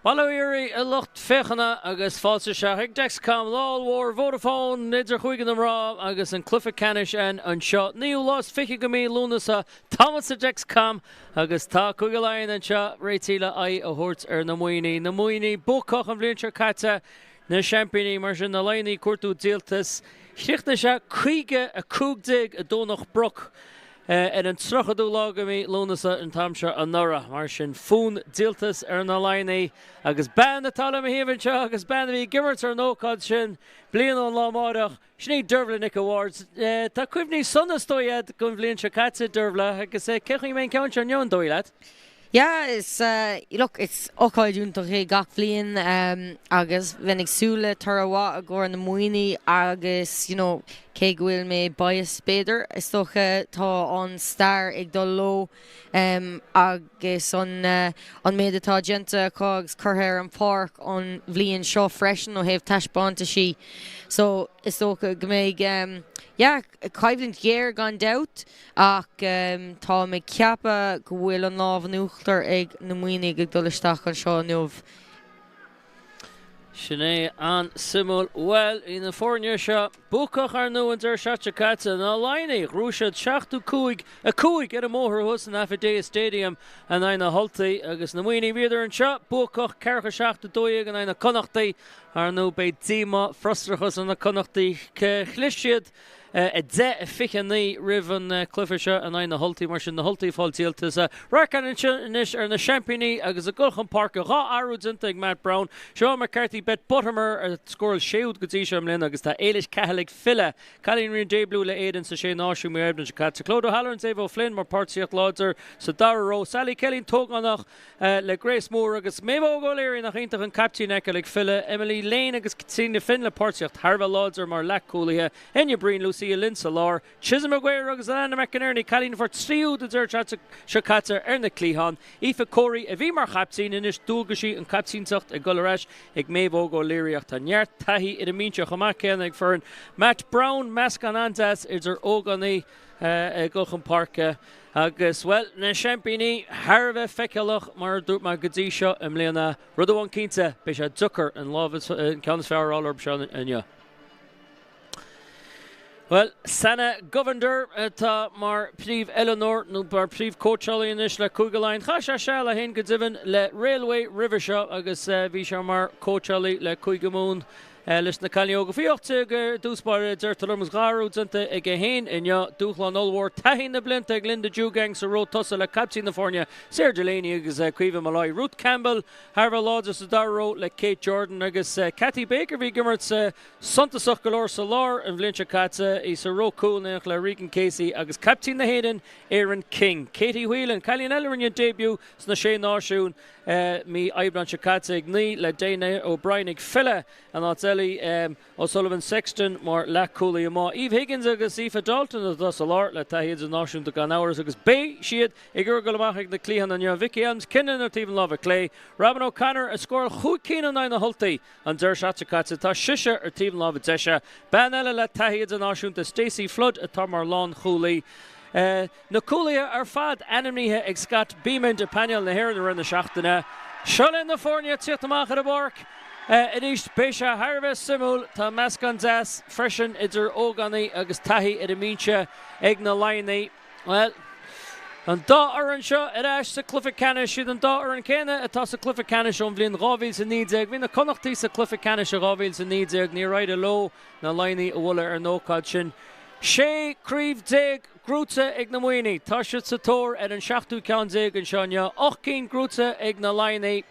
Bail ó Dhia oraibh a lucht féachana agus fáilte isteach ag Dexcom, lá ollmhór Vodafone idir Chúige na mná agus an cluiche ceannais anseo, 29ú lá de mhí Lúnasa, táimid sa Dexcom agus tá Cúige Laighean anseo réitithe le aghaidh a thabhairt ar na Muimhnigh. Na Muimhnigh buacach an bhliain seo caite, na seaimpíní, mar sin na Laighnigh ag cuartú díoltas. Chríochnaigh sé 50-15 i nDomhnach Broc. Ar an 30ú lá de mhí Lúnasa an t-am seo anuraidh. Mar sin, fonn díoltais ar na Laighnigh agus bean atá le mo thaobh anseo agus bean a bhí ag imirt ar an ócáid sin bliain ón lá amáireach, sin í Dervla Nic a' Bhaird. Tá cuimhní sona is dóigh agat den bhliain seo caite, Dervla, agus cén chaoi a mbeidh an ceann seo inniu, an dóigh leat? Yeah, is, look, is ócáid iontach é gach bhliain agus bheinn ag súil le toradh mhaith i gcomhair na Muimhnigh agus, you know, cé go bhfuil mé biased b'fhéidir, is dócha tá an stair ag dul leo agus an an méid atá déanta acu agus curtha ar an pháirc an bhliain seo freisin ó thaobh taispeántaisí. So, is dócha go mbeidh, yeah, coimhlint ghéar gan dabht. Ach táim ag ceapadh go bhfuil an lámh in uachtar ag na Muimhnigh ag dul isteach anseo inniu. Sin é, an-suimiúil. Bhuel, bhí na foirne seo buacach ar ndóigh an deireadh seachtaine seo caite. Na Laighnigh, ghnóthaigh siad 75, 5 ar an mbóthar thuas san Affidea Stadium in aghaidh na hUltaí agus na Muimhnigh, bhíodar anseo buacach 4 7, 12 in aghaidh na Connachtaí. Ar ndóigh, beidh díomá, frustrachas ar na Connachtaí. Chlis siad 10, 29 roimh an cluiche seo in aghaidh na hUltaí, mar sin na hUltaí ag fáil díoltas. Radharc anseo anois ar na seaimpíní agus ag dul chun páirce. Dhá athrú déanta ag Matt Browne. Siobhan McCarthy, Beth Buttimer a scóráil sé úd go dtí seo i mbliana agus tá Éilis Cahill ag filleadh. Cailín a rinne début le Éirinn sa Sé Náisiún mí Aibreáin seo caite. Clodagh O'Halloran is Ava O'Flynn mar páirtíocht láidir sa dara ró. Sally Kelly an t-ógánach le Grace Moore agus Maeve Óg O'Leary, nach iontach an caiptín a fheiceáil ag filleadh, Emily Lane agus Caitríona Finn le páirtíocht thar a bheith láidir mar leathchúlaithe, Enya Breen, Lucia Lynn sa lár, Chisholm Maguire agus Alana McInerney, cailín a fuair 3 úd an deireadh seo caite ar na cliatháin, Aoife Corey a bhí mar chaiptín, anois dualgaisí an caiptínteacht ag dul ar ais ag Maeve Óg O'Leary ach tá neart taithí ar an mbinse chomh maith céanna ag foireann Matt Browne, meascán an-deas idir ógánaigh ag dul chun páirce agus, bhuel, na seaimpíní thar a bheith feiceálach, mar a dúirt mé go dtí seo i mbliana. Rud amháin cinnte, beidh sé deacair an lámh, an ceann is fearr a fháil orthu seo inniu. Bhuel, Sana Govender atá mar phríomh-oiliúnóir nó mar phríomh-chóitseálaí anois le Cúige Laighean. Chaith sé seal é féin go deimhin le Railway roimhe seo agus bhí sé mar chóitseálaí le Cúige Mumhan Leis na cailíní óga faoi 18 i dtús báire, deirtear liom, agus dhá athrú déanta aige féin inniu. Dúshlán ollmhór, taithí na blianta ag Linda Djougang sa ró tosaigh le caiptín na foirne, Sarah Delaney agus Caoimhe Molloy. Ruth Campbell thar a bheith láidir sa dara ró le Kate Jordan agus Cathy Baker a bhí ag imirt suntasach go leor sa lár an bhliain seo caite, í sa ró cúil in éineacht le Regan Casey agus caiptín na hÉireann, Erin King. Katie Whelan, cailín eile a rinne a début sna Sé Náisiún, Mí Aibreáin seo caite ag 9 le Dana O'Brien ag filleadh in áit Ellie O'Sullivan Sexton mar leathchúlaí amuigh. Eve Higgins agus Aoife Dalton atá sa lár le taithí idirnáisiúnta gan amhras agus beidh siad ag iarraidh dul amach ag na cliatháin inniu. Vicky Elmes Kinlan ar taobh an láimhe clé. Robyn O'Connor a scóráil chúig cinn in aghaidh na hUltaí an deireadh seachtaine caite, tá sise ar taobh an láimhe deise. Bean eile le taithí idirnáisiúnta Stacey Flood atá mar lánchúlaí. Na cúlaithe ar fad ainmnithe ag Scott Bemand i bpainéal na hÉireann i rith na seachtaine. Seo linn na foirne ag tíocht amach ar an bpáirc arís. Beidh sé thar a bheith suimiúil. Tá meascán deas freisin idir ógánaigh agus taithí ar an mbinse ag na Laighnigh. Bhuel, an dá fhoireann seo ar ais sa cluiche ceannais. Siad an dá fhoireann céanna atá sa cluiche ceannais ón bhliain 2019. Bhí na Connachtaigh sa cluiche ceannais i 2019. Níor éirigh leo na Laighnigh a bhualadh ar an ócáid sin. 16 craobh gnóite ag na Muimhnigh. Tá siad sa tóir ar an seachtú ceann déag anseo inniu. 8 cinn gnóite ag na Laighnigh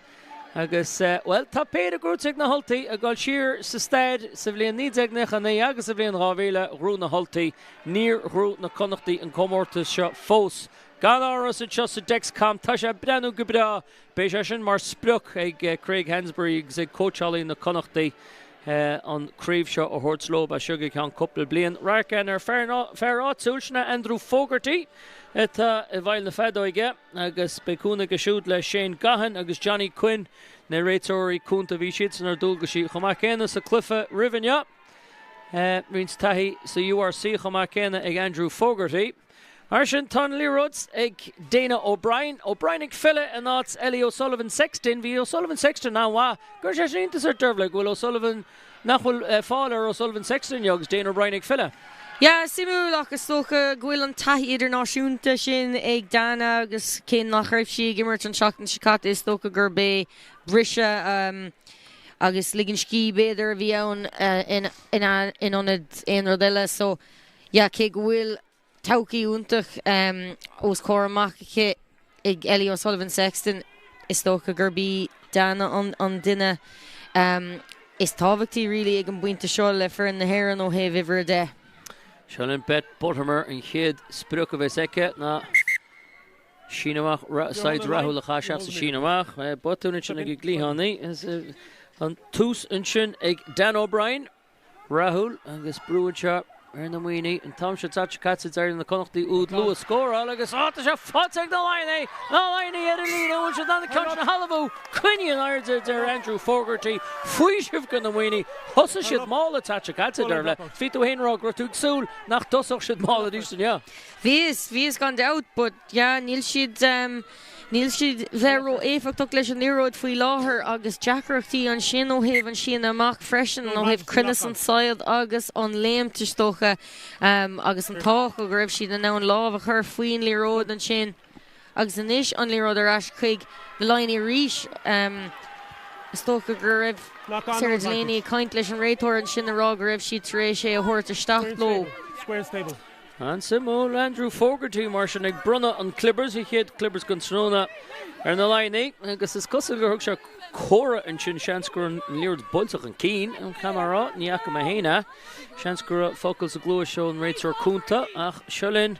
agus, bhuel, tá péire gnóite ag na hUltaigh. Ag dul siar sa stair sa bhliain 1999 agus sa bhliain 2000, ghnóthaigh na hUltaigh. Níor ghnóthaigh na Connachtaigh an comórtas seo fós. Gan amhras anseo sa Dexcom, tá sé ag breathnú go breá. Beidh sé sin mar sprioc ag Craig Hansberry agus ag cóitseálaí na Connachtaí an craobh seo a thabhairt leo as seo go ceann cúpla bliain. Radharc againn ar fear áitiúil, sin é Andrew Fogarty atá i bhfeighil na feadóige agus beidh cúnamh aige siúd le Shane Gahan agus Johnny Quinn, na réiteoirí cúnta. Bhí siadsan ar dualgaisí chomh maith céanna sa cluiche roimh inniu. Roinnt taithí sa URC chomh maith céanna ag Andrew Fogarty. Mar sin, tá an liathróid ag Dana O'Brien. O'Brien ag filleadh in áit Ellie O'Sullivan Sexton. Bhí O'Sullivan Sexton an-mhaith. Cuireann sé sin iontas ort, Dervla, go bhfuil O'Sullivan, nach bhfuil fáil ar O'Sullivan Sexton inniu agus Dana O'Brien ag filleadh. Yeah, suimiúil ach is dócha go bhfuil an taithí idirnáisiúnta sin ag Dana agus cé nach raibh sí ag imirt an tseachtain seo caite is dócha gurb é briseadh agus ligean scíth b'fhéidir a bhí ann in ionad aon rud eile. So, yeah, cé go bhfuil todhchaí iontach os comhair amach aici ag Ellie O'Sullivan Sexton. Is dócha gurb í Dana an duine is tábhachtaí really ag an bpointe seo le foireann na hÉireann ó thaobh uimhir 10. Seo linn Beth Buttimer, an chéad sprioc a bheas aici ná síneadh amach, saighead rathúil a chaith isteach sa síneadh amach. Botún ansin ag an gcliathánaí. An tús ansin ag Dan O'Brien. Rathúil agus brú anseo ar na Muimhnigh. An t-am seo caite d'éirigh na Connachtaigh úd luath a scóráil agus á tá sé faighte ag na Laighnigh! Na Laighnigh ar an líne an bhfuil siad in ann an ceann sin a thalmhú. Coinnigh in airde a deir Andrew Fogarty. Faoiseamh do na Muimhnigh. Thosaigh siad mall an tseachtain seo caite, Dervla. Bhí tú féin ag rá go raibh tú ag súil nach dtosódh siad mall arís inniu. Bhíos, bhíos gan dabht but yeah níl siad níl siad bheith ró-éifeachtach leis an liathróid faoi láthair agus deacrachtaí ansin ó thaobh an síneadh amach freisin, ó thaobh cruinneas an saighead agus an léimt is dócha agus an t-ádh go raibh siad in ann lámh a chur faoin liathróid ansin. Agus anois an liathróid ar ais chuig na Laighnigh arís. Is dócha go raibh Sarah Delaney ag caint leis an réiteoir ansin ag rá go raibh siad tar éis é a thabhairt isteach leo. An-suimiúil, Andrew Fogarty mar sin ag bronnadh an Clibbers, a chéad Clibbers den tráthnóna ar na Laighnigh agus is cosúil gur thug sé comhartha ansin, seans go raibh an liathróid buailte chun cinn, caithfidh mé a rá, ní fhaca mé féin é. Seans go raibh focal sa gcluais ón réiteoir cúnta ach seo linn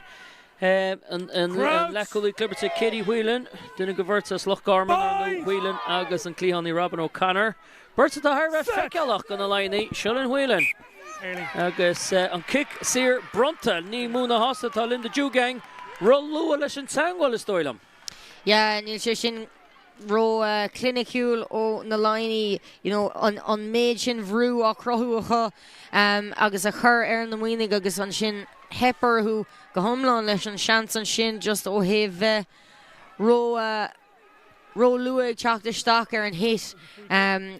an leathchúlaí clibirte Katie Whelan, duine de bheirt as Loch Garman, ar ndóigh, Whelan agus an cliathánaí Robin O'Connor. Beirt atá thar a bheith feiceálach do na Laighnigh. Seo linn Whelan agus an cic saor bronnta. Ní mó ná sásta atá Linda Djougang. Ró-luath leis an teagmháil, is dóigh liom. Yeah, níl sé sin ró chliniciúil ó na Laighnigh, you know, an an méid sin bhrú á chruthú acu agus a chur ar na Muimhnigh agus ansin theip orthu go hiomlán leis an seans ansin just ó thaobh bheith ró ró-luath ag teacht isteach ar an hit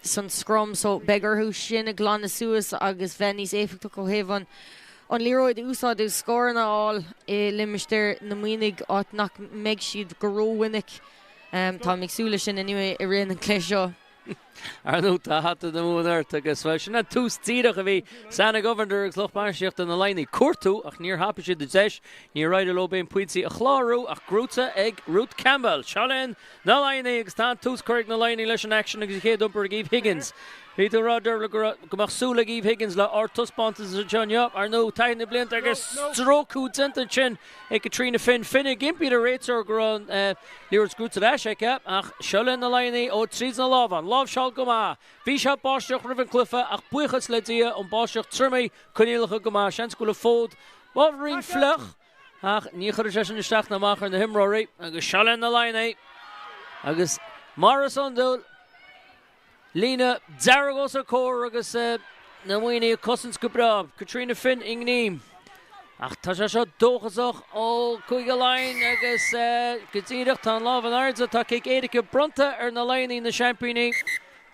san scrum so beidh orthu sin a ghlanadh suas agus bheith níos éifeachtach ó thaobh an an liathróid a úsáid agus scóranna a fháil i limistéar na Muimhnigh áit nach mbeidh siad go rómhinic. Táim ag súil leis sin anyway i rith an chluiche seo. Ar ndóigh, tá hata na Mumhan ort agus, bhuel, sin an tús díreach a bhí Sanne Govender agus lucht bainistíochta na Laighnigh ag cuartú ach níor thapaigh siad an deis. Níor éirigh leo aon pointí a chlárú ach gnóite ag Ruth Campbell. Seo linn na Laighnigh agus tá an tús curtha ag na Laighnigh leis an aicsean agus an chéad iompar ag Eve Higgins. Bhí tú ag rá, Dervla, go raibh, go mbeadh súil ag Eve Higgins le ardtaispeántas anseo inniu. Ar ndóigh, taithí na blianta agus stróiceadh déanta ansin ag Caitríona Finn. Finn ag impí ar an réiteoir go raibh an liathróid gnóite ar ais aici ach seo linn na Laighnigh ó tríd na lámha. An láimhseáil go maith. Bhí sé báisteach roimh an gcluiche ach buíochas le Dia an báisteach triomaithe, coinníollacha go maith. Seans go bhfuil an fód ábhairín fliuch ach ní chuirfidh sé sin isteach ná amach ar na himreoirí agus seo linn na Laighnigh agus mar is iondúil, Líne dearg os a comhair agus na Muimhnigh ag cosaint go breá. Caitríona Finn i ngreim. Ach tá sé seo dóchasach ó Chúige Laighean agus go díreach tá an lámh in airde. Tá cic éirice bronnta ar na Laighnigh, na seaimpíní,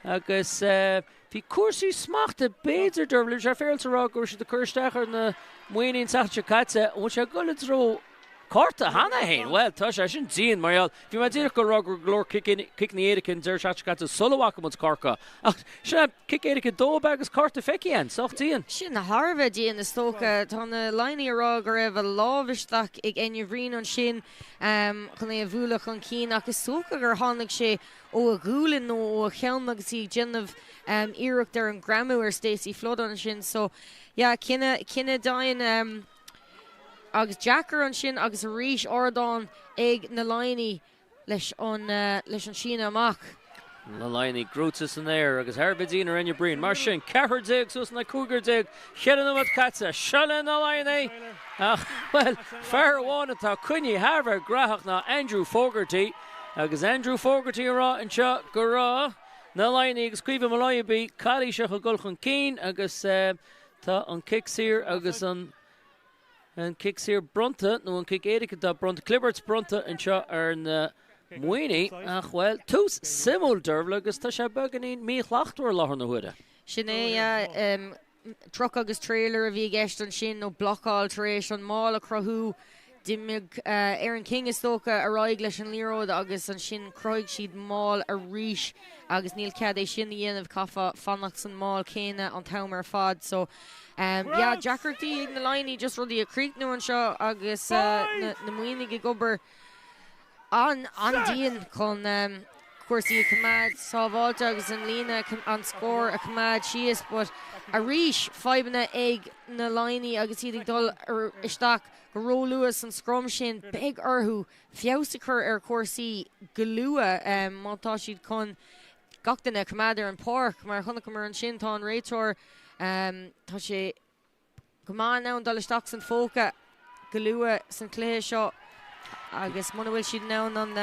agus bhí cúrsaí smachta b'fhéidir, Dervla, bhí sé féaráilte a rá go raibh siad ag cur isteach ar na Muimhnigh an tseachtain seo caite. An bhfuil sé ag dul i dtreo Cárta cheana féin? Bhuel, tá sé sin dian, mar gheall, bhí mé díreach ag rá go raibh go leor ciceanna éirice an deireadh seachtaine seo caite sula bhfaca muid Corcaigh. Ach sin é, cic éirice dó ab ea agus cárta feicthe againn, sách dian. Sin thar a bheith dian, is dócha. Tá na Laighnigh ag rá go raibh a lámh isteach ag Enya Bhriain ansin chun é a bhualadh chun cinn ach is dócha gur tháinig sé ó a ghualainn nó ó a cheann agus í ag déanamh iarracht ar an greamú ar Stacey Flood ansin. So, yeah, cinneadh, cinneadh dian. Agus deacair ansin agus arís ardán ag na Laighnigh leis an leis an síneadh amach. Na Laighnigh gnóite san aer agus thar a bheith dian ar Enya Breen. Mar sin, ceathrar déag suas in aghaidh cúigear déag, cheithre nóiméad caite. Seo linn na Laighnigh! Ach, bhuel, fear amháin atá coinnithe thar a bheith graitheach ná Andrew Fogarty. Agus Andrew Fogarty ag rá anseo go raibh na Laighnigh agus Caoimhe Molloy calaoiseach ag dul chun cinn agus, Tá an cic saor agus an An cic saor bronnta, nó an cic éirice atá bronnta, clibirt bronnta anseo ar na Muimhnigh, ach, bhuel, tús suimiúil, Dervla, agus tá sé beagáinín míshlachtmhar i láthair na huaire. Sin é, yeah. Truck agus trailer a bhí i gceist ansin, nó blocáil tar éis an maul a chruthú. D'imigh Erin King, is dócha, ar aghaidh leis an liathróid agus ansin chruthaigh siad maul arís agus níl cead é sin a dhéanamh, caithfeá fanacht san maul céanna an t-am ar fad. So, yeah, deacrachtaí ag na Laighnigh just rudaí a chríochnú anseo agus na Muimhnigh ag obair an-dian chun cúrsaí a choimeád sábháilte agus an líne, an scór a choimeád síos but arís fadhbanna ag na Laighnigh agus iad ag dul isteach go róluath san scrum sin. Beidh orthu feabhas a chur ar chúrsaí go luath má tá siad chun gach duine a choimeád ar an pháirc mar chonaiceamar ansin tá an réiteoir, tá sé go maith in ann dul isteach san phóca go luath san chluiche seo agus muna bhfuil siad in ann an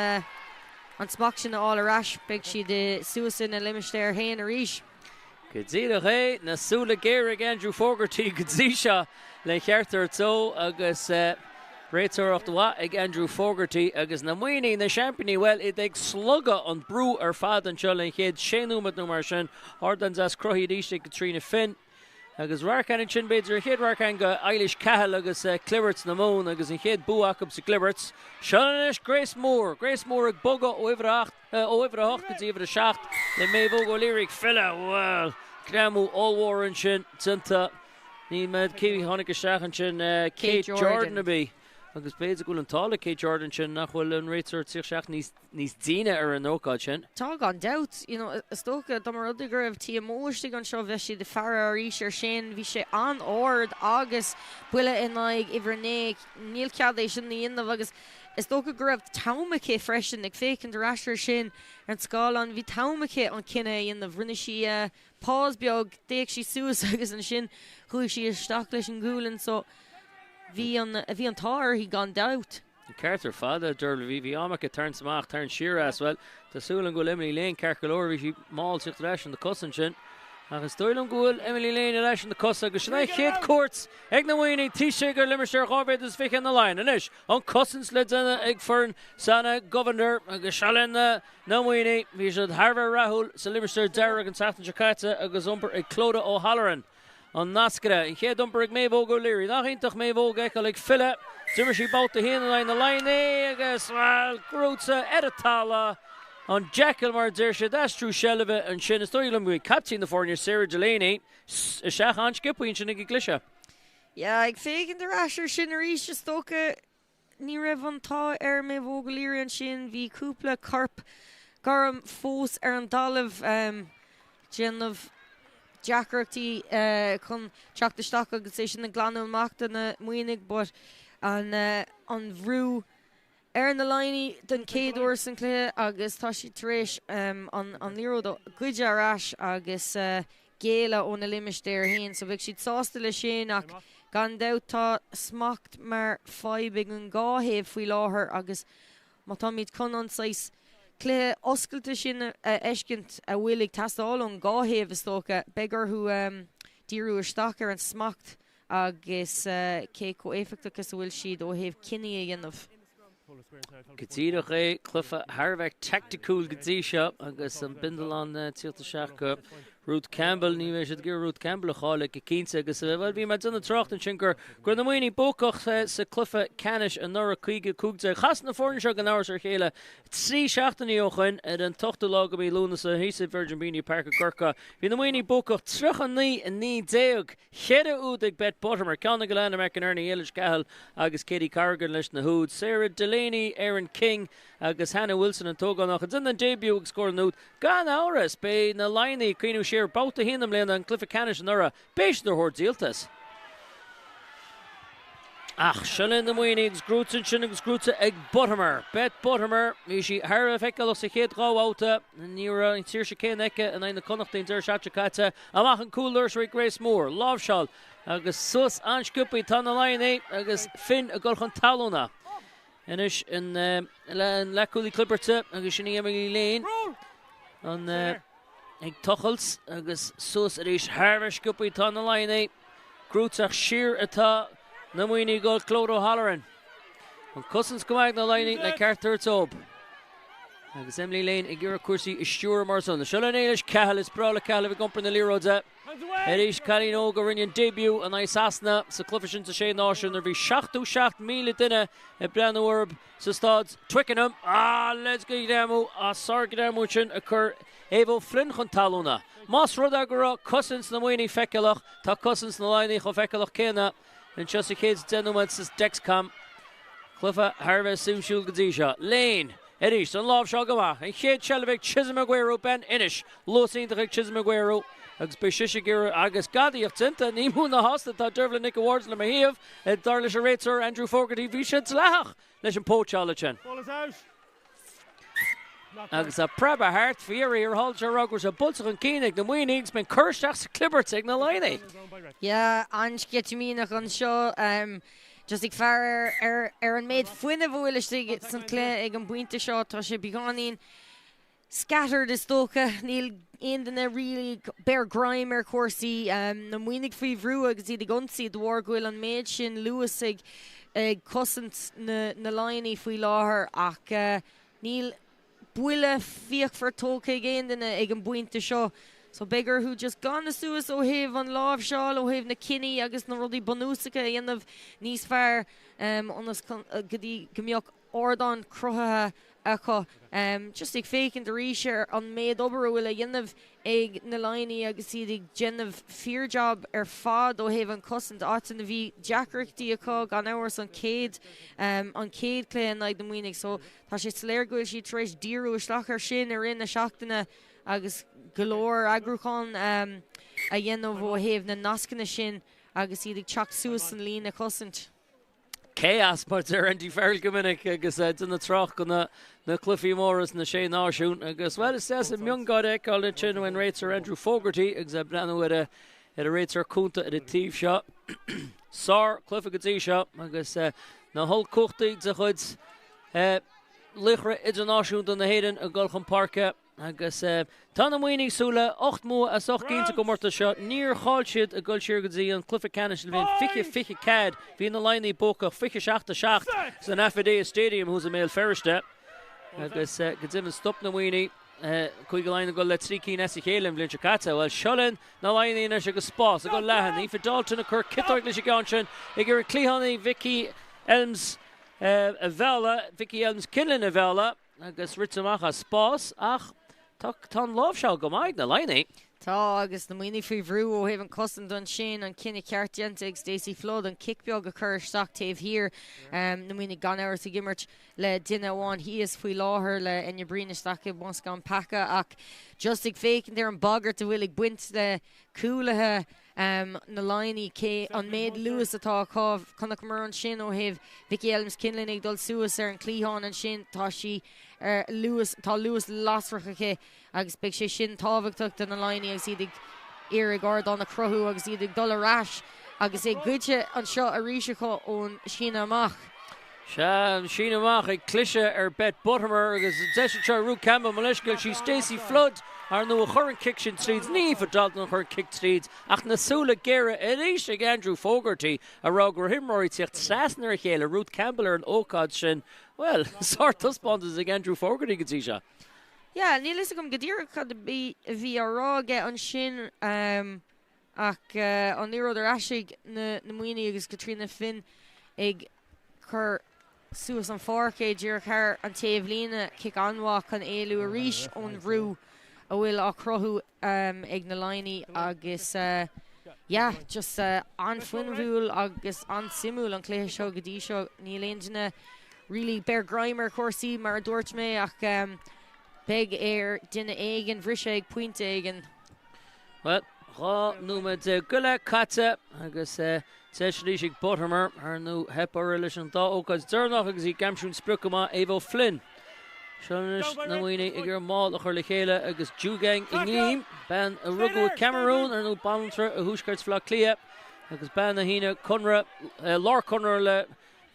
an smacht sin a fháil ar ais beidh siad suas ina limistéar féin arís. Go díreach é, na súile géara ag Andrew Fogarty go dtí seo le ceart a thabhairt dó agus réiteoireacht mhaith ag Andrew Fogarty agus na Muimhnigh, na seaimpíní, bhuel, iad ag slogadh an brú ar fad anseo len chéad sé nóiméad nó mar sin. Ardán deas cruthaithe arís ag Caitríona Finn. Agus radharc ansin, b'fhéidir, an chéad radharc go Eilish Cahill agus Clibirt na Mumhan agus an chéad bua acu sa gClibirt. Seo anois Grace Moore. Grace Moore ag bogadh ó uimhir a ó uimhir a hocht go dtí uimhir a 7 le Méabh Óg O'Leary ag filleadh. Bhuel, greamú ollmhór ansin déanta. Níl mé cé a tháinig isteach ansin, Kate Jordan a bhí. Agus b'fhéidir go bhfuil an t-ádh le Kate Jordan sin nach bhfuil an réiteoir ag tíocht isteach níos níos déine ar an ócáid sin. Tá, gan dabht. You know, is dócha, dá mba rud é go raibh TMO istigh anseo, bheadh siad ag faire arís ar sin. Bhí sé an-ard agus buille in aghaidh uimhir 9. Níl cead é sin a dhéanamh agus is dócha go raibh t-am aici freisin, ag féachaint ar ais ar sin ar an scáileán, bhí t-am aici an cinneadh a dhéanamh. Rinne sí pause beag, d'fhéach sí suas agus ansin chuaigh sí isteach leis an ghualainn. So, bhí an, bhí an t-ádh uirthi gan dabht. An ceart ar fad, a Dervla. Bhí, bhí am aici tarraingt amach, tarraingt siar as. Bhuel, tá súil agam go bhfuil Emily Lane ceart go leor. Bhí sí mall tíocht ar ais ar na cosa ansin. Ach is dóigh liom go bhfuil Emily Lane ar ais ar na cosa agus sin é an chéad cuairt ag na Muimhnigh taobh istigh de limistéar 2 mhéadar is 20 na Laighean. Anois, an cosaint le déanamh ag foireann Sana Govender agus seo linn na Muimhnigh. Bhí siad thar a bheith rathúil sa limistéar dearg an tseachtain seo caite agus iompar ag Clodagh O'Halloran. An nascaire, an chéad iompar ag Méabh Óg O'Leary. Nach iontach Méabh Óg a fheiceáil ag filleadh. D'imir sí babhta a haon in aghaidh na Laighean agus, bhuel, gnóite ar an talamh. An jackal mar a deir siad, aistriú seilbhe ansin. Is dóigh liom go bhfuil caiptín na foirne, Sarah Delaney, isteach an-sciobtha ansin ag an gcliseadh. Yeah, ag féachaint ar ais ar sin arís, is dócha Ní raibh an t-ádh ar Méabh Óg O'Leary ansin, bhí cúpla corp gorm fós ar an dtalamh, déanamh deacrachtaí chun teacht isteach agus é sin a ghlanadh amach do na Muimhnigh but an an bhrú ar na Laighnigh den chéad uair san cluiche agus tá siad tar éis an an liathróid a ghoid ar ais agus géilleadh óna limistéar féin so bheadh siad sásta leis sin ach gan dabht tá smacht mar fadhb ag an dhá thaobh faoi láthair agus má táimid chun an saghas cluiche oscailte sin a fheiscint a bhfuil ag teastáil ón dhá thaobh is dócha, beidh orthu díriú isteach ar an smacht agus cé chomh éifeachtach is a bhfuil siad ó thaobh cinní a dhéanamh. Go díreach é, cluiche thar a bheith teaicticiúil go dtí seo agus an bindealán tíocht isteach go Ruth Campbell. Ní bheidh siad ag iarraidh Ruth Campbell a chailleadh go cinnte agus, bhuel, bhí mé ag déanamh trácht ansin go raibh na Muimhnigh buacach sa cluiche ceannais anuraidh, 50-15. Chas na foirne seo gan amhras ar a chéile 3 seachtainí ó shoin ar an t-ochtú lá de mhí Lúnasa thíos i Virgin Media Park i gCorcaigh. Bhí na Muimhnigh buacach 39-19. Cheithre úd ag Beth Buttimer, ceann ag Alana McInerney, Eilish Cahill agus Katie Corrigan leis na húid. Sarah Delaney, Erin King agus Hannah Wilson an t-ógánach a déanann an début ag scóráil an úd. Gan amhras, beidh na Laighnigh ag cuimhniú siar babhta a haon i mbliana, an cluiche ceannais anuraidh. Beidh siad ar thóir díoltais. Ach seo linn na Muimhnigh agus gnóite ansin agus gnóite ag Buttimer. Beth Buttimer, bhí sí thar a bheith feiceálach sa chéad dhá bhabhta. Ní raibh an tsaoirse céanna aici in aghaidh na Connachta an deireadh seachtaine caite. Amach an cúldoras chuig Grace Moore. Láimhseáil agus suas an-sciobtha tá na Laighnigh agus Finn ag dul chun talúna. Anois an leathchúlaí clibirte agus sin í Emily Lane. An ag tochailt agus suas arís thar a bheith sciobtha tá na Laighnigh. Gnóite ach siar atá na Muimhnigh ag dul Clodagh O'Halloran. An cosaint go maith ag na Laighnigh le ceart a thabhairt dóibh. Agus Emily Lane ag iarraidh cúrsaí a stiúradh mar san. Seo linn Éilis Cahill, is breá le Cahill a bheith ag iompar na liathróide. Arís cailín óg a rinne an debut in aghaidh Sasana sa cluiche sin sa Sé Náisiún nuair a bhí 77,000 duine ag breathnú orthu sa staid Twickenham. Ah, leid go ghreamú, ah, sár-ghreamú sin a chuir Ava O'Flynn chun talúna. Más rud é go raibh cosaint na Muimhnigh feiceálach, tá cosaint na Laighnigh chomh feiceálach céanna anseo sa chéad 10 nóiméad sa Dexcom. Cluiche thar a bheith suimsiúil go dtí seo. Lane arís, an láimhseáil go maith. An chéad seilbh ag Chisom Aguero, bean Inis. Luas iontach ag Chisom Aguero agus beidh sise ag iarraidh agus gadaíocht déanta. Ní mó ná sásta atá Dervla Nic a' Bhaird le mo thaobh. Dar leis an réiteoir Andrew Fogarty, bhí sé dleathach leis an póitseáil ansin. Agus a preabadh thart, faoi dheireadh thiar thall, seo rá go raibh sé buailte chun cinn ag na Muimhnigh agus b'in cur isteach sa chlibirt ag na Laighnigh. Yeah, an-sceitimíneach anseo. Just ag faire ar ar an méid fuinnimh a bhfuil istigh san cluiche ag an bpointe seo, tá sé beagáinín scattered is dócha. Níl aon duine really ag beir greim ar chúrsaí. Na Muimhnigh faoi bhrú agus iad ag ionsaí de bharr go bhfuil an méid sin luas ag ag cosaint na na Laighnigh faoi láthair ach níl buille fíochmhar tógtha ag aon duine ag an bpointe seo. So beidh orthu just glanadh suas ó thaobh an láimhseáil, ó thaobh na cinní agus na rudaí bunúsacha a dhéanamh níos fearr ionas go dtí go mbeadh ardán cruthaithe acu. Just ag féachaint arís ar an méid obair a bhfuil a dhéanamh ag na Laighnigh agus iad ag déanamh fíor-jab ar fad ó thaobh an cosaint, áiteanna a bhí deacrachtaí acu gan amhras an chéad an chéad cluiche in aghaidh na Muimhnigh so tá sé soiléir go bhfuil siad tar éis díriú isteach ar sin i rith na seachtaine agus go leor eagrúchán a dhéanamh ó thaobh na nascanna sin agus iad ag teacht suas san líne chosaint. Chaos mar deir Andy Farrell go minic agus é ag déanamh trácht go na na cluichí móra sna Sé Náisiún agus bhuel is deas an miongháire a fheiceáil ansin ón réiteoir Andrew Fogarty agus é ag breathnú ar a ar a réiteoir cúnta ar an taobh seo. Sár cluiche go dtí seo agus na hollchumhachtaí de chuid laochra idirnáisiúnta na hÉireann ag dul chun páirce. Agus tá na Muimhnigh ag súil le 8 mbua as 8 gcinn sa gcomórtas seo. Níor chaill siad ag dul siar go dtí an cluiche ceannais sa bhliain 2024. Bhí na Laighnigh buacach 27-7 san Affidea Stadium thuas i mBéal Feirste. Agus go deimhin stop na Muimhnigh Cúige Laighean ag dul le 3 cinn as a chéile an bhliain seo caite. Bhuel, seo linn na Laighnigh anois agus spás ag dul leathan. Aoife Dalton ag cur ciotóig leis an gceann sin ag iarraidh cliathánaí Vicky Elmes a mhealladh, Vicky Elmes Kinlan a mhealladh. Agus rite amach as spás ach tá tá an láimhseáil go maith ag na Laighnigh. Tá, agus na Muimhnigh faoi bhrú ó thaobh an cosaint ansin, an cinneadh ceart déanta ag Stacey Flood an cic beag a chur isteach taobh thiar. Na Muimhnigh gan amhras ag imirt le duine amháin thíos faoi láthair le Enya Breen isteach i mbosca an peaca ach just ag féachaint ar an bagairt a bhfuil ag baint le cúlaithe na Laighnigh, cé an méid luas atá acu. Chonaiceamar ansin ó thaobh Vicky Elmes Kinlan ag dul suas ar an chliathán ansin, tá sí ar luas, tá luas lasrach aici agus beidh sé sin tábhachtach do na Laighnigh agus iad ag iarraidh ardán a chruthú agus iad ag dul ar ais agus é goidte anseo arís acu ón síneadh amach. Sea, an síneadh amach ag cliseadh ar Beth Buttimer agus deis anseo ag Ruth Campbell, mo leithscéal, sí Stacey Flood, ar ndóigh, a chuir an cic sin tríd. Ní Aoife Dalton a chuir an cic tríd ach na súile géara arís ag Andrew Fogarty a rá go raibh imreoirí ag tíocht trasna ar a chéile, Ruth Campbell ar an ócáid sin. Bhuel, sártaispeántas ag Andrew Fogarty go dtí seo. Yeah, níl fhios agam go díreach cad a bhí á rá aige ansin. Ach an liathróid ar ais ag na Muimhnigh agus Caitríona Finn ag cur suas an pháirc é díreach thar an taobhlíne. Cic an-mhaith chun éalú arís ón bhrú a bhfuil á chruthú ag na Laighnigh agus yeah, just an-fhuinniúil agus an-suimiúil an cluiche seo go dtí seo. Níl aon duine really beir greim ar chúrsaí mar a dúirt mé ach beidh ar duine éigin bhriseadh ag pointe éigin. Bhuel, 12 nóiméad go leith caite agus deis arís ag Buttimer, ar ndóigh theip uirthi leis an dá ócáid deireanach agus í ag aimsiú an sprioc go maith, Ava O'Flynn. Seo anois na Muimhnigh ag iarraidh máil a chur le chéile agus Djougang Ngim, bean a rugadh i Cameroon, ar ndóigh banaltra i thuaisceart Bhaile Átha Cliath agus bean a shínigh conradh, lárchonradh le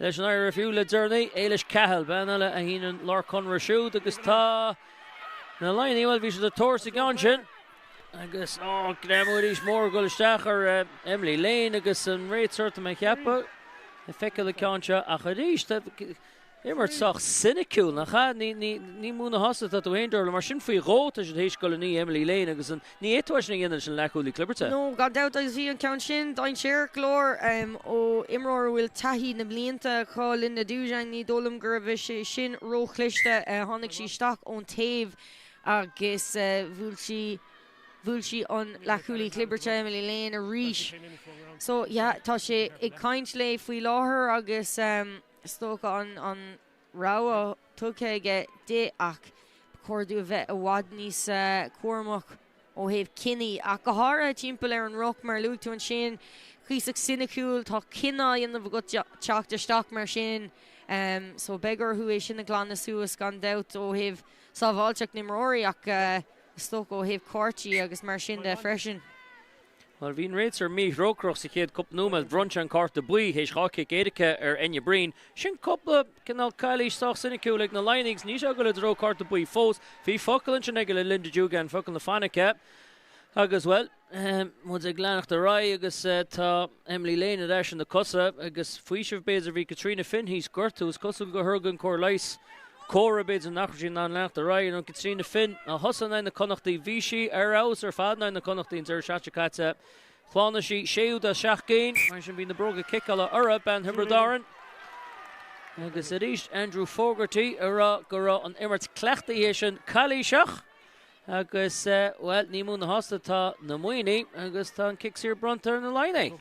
Leis an IRFU le deireanaí, Éilis Cahill, bean eile a shínigh an lárchonradh siúd agus tá na Laighnigh, bhuel bhí siad ag tabhairt sa gceann sin agus ó, greamú arís mór ag dul isteach ar Emily Lane agus an réiteoir tá mé ag ceapadh. Le feiceáil an ceann seo ach arís, imirt sách soiniciúil, nach ea? Ní mó ná sásta atá tú féin, Dervla, mar sin faoi dhó tá siad théis dul i ndiaidh Emily Lane agus an ní fhéadfá é sin a dhéanamh leis an leathchúlaí clibirte. No, gan dabht, agus bhí an ceann sin dainséarach go leor ó imreoir a bhfuil taithí na mblianta acu, Linda Djougang, ní dóigh liom go raibh sé sin róchliste. Tháinig sí isteach ón taobh agus bhuail sí. Bhuail sí an leathchúlaí clibirte Emily Lane arís. So yeah, tá sé ag caint léi faoi láthair agus is dócha an an rabhadh tugtha aige di ach ba chóir di a bheith i bhfad níos cúramach ó thaobh cinní ach go háirithe timpeall ar an ruc mar a luaigh tú ansin, cuíosach soiniciúil, tá cinneadh á dhéanamh agat teacht isteach mar sin so beidh orthu é sin a ghlanadh suas gan dabht ó thaobh sábháilteacht na n-imreoirí ach Is dócha ó thaobh cártaí agus mar sin de freisin. Bhuel, bhí an réiteoir míthrócaireach sa chéad cúpla nóiméad. Bhronn sé an cárta buí théis 2 chic éirice ar Enya Breen. Sin cúpla cineál calaois sách soiniciúil ag na Laighnigh agus níl sé ag dul i dtreo cárta buí fós. Bhí focal ansin aige le Linda Djougang, focal na fainice. Agus, bhuel, muid ag leanacht ar aghaidh agus tá Emily Lane ar ais ar na cosa agus faoiseamh b'fhéidir bhí Caitríona Finn thíos gortú is cosúil gur thug an cóir leighis comhartha b'fhéidir nach raibh sí in ann leanacht ar aghaidh nó Caitríona Finn a thosaigh in aghaidh na Connachtaí bhí sí ar fheabhas ar fad in aghaidh na Connachtaí an deireadh seachtaine caite shlánaigh sí séú dá seacht gcinn mar sin bhí na bróga ciceála uirthi bean Thiobraid Árann agus arís Andrew Fogarty ag rá go raibh an imirt cleachtaithe sin calaoiseach. Agus, bhuel, ní mó ná sásta atá na Muimhnigh agus tá an cic saor bronnta ar na Laighnigh.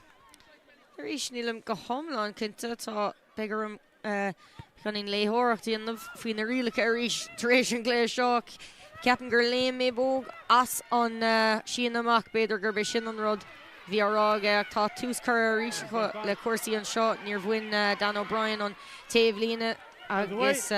Arís, nílim go hiomlán cinnte, tá, beidh orm beagáinín léitheoireacht a dhéanamh faoi na rialacha arís tar éis an chluiche seo. Ceapaim gur léim Méabh Óg as an síneadh amach, b'fhéidir gurb é sin an rud a bhí á rá aige ach tá tús curtha arís acu le cúrsaí anseo. Níor bhain Dan O'Brien an taobhlíne. Agus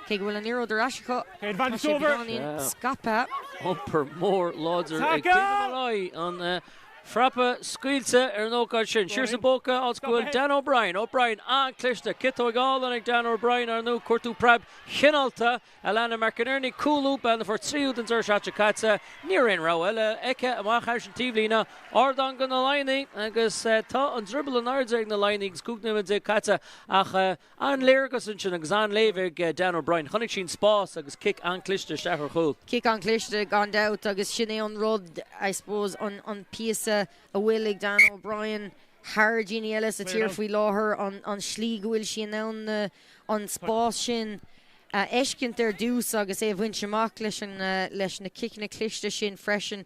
cé go bhfuil an liathróid ar ais acu, tá sé beagáinín scaipthe. Iompar mór láidir ag Caoimhe Molloy, an frapa scaoilte ar an ócáid sin. Siar sa bpóca, áit go bhfuil Dan O'Brien. O'Brien an-chliste. Ciotóg álainn ag Dan O'Brien, ar ndóigh, cuartú preab chineálta. Alannah McInerney, cúlú, bean a fuair trí úd an deireadh seachtaine caite. Ní raibh aon rogha eile aici amach thairis an taobhlíne. Ardán do na Laighnigh agus tá an drioball in airde ag na Laighnigh agus 15 nóiméad caite ach An-léargas ansin agus an-léamh ag Dan O'Brien. Chonaic sí an spás agus cic an-chliste isteach ar chúl. Cic an-chliste gan dabht agus sin é an rud, I suppose, an píosa a bhfuil ag Dan O'Brien thar daoine eile sa tír faoi láthair, an slí go bhfuil sí in ann an spás sin a fheiscint ar dtús agus é a bhaint amach leis leis na ciceanna cliste sin freisin.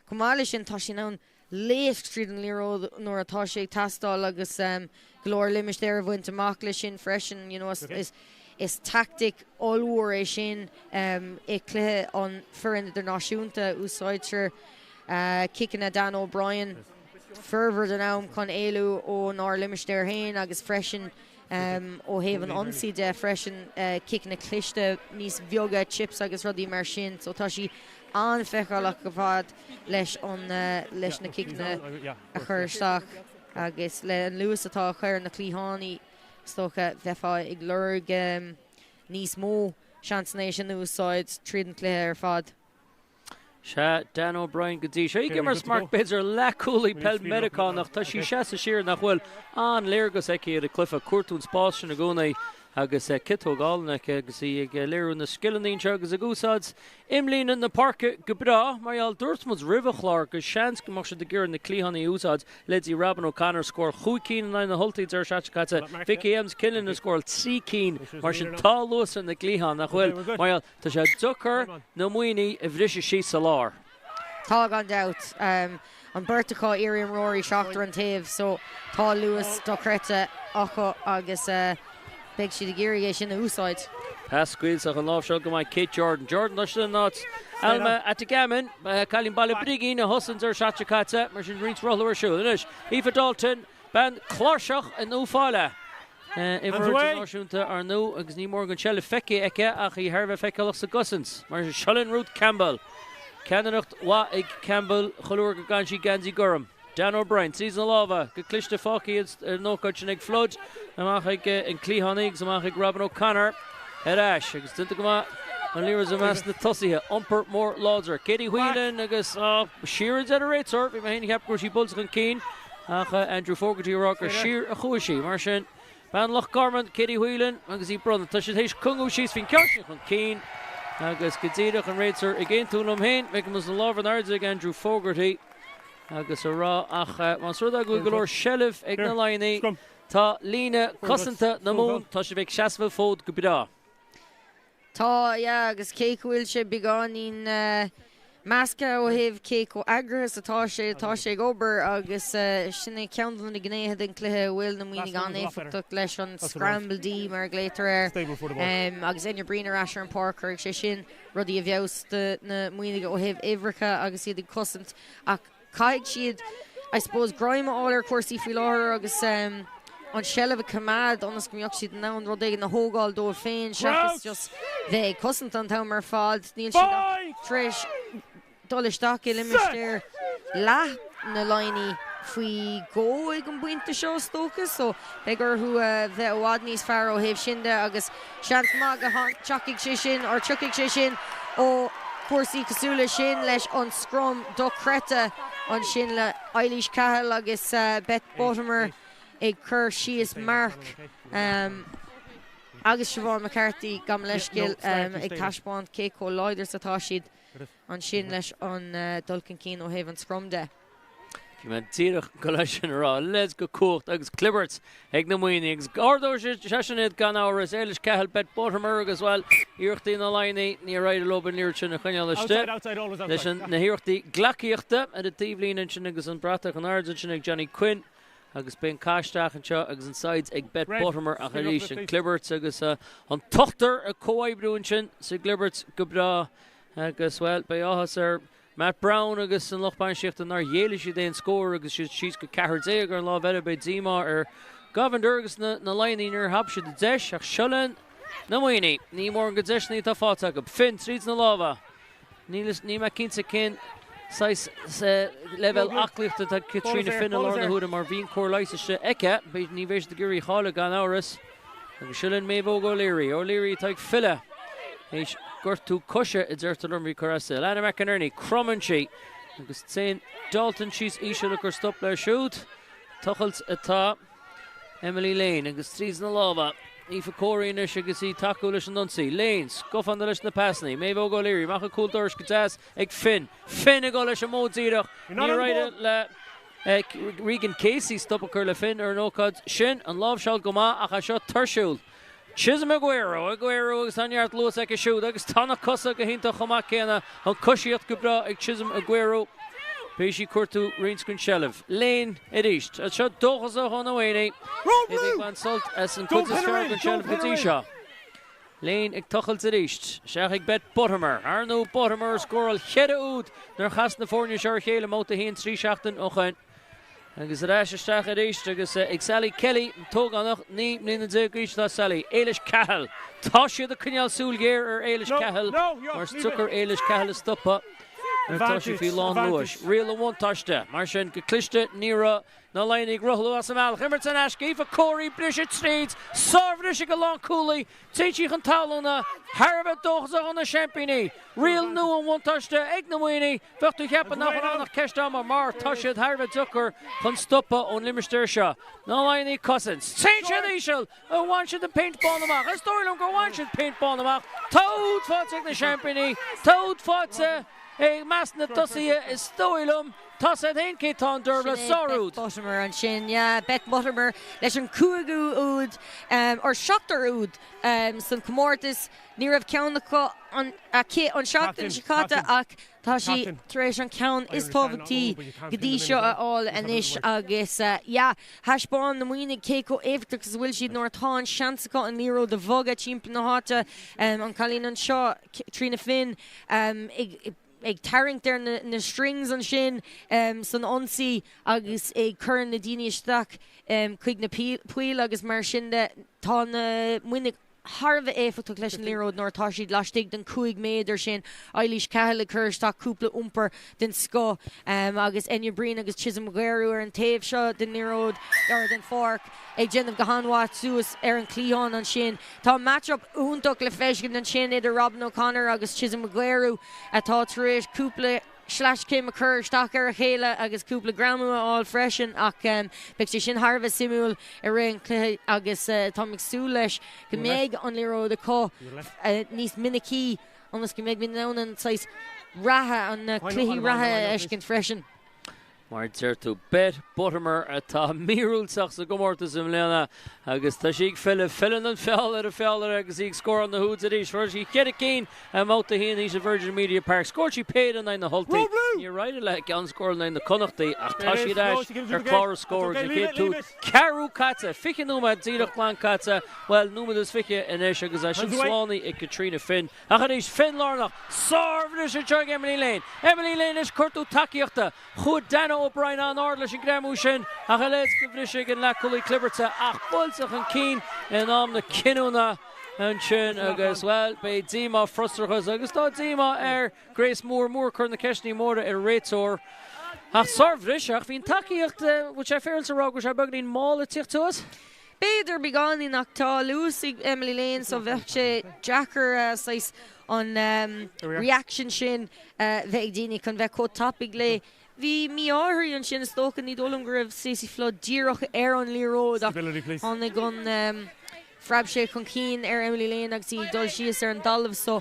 Chomh maith leis sin, tá sí in ann léasc tríd an liathróid nuair atá sé ag teastáil agus go leor limistéir a bhaint amach leis sin freisin. You know, is is tactic ollmhór é sin i cluiche an foireann idirnáisiúnta. Úsáidtear ciceanna Dan O'Brien formhór den am chun éalú ónár limistéar féin agus freisin ó thaobh an ionsaí de freisin, ciceanna cliste níos bheaga, chips agus rudaí mar sin. So tá sí an-fheiceálach go fad leis an leis na ciceanna a chur isteach agus le an luas atá acu ar na cliathánaí is dócha bheifeá ag lorg níos mó seansanna é sin a úsáid tríd an chluiche ar fad. Sea, Dan O'Brien go dtí seo. Ag imirt mar b'fhéidir leathchúlaí peil Meiriceánach. Tá sí seasta siar nach bhfuil an-léargas aici ar an cluiche. Cuartú an spás sin i gcónaí agus ciotóg álainn aici agus í ag léiriú na scileanna anseo agus ag úsáid imlíne na páirce go breá. Mar gheall, dúirt muid roimh an chlár go seans go mbeadh siad ag iarraidh na cliathánaí a úsáid. Leithéidí Robyn O'Connor scóráil chúig cinn in aghaidh na hUltaí deireadh seachtaine caite. Vicky Evans Kinlan a scóráil trí cinn. Mar sin tá luas ar na cliatháin, nach bhfuil? Mar gheall, Tá sé deacair na Muimhnigh a bhriseadh síos sa lár. Tá, gan dabht. An beirt acu iarimreoirí seachtar an taobh so tá luas dochreidte acu agus beidh siad ag iarraidh é sin a úsáid. Pas scaoilte ach an láimhseáil go maith Kate Jordan. Jordan tá sin in áit Alma Atagamen, cailín Baile Brigín a thosaigh an deireadh seachtaine caite, mar sin roinnt rothlú ar siúl anois. Aoife Dalton. Bean cláirseach in Uíbh Fhailí. Imreoir idirnáisiúnta ar ndóigh agus ní mór an tseilbh feicthe aici ach í thar a bheith feiceálach sa gcosaint. Mar sin, seo linn Ruth Campbell. Ceannaireacht mhaith ag Campbell chuile uair go gcaitheann sí geansaí gorm. Dan O'Brien tríd na lámha go cliste fágtha ar an ócáid sin ag Flood, amach ag an cliathánaí agus amach ag Robyn O'Connor ar ais agus déanta go maith an liathróid i measc na tosaithe. Iompar mór láidir. Katie Whelan agus siar a deir an réiteoir. Bhí mé féin ag ceapadh go raibh sí buailte chun cinn. Ach Andrew Fogarty ag rá gur siar a chuaigh sí. Mar sin, bean Loch Garman, Katie Whelan agus í bronnta. Tá siad théis cúngú síos, bhí an ceann sin chun cinn agus go díreach an réiteoir ag aontú liom féin, feicim an lámh in airde ag Andrew Fogarty agus a rá ach más rud é go bhfuil go leor seilbh ag na Laighnigh, tá líne cosanta na Mumhan, tá sibh ag seasamh an fód go breá. Tá, yeah, agus cé go bhfuil sé beagáinín measctha ó thaobh cé chomh eagraithe is atá sé, tá sé ag obair agus sin é ceann de na gnéithe den chluiche a bhfuil na Muimhnigh an-éifeachtach leis, an scramble D mar a ghlaotar air. Agus Enya Breen ar ais ar an pháirc, cuirfidh sé sin rudaí i bhfeabhas do na Muimhnigh ó thaobh uimhreacha agus iad ag cosaint ach Caithfidh siad, I suppose, greim a fháil ar chúrsaí faoi láthair agus an tseilbh a choimeád ionas go mbeadh siad in ann rud éigin a thógáil dóibh féin seachas just bheith ag cosaint an t-am ar fad. Níl siad ach tar éis dul isteach i limistéar leath na Laighnigh faoi dhó ag an bpointe seo is dócha so beidh orthu bheith i bhfad níos fearr ó thaobh sin de agus Seans maith go dtiocfaidh sé sin, or tiocfaidh sé sin ó chúrsaí cosúil leis sin, leis an scrum dochreidte ansin le Eilís Cahill agus Beth Buttimer ag cur síos marc agus Siobhán McCarthy, gabh mo leithscéal, ag taispeáint cé chomh láidir is atá siad ansin leis an dul chun cinn ó thaobh an scrum de. Bhí mé díreach ag dul é sin a rá. Leis go cumhacht agus clibirt ag na Muimhnigh agus ardóidh seisean iad gan amhras. Éilis Cahill, Beth Buttimer agus, bhuel, iarrachtaí na Laighnigh, níor éirigh leo an liathróid sin a choinneáil istigh. Leis na hiarrachtaí gleacaíochta ar an taobhlíne ansin agus an bratach in airde ansin ag Johnny Quinn agus beidh an caith isteach anseo agus an said ag Beth Buttimer ach arís an clibirt agus an t-ochtar ag comhoibriú ansin sa gclibirt go breá agus, bhuel, beidh áthas ar Matt Browne agus an lucht bainistíochta nár ghéill siad aon scór agus siad síos go 14 ar an lámh eile. Beidh díomá ar Govender agus na Laighnigh nár thapaigh siad an deis ach seo linn na Muimhnigh. Ní mórán de deiseanna atá faighte acu. Finn tríd na lámha. Níl mé cinnte cén saghas leibhéal aclaíochta atá ag Caitríona Finn i láthair na huaire mar bhí an cóir leighis istigh aici. Ní bheidh siad ag iarraidh í a chailleadh gan amhras. Agus seo linn Méabh Óg O'Leary. O'Leary atá ag filleadh théis gortú coise a deirtear liom bhí cur as di. Alana McInerney, cromann sí agus téann Dalton síos íseal ag cur stop léi siúd. Tochailt atá Emily Lane agus tríd na lámha. Aoife Corey anois agus í ag tacú leis an ionsaí. Lane, scafánta leis na pasannaí. Méabh Óg O'Leary amach ag cúl dorais go deas ag Finn. Finn ag dul leis an modh díreach. Níor éirigh le Regan Casey stop a chur le Finn ar an ócáid sin. An láimhseáil go maith ach é seo tuirsiúil. Chisholm Aguero, Aguero agus tá neart luas aici siúd agus tá na cosa go hiontach chomh maith céanna. An coisíocht go breá ag Chisholm Aguero. Beidh sí ag cuartú roinnt den tseilbh. Lane arís. Seo dóchasach ó na Muimhnigh. Iad ag baint sult as an gcuid is fearr den tseilbh go dtí seo. Lane ag tochailt arís. Isteach ag Beth Buttimer. Ar ndóigh Buttimer a scóráil cheithre úd nuair a chas na foirne seo ar chéile i mbabhta 1 3 seachtain ó shoin. Agus ar ais isteach arís agus ag Sally Kelly, an t-ógánach, 19 mbliana d'aois atá Sally. Éilis Cahill. Tá siad ag coinneáil súil ghéar ar Éilis Cahill mar is deacair Éilis Cahill a stopadh nuair atá sí faoi lán luais. Riail an bhuntáiste. Mar sin, go cliste ní raibh Na Laighnigh ag rothlú as an mbealach. Imirt in aisce, Aoife Corey, briseadh tríd, sárbhriseadh ag an lánchúlaí, téann sí chun talúna, thar a bheith dóchasach ó na seaimpíní. Riail nua an bhuntáiste ag na Muimhnigh, bheadh tú ag ceapadh nach bhfuil ann ach ceist ama mar tá siad thar a bheith deacair chun stopadh ón limistéar seo. Na Laighnigh ag cosaint. Téann siad íseal! Ar bhain siad an péint bán amach? Is dóigh liom gur bhain siad péint bán amach. Tá úd faighte ag na seaimpíní, tá úd faighte i measc na dtosaithe is dóigh liom. Tá siad féin cé tá an Dervla Sin é sárúd. Beth Buttimer ansin, yeah, Beth Buttimer leis an cúigiú úd, or seachtar úd san comórtas. Ní raibh ceann acu an, aici an seachtain seo caite ach tá sí tar éis an ceann is tábhachtaí go dtí seo a fháil anois agus yeah, thaispeáin na Muimhnigh cé chomh éifeachtach is a bhfuil siad nuair atá an seans acu an liathróid a bhogadh timpeall na háite. An cailín anseo, Tríona Finn, ag. ag tarraingt ar na strings ansin san ionsaí agus ag cur na daoine isteach chuig na poill agus mar sin de. Tá na Muimhnigh thar a bheith éifeachtach leis an liathróid nuair atá siad laistigh den 5 méadar sin. Eilís Cahill ag cur isteach cúpla iompar den scoth agus Enya Breen agus Chisom Aguero ar an taobh seo den liathróid, or den pháirc, ag déanamh go han-mhaith suas ar an chliathán ansin. Tá match-up iontach le feiscint ansin idir Robin O'Connor agus Chisom Aguero atá tar éis cúpla. sleaschéim a chur isteach ar a chéile agus cúpla greamú a fháil freisin ach beidh sé sin thar a bheith suimiúil i rith an chluiche agus táim ag súil leis go mbeidh an liathróid acu níos minicí ionas go mbeidh muid in ann an saghas reatha, an na cluichí reatha a fheiscint freisin. Mar a deir tú, Beth Buttimer atá míorúilteach sa gcomórtas i mbliana agus tá sí ag filleadh. Filleann an feall ar an bhfeallaire agus í ag scóráil na húid arís. Fuair sí cheithre cinn i mbabhta a haon thíos i Virgin Media Park. Scóráil sí péire in aghaidh na hUltaí. Níor éirigh léi ceann a scóráil in aghaidh na Connachtaí ach tá sí ar ais ar chlár na scór agus an chéad túd ceathrú caite. 20 nóiméad díreach glan caite, bhuel, nóiméad is 20 anois agus é sin slánaithe ag Caitríona Finn. Ach arís, Finn lárnach, sárbhriseadh anseo ag Emily Lane. Emily Lane anois ag cuartú tacaíochta. Chuaigh Dana O'Brien an-ard leis an greamú sin ach a leithéid de bhriseadh ag an leathchúlaí clibirte ach buailte chun cinn in am na cinniúna ansin agus, bhuel, beidh díomá, frustrachas agus tá díomá ar Grace Moore. Moore ag cur na ceisteanna móra ar an réiteoir. Ach sárbhriseadh, ach bhí an tacaíocht, bhfuil sé féaráilte a rá go raibh sé beagáinín mall ag tíocht suas? B'fhéidir beagáinín ach tá luas ag Emily Lane so bheadh sé deacair saghas an reaction sin bheith ag daoine chun bheith chomh tapaidh léi. Bhí mí-ádh uirthi ansin is dócha, ní dóigh liom go raibh Stacey Flood díreach ar an liathróid ach tháinig an, phreab sé chun cinn ar Emily Lane agus í ag dul síos ar an dtalamh so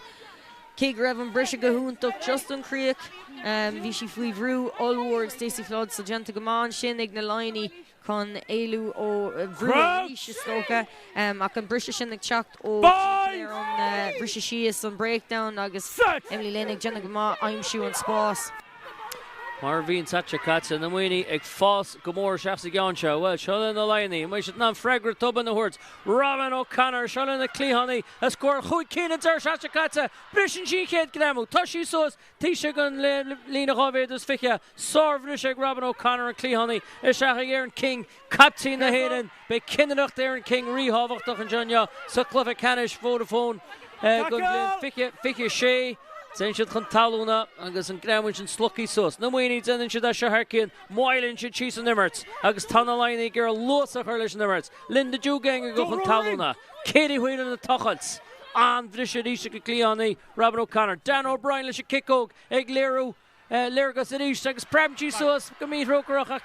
cé go raibh an briseadh go hiontach just an chríoch bhí sí faoi bhrú ollmhór ag Stacey Flood so déanta go maith ansin ag na Laighnigh. chun éalú ó bhrú arís is dócha, ach an briseadh sin ag teacht ó timpeall ar an bhriseadh síos, an breakdown, agus Emily Lane ag déanamh go maith aimsiú an spás. Mar a bhí an tseachtain seo caite, na Muimhnigh ag fás go mór isteach sa gceann seo. Bhuel, seo linn na Laighnigh. An mbeidh siad in ann freagra tobann a thabhairt? Robyn O'Connor, seo linn na cliathánaí a scóráil chúig cinn an deireadh seachtaine seo caite. Briseann sí an chéad greamú. Tá sí suas taobh istigh den líne 2 mhéadar is 20. Sárbhriseadh ag Robyn O'Connor, an cliathánaí, isteach ag Erin King, caiptín na hÉireann. Beidh cinnireacht Erin King ríthábhachtach anseo inniu sa chluiche ceannais Vodafone don bhliain 2026. Téann siad chun talúna agus an greamú sin slogtha suas. Na Muimhnigh, déanann siad é seo thar cionn, moilleann siad síos an imirt agus tá na Laighnigh ag iarraidh luas a chur leis an imirt. Linda Djougang ag dul chun talúna. Katie Whelan ag tochailt. An-bhriseadh arís ag an gcliathánaí Robyn O'Connor. Dan O'Brien leis an cic óg ag léiriú léargas arís agus preabann sí suas go míthrócaireach ach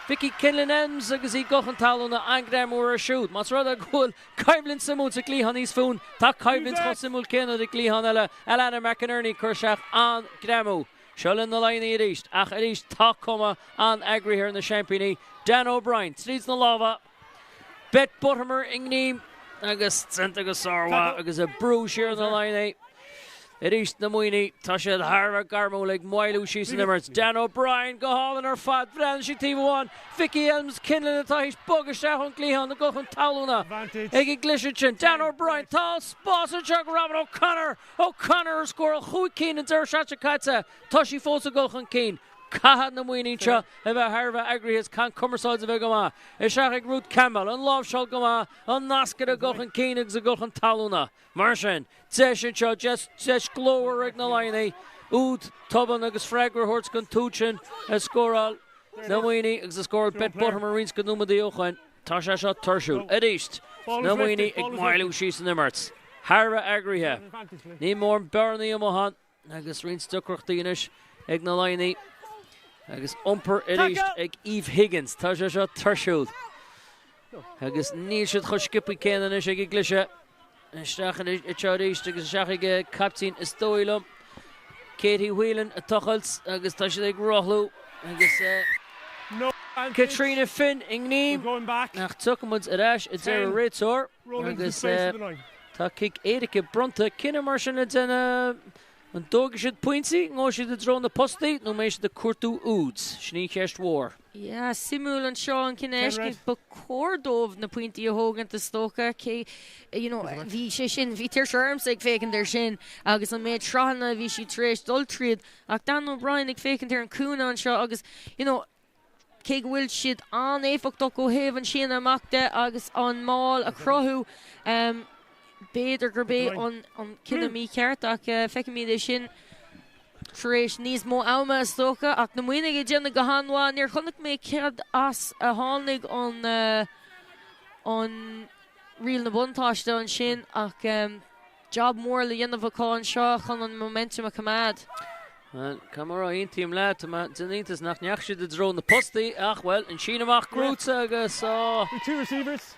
Vicky Kinlan-Elmes agus í ag dul chun talúna, an-ghreamú uirthi siúd. Más rud é go bhfuil coimhlint suimiúil sa gcliathán thíos fúinn, tá coimhlint chomh suimiúil céanna ar an gcliathán eile, Alannah McInerney ag cur isteach an-ghreamú. Seo linn na Laighnigh arís ach arís tá cuma an-eagraithe ar na seaimpíní. Dan O'Brien tríd na lámha. Beth Buttimer i ngreim agus déanta go sármhaith agus ag brú siar na Laighnigh. Arís na Muimhnigh, tá siad thar a bheith gairmiúil ag moilliú síos an imirt. Dan O'Brien go hálainn ar fad, breathnaíonn sí taobh amháin. Vicky Elmes Kinlan atá théis bogadh isteach ón gcliathán ag dul chun talúna ag an gcliseadh sin. Dan O'Brien, tá spás anseo ag Robyn O'Connor! O'Connor a scóráil chúig cinn an deireadh seachtaine seo caite, tá sí fós ag dul chun cinn. Caithfidh na Muimhnigh anseo a bheith thar a bheith eagraithe is caithfidh an cumarsáid a bheith go maith. Isteach ag Ruth Campbell, an láimhseáil go maith, an nascaire ag dul chun cinn agus ag dul chun talúna. Mar sin, deis anseo, deis, deis glórmhar ag na Laighnigh, úd tobann agus freagra a thabhairt don t-úd sin a scóráil na Muimhnigh agus a scóráil Beth Buttimer roinnt de nóiméadaí ó shoin. Tá sé seo tuirsiúil. Arís, na Muimhnigh ag moilliú síos an imirt. Thar a bheith eagraithe. Ní mór bearnaí amuigh ann. Agus roinnt deacrachtaí anois ag na Laighnigh agus iompar arís ag Eve Higgins. Tá sé seo tuirsiúil. Agus níl siad chomh sciobtha céanna anois ag an gcliseadh. Isteach anseo arís agus isteach ag an captaen is dóigh liom. Katie Whelan ag tochailt agus tá siad ag rothlú agus Caitríona Finn i ngreim. Ach tiocfaidh muid ar ais a deir an réiteoir agus Tá cic éirice bronnta. Cinneadh mar sin le déanamh. An dtógfaidh siad pointí, an ngabhfaidh siad i dtreo na postaí nó an mbeidh siad ag cuartú úd? Sin í an cheist mhór. Yeah, suimiúil anseo an cinneadh a fheiscint. Ba chóir dóibh na pointí a thógaint is dócha. Cé, you know, bhí sé sin, bhí tuirse ormsa ag féachaint air sin agus an méid sraitheanna a bhí siad tar éis dul tríd. Ach Dan O'Brien ag féachaint ar an cúinne anseo agus, you know, Cé go bhfuil siad an-éifeachtach ó thaobh an síneadh amach de agus an maul a chruthú, b'fhéidir gurb é an cinneadh mícheart ach feicfimid é sin tar éis níos mó ama is dócha. Ach na Muimhnigh ag déanamh go han-mhaith. Níor chonaic mé cad as a tháinig an riail na buntáiste ansin ach. Job mór le dhéanamh acu anseo chun an momentum a choimeád. Bhuel, caithfidh mé a rá, aontaím leat, tá mé den iontas nach ndeachaigh siad i dtreo na postaí ach, bhuel, an síneadh amach gnóthaithe agus, á,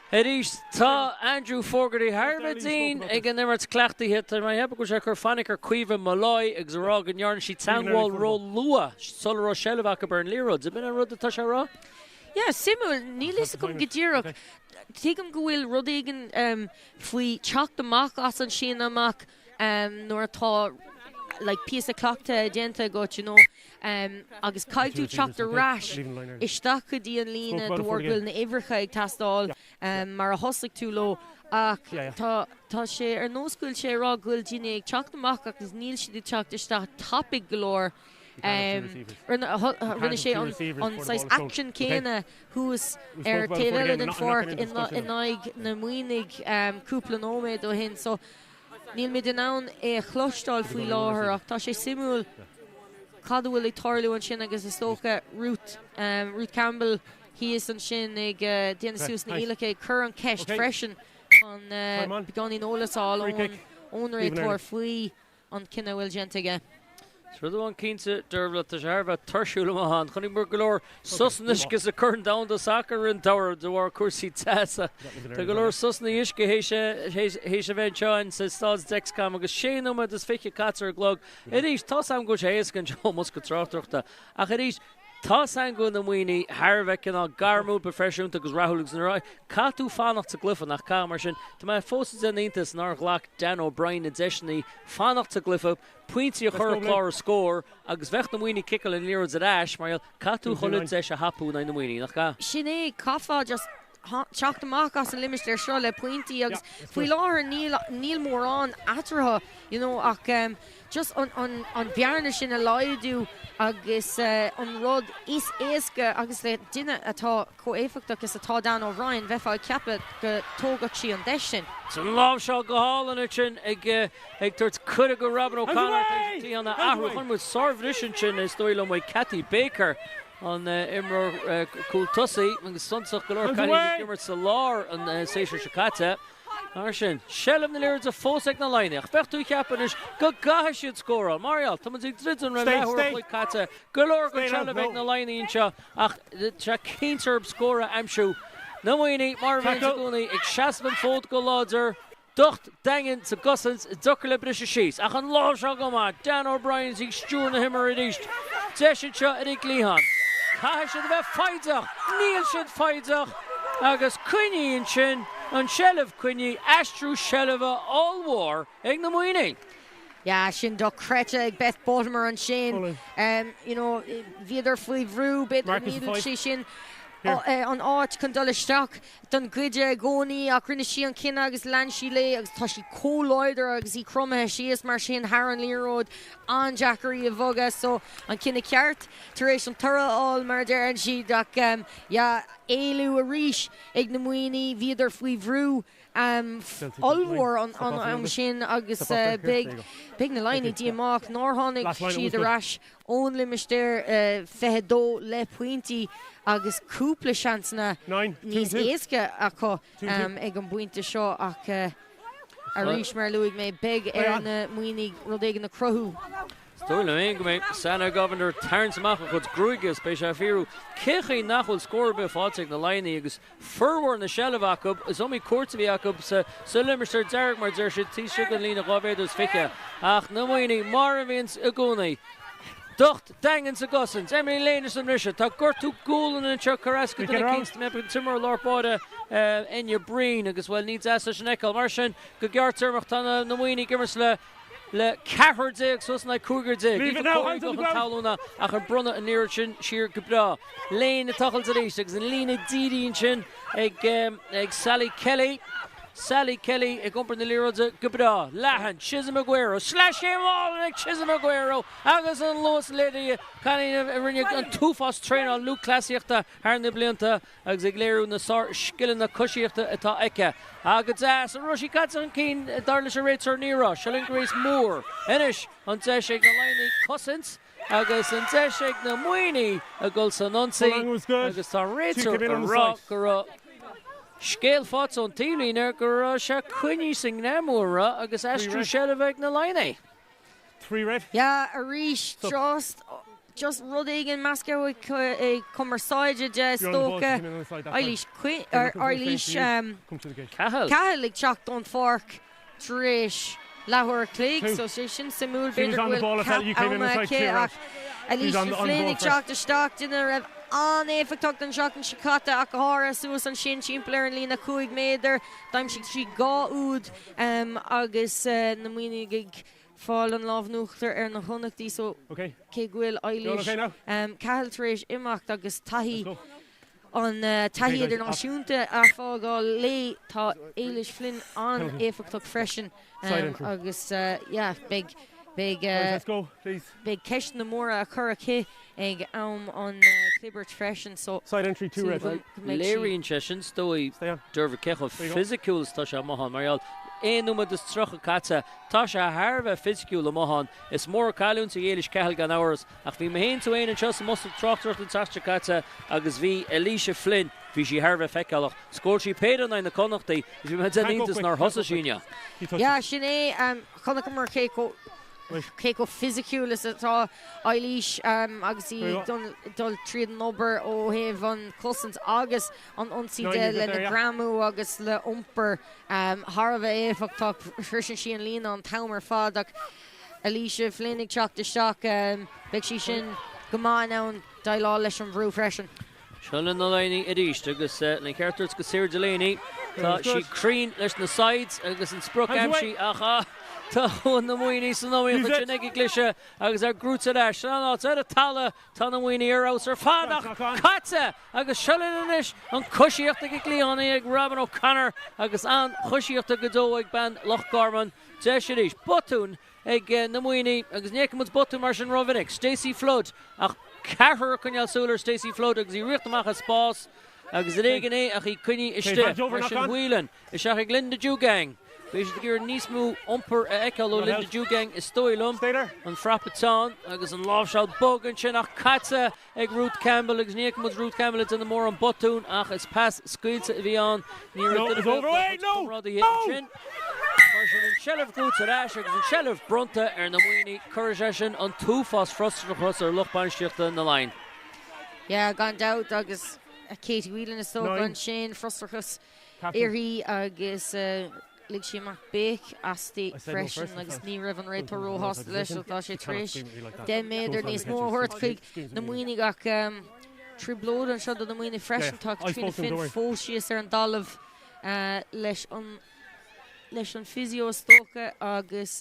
arís, tá Andrew Fogarty thar a bheith dian ag an imirt cleachtaithe. Tá mé ag ceapadh go bhfuil sé ag cur fainic ar Caoimhe Molloy agus ag rá go ndearna sí teagmháil ró-luath sula raibh seilbh acu ar an liathróid. Ab in an rud atá sé a rá? Yeah, suimiúil. Níl fhios agam go díreach. Tuigim go bhfuil rud éigin faoi teacht amach as an síneadh amach. nuair atá like píosa cleachtaidh déanta agat you know agus caithfidh tú teacht ar ais isteach go dtí an líne de bharr go bhfuil na uimhreacha ag teastáil mar a thosaigh tú leo ach tá tá sé ar nós go bhfuil sé ag rá go bhfuil daoine ag teacht amach agus níl siad ag teacht isteach tapaidh go leor rinne sé an saghas action céanna thuas ar taobh eile den pháirc in aghaidh na Muimhnigh cúpla nóiméad ó shin so Nílimid in ann é a chloisteáil faoi láthair ach tá sé suimiúil cad a bhfuil ag tarlú ansin agus is dócha Ruth, Ruth Campbell thíos ansin ag déanamh suas na huibheacha ag cur an cheist freisin chun beagáinín eolas a fháil ón réiteoir faoi an cinneadh a bhfuil déanta aige. Is rud amháin cinnte, Dervla, tá sé thar a bheith tuirsiúil amuigh ann. Chonaic go leor sosanna uisce sa Corn Domhanda Sacair i rith an tsamhraidh de bharr cúrsaí teasa. Tá go leor sosanna uisce théis a bheith anseo in sa Staid Dexcom agus sé nóiméad is 20 caite ar an gclog. Arís, tá's agam go bhfuil sé éasca anseo i mbosca tráchtaireachta ach arís, tá's agam go bhfuil na Muimhnigh thar a bheith cineál gairmiúil, proifisiúnta agus rathúil agus nuair a caithfidh tú fanacht sa gcluiche, nach caithfidh? Mar sin, tá mé fós ag déanamh iontais nár ghlac Dan O'Brien na deiseanna fanacht sa gcluiche, pointí a chur ar chlár an scóir agus bheadh na Muimhnigh ag ciceáil an liathróid ar ais mar gheall, caithfidh tú chuile deis a thapú in aghaidh na Muimhnigh, nach gcaithfidh? Sin é, caithfeá just teacht amach as an limistéar seo le pointí agus faoi láthair níl, níl mórán eatarthu you know ach just an, an, an bhearna sin a laghdú agus an rud is éasca agus le duine atá chomh éifeachtach is atá Dan O'Brien, bheifeá ag ceapadh go dtógfadh sí an deis sin. Is an láimhseáil go hálainn ansin ag ag tabhairt cuireadh go Robin O'Connor tar éis an cliathán a athrú. Chonaic muid sárbhriseadh ansin is dóigh liom uaidh Cathy Baker, an imreoir cúl tosaigh, agus suntasach go leor cailín ag imirt sa lár an séasúr seo caite. Mar sin, seilbh na liathróide fós ag na Laighnigh. Ach bheadh tú ag ceapadh anois go gcaithfidh siad scóráil. Mar gheall, tá muid ag druidim le leathuair an chloig caite. Go leor den tseilbh ag na Laighnigh anseo ach tá sé cinnte orthu scór a aimsiú. Na Muimhnigh, mar a bhíonns i gcónaí, ag seasamh an fód go láidir. Docht daingean sa gcosaint, deacair le briseadh síos. Ach an láimhseáil go maith, Dan O'Brien ag stiúradh na himeartha arís. Deis anseo ar an gcliathán. Caithfidh siad a bheith foighdeach. Níl siad foighdeach agus coinnithe ansin, an tseilbh coinnithe, aistriú seilbhe ollmhór ag na Muimhnigh. Yeah, sin dochreidte ag Beth Buttimer ansin. You know, bhíodar faoi bhrú, b'fhéidir níl sé sin an áit chun dul isteach don gcaide i gcónaí ach rinne sí an cinneadh agus lean sí léi agus tá sí chomh láidir agus í cromaithe síos mar sin thar an liathróid, an-deacair í a bhogadh so an cinneadh ceart tar éis an toradh a fháil mar a deireann siad ach yeah, éalú arís ag na Muimhnigh, bhíodar faoi bhrú ollmhór an am sin agus beidh beidh na Laighnigh díomách nár tháinig siad ar ais ón limistéar 22 le pointí agus cúpla seansanna níos éasca acu ag an bpointe seo ach arís mar a luaigh mé beidh ar na Muimhnigh rud éigin a chruthú. Is dóigh liom féin go mbeidh Sanna Govender ag tarraingt amach a chuid gruaige is beidh sé ag fiafraí cén chaoi nach bhfuil scór ar bith faighte ag na Laighnigh agus formhór na seilbhe acu. Is iomaí cuairt a bhí acu sa limistéar dearg, mar a deir siad, taobh istigh den líne 2 mhéadar is 20. Ach na Muimhnigh, mar a bhíonns i gcónaí, docht daingean sa gcosaint. Emily Lane is an mbriseadh. Tá gortú gualainne anseo curtha as go duine eicínt, mé an t-imreoir lár báire Enya Breen agus, bhuel, ní deas leis an fheiceáil. Mar sin, go gearrtéarmach, tá na Muimhnigh ag imirt le. Le ceathrar déag suas in aghaidh cúigear déag. Aoife Corey chun talún ach ar bronnadh an liathróid sin siar go breá. Lane ag tochailt arís agus an líne dírithe ansin ag Sally Kelly. Sally Kelly ag iompar na liathróide go breá. Leathan. Chisholm Aguero. Sleaschéim álainn ag Chisholm Aguero agus an luas léirithe. Cailín a rinne an t-uafás traenáil lúthchleasaíochta thar na blianta. agus ag léiriú na sár-scileanna coisíochta atá aici. Go deas, an raibh sí caite chun cinn, dar leis an réiteoir? Ní raibh. Seo Grace Moore. Anois an deis ag na Laighnigh cosaint agus an deis ag na Muimhnigh a dhul san ionsaí agus tá an réiteoir ag rá go raibh scéal faighte ón taobhlíne go raibh sé coinnithe sa ngreamú a raibh agus aistriú seilbhe ag na Laighnigh. Yeah, arís, just, just rud éigin measctha ó cumarsáide de is dócha. Eilís Quinn, Eilís Cahill. Cahill ag teacht ón pháirc tar éis leathuair a chloig, so sé sin suimiúil, b'fhéidir go bhfuil ceap ama aici ach Eilís Flynn ag teacht isteach, duine a raibh an-éifeachtach an tseachtain seo caite ach go háirithe suas ansin timpeall ar an líne 5 méadar, d'aimsigh sí 2 úd agus na Muimhnigh ag fáil an lámh in uachtar ar na Connachtaigh so cé go bhfuil Eilís Cahill tar éis imeacht agus taithí an taithí idirnáisiúnta a fhágáil léi, tá Eilís Flynn an-éifeachtach freisin agus yeah beidh beidh beidh ceisteanna móra á cur aici ag am an chlibirt freisin so súil agam go mbeidh sí. Léiríonn sé sin is dóigh Dermot cé chomh fisiciúil is atá sé amuigh ann mar gheall 1 nóiméad is 30 caite tá sé thar a bheith fisiciúil amuigh ann. Is mór an cailliúint í Éilis Cahill gan amhras ach bhí mé féin tú féin anseo sa mbosca tráchtaireachta an tseachtain seo caite agus bhí Alicia Flynn, bhí sí thar a bheith feiceálach. Scóráil sí péire in aghaidh na Connachtaí agus bhí mé ag déanamh iontas nár thosaigh sí inniu. Yeah, sin é. Chonaiceamar cé chomh cé chomh fisiciúil is atá Eilís agus í ag dul tríd an obair ó thaobh an chosaint agus an ionsaí de lena greamú agus le iompar thar a bheith éifeachtach. Sroiseann sí an líne an t-am ar fad ach Alicia Flynn ag teacht isteach, beidh sí sin go maith in ann déileáil leis an bhrú freisin. Seo linn na Laighnigh arís agus le ceart a thabhairt do Sarah Delaney, tá sí cruinn leis na sides agus an sprioc aimsithe ach tá na Muimhnigh san iomaíocht ansin ag an gcliseadh agus é gnóite ar ais. San áit ar an talamh tá na Muimhnigh ar fheabhas ar fad ach caite agus seo linn anois an coisíocht ag an gcliathánaí ag Robin O'Connor agus an-choisíocht go deo ag bean Loch Garman. Deis arís. Botún ag na Muimhnigh agus ní fheiceann muid botún mar sin rómhinic. Stacey Flood ach ceathrar ag coinneáil súil ar Stacey Flood agus í ag rith amach as spás agus ar éigean é ach í coinnithe istigh. Mar sin Whelan isteach ag Linda Djougang. Beidh siad ag iarraidh níos mó iompair a fheiceáil ó Linda Djougang is dóigh liom. An frapa teann agus an láimhseáil bog ansin ach caite ag Ruth Campbell agus ní fheiceann muid Ruth Campbell ag déanamh mórán botún ach is pas scaoilte a bhí ann. Ní raibh duine ar bith dá chuid comrádaithe ansin. Mar sin an tseilbh gnóite ar ais agus an tseilbh bronnta ar na Muimhnigh. Cuirfidh sé sin an t-uafás frustrachas ar lucht bainistíochta na Laighean. Yeah, gan dabht agus Katie Whelan is dócha ansin, frustrachas uirthi agus lig sí amach béic aisti freisin agus ní raibh an réiteoir róshásta leis so tá sé tar éis 10 méadar níos mó a thabhairt chuig na Muimhnigh ach trioblóid anseo do na Muimhnigh freisin. Tá Caitríona Finn fós síos ar an dtalamh leis an leis an physio is dócha agus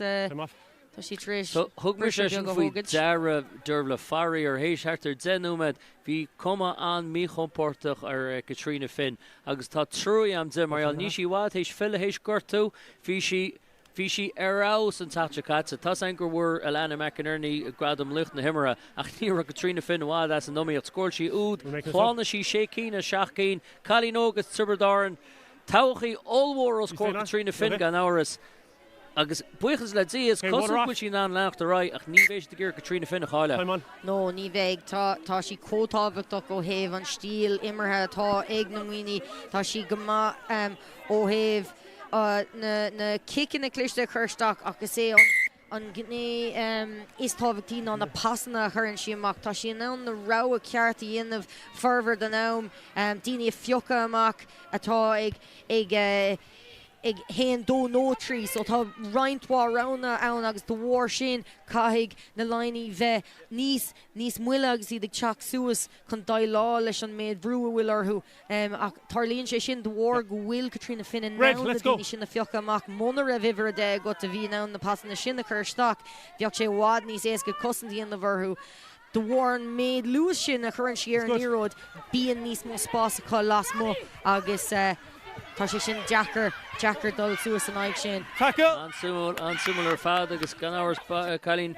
tá sí tar éis Thug mise briseadh sin beag a faoi thógaint. deara Dervla faraor théis thart ar 10 nóiméad bhí cuma an-mhíchompordach ar Caitríona Finn agus tá trua agam di mar gheall níl sí i bhfad théis filleadh théis gortú, bhí sí bhí sí ar fheabhas an tseachtain seo caite. Tá's againn gur bhfuair Alannah McInerney gradam laoch na himeartha ach ní raibh Caitríona Finn i bhfad as an iomaíocht. Scóráil sí úd, shlánaigh sí sé cinn as seacht gcinn, cailín óg as Tiobraid Árann. Todhchaí ollmhór os comhair Caitríona Finn gan amhras. Agus buíochas le Dia, is cosúil go bhfuil sí in ann leanacht ar aghaidh ach ní bheidh siad ag iarraidh Caitríona Finn a chailleadh. No, ní bheidh. Tá, tá sí chomh tábhachtach ó thaobh an stíl imeartha atá ag na Muimhnigh. Tá sí go maith ó thaobh na, na ciceanna cliste a chur isteach ach is é an, an ghné is tábhachtaí ná na pasanna a chuireann sí amach. Tá sí in ann na rogha ceart a dhéanamh formhór den am, daoine a phiocadh amach atá ag, ag, ag haon, dó nó trí. So tá roinnt mhaith roghanna ann agus de bharr sin caithfidh na Laighnigh bheith níos níos moille agus iad ag teacht suas chun déileáil leis an méid brú a bhfuil orthu. Ach tarlaíonn sé sin de bharr go bhfuil Caitríona Finn in ann na daoine sin a phiocadh amach. Muna raibh uimhir a 10 agat a bhí in ann na pasanna sin a chur isteach, bheadh sé i bhfad níos éasca cosaint a dhéanamh orthu. De bharr an méid luas sin a chuireann sí ar an liathróid, bíonn níos mó spás acu lasmuigh agus tá sé sin deacair, deacair dul suas in aghaidh sin. An-suimiúil, an-suimiúil ar fad agus gan amhras cailín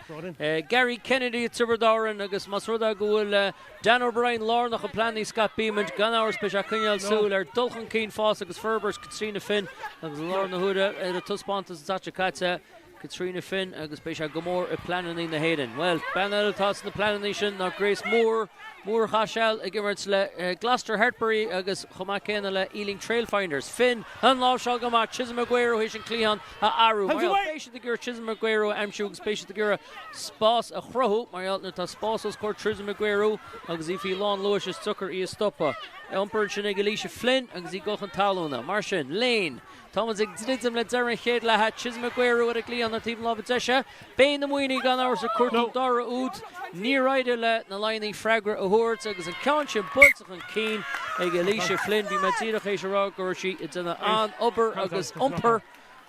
Gary Kennedy i Tiobraid Árann agus más rud é go bhfuil Dan O'Brien lárnach i bpleananna Scott Bemand, gan amhras beidh sé ag coinneáil súil ar dul chun cinn, fás agus forbairt Caitríona Finn agus i láthair na huaire ar a taispeántas an tseachtain seo caite. Caitríona Finn agus beidh sé go mór i bpleananna na hÉireann. Bhuel, bean eile atá sna pleananna sin ná Grace Moore. Moore a chaith seal ag imirt le Gloucester Hartpury agus chomh maith céanna le Ealing Trailfinders. Finn, an láimhseáil go maith, Chisom Aguero théis an cliathán a athrú. Mar gheall, beidh siad ag iarraidh Chisom Aguero a aimsiú agus beidh siad ag iarraidh spás a chruthú. Mar gheall, nuair atá spás os comhair Chisom Aguero agus í faoi lán luais is deacair í a stopadh. Iompar ansin ag Alicia Flynn agus í ag dul chun talúna. Mar sin, Lane. Táimid ag druidim le deireadh an chéad leatha. Chisom Aguero ar an gcliathán ar taobh na láimhe deise. Beidh na Muimhnigh gan amhras ag cuartú an dara úd. Níor éirigh le na Laighnigh freagra a thabhairt agus an ceann sin buailte chun cinn ag Alicia Flynn. Bhí mé díreach théis a rá go raibh sí ag déanamh an-obair agus iompar.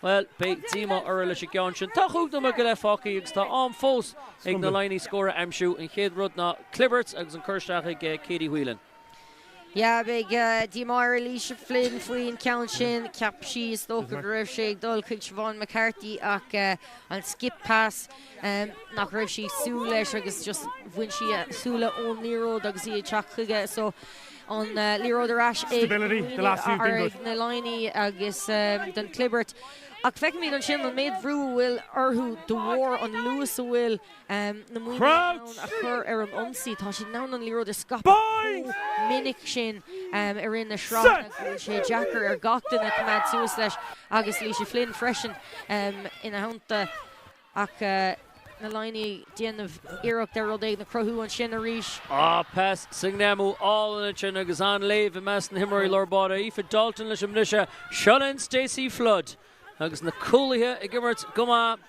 Bhuel, beidh díomá orthu leis an gceann sin. Tá chúig nóiméad go leith fágtha agus tá am fós ag na Laighnigh scór a aimsiú. An chéad rud ná clibirt agus an cur isteach ag Katie Whelan. Yeah, beidh díomá ar Alicia Flynn faoin ceann sin. Cheap sí, is dócha, go raibh sé ag dul chuig Siobhán McCarthy ach an skip pass nach raibh sí ag súil leis agus just bhain sí a súile ón liathróid agus í ag teacht chuige. So an liathróid ar ais ag na Laighnigh agus don clibirt. Ach feicimid ansin an méid bhrú a bhfuil orthu de bharr an luas a bhfuil na Muimhnigh in ann a chur ar an ionsaí. Tá siad in ann an liathróid a scaipeadh chomh minic sin i rith na sraitheanna go bhfuil sé deacair ar gach duine coimeád suas leis agus Alicia Flynn freisin ina theannta. Ach na Laighnigh ag déanamh iarracht ar rud éigin a chruthú ansin arís. Ah, pas sa ngreamú álainn ansin agus an-léamh i measc na himreoirí lár báire. Aoife Dalton leis an mbriseadh. Seo linn Stacey Flood. Agus na cúlaithe ag imirt go maith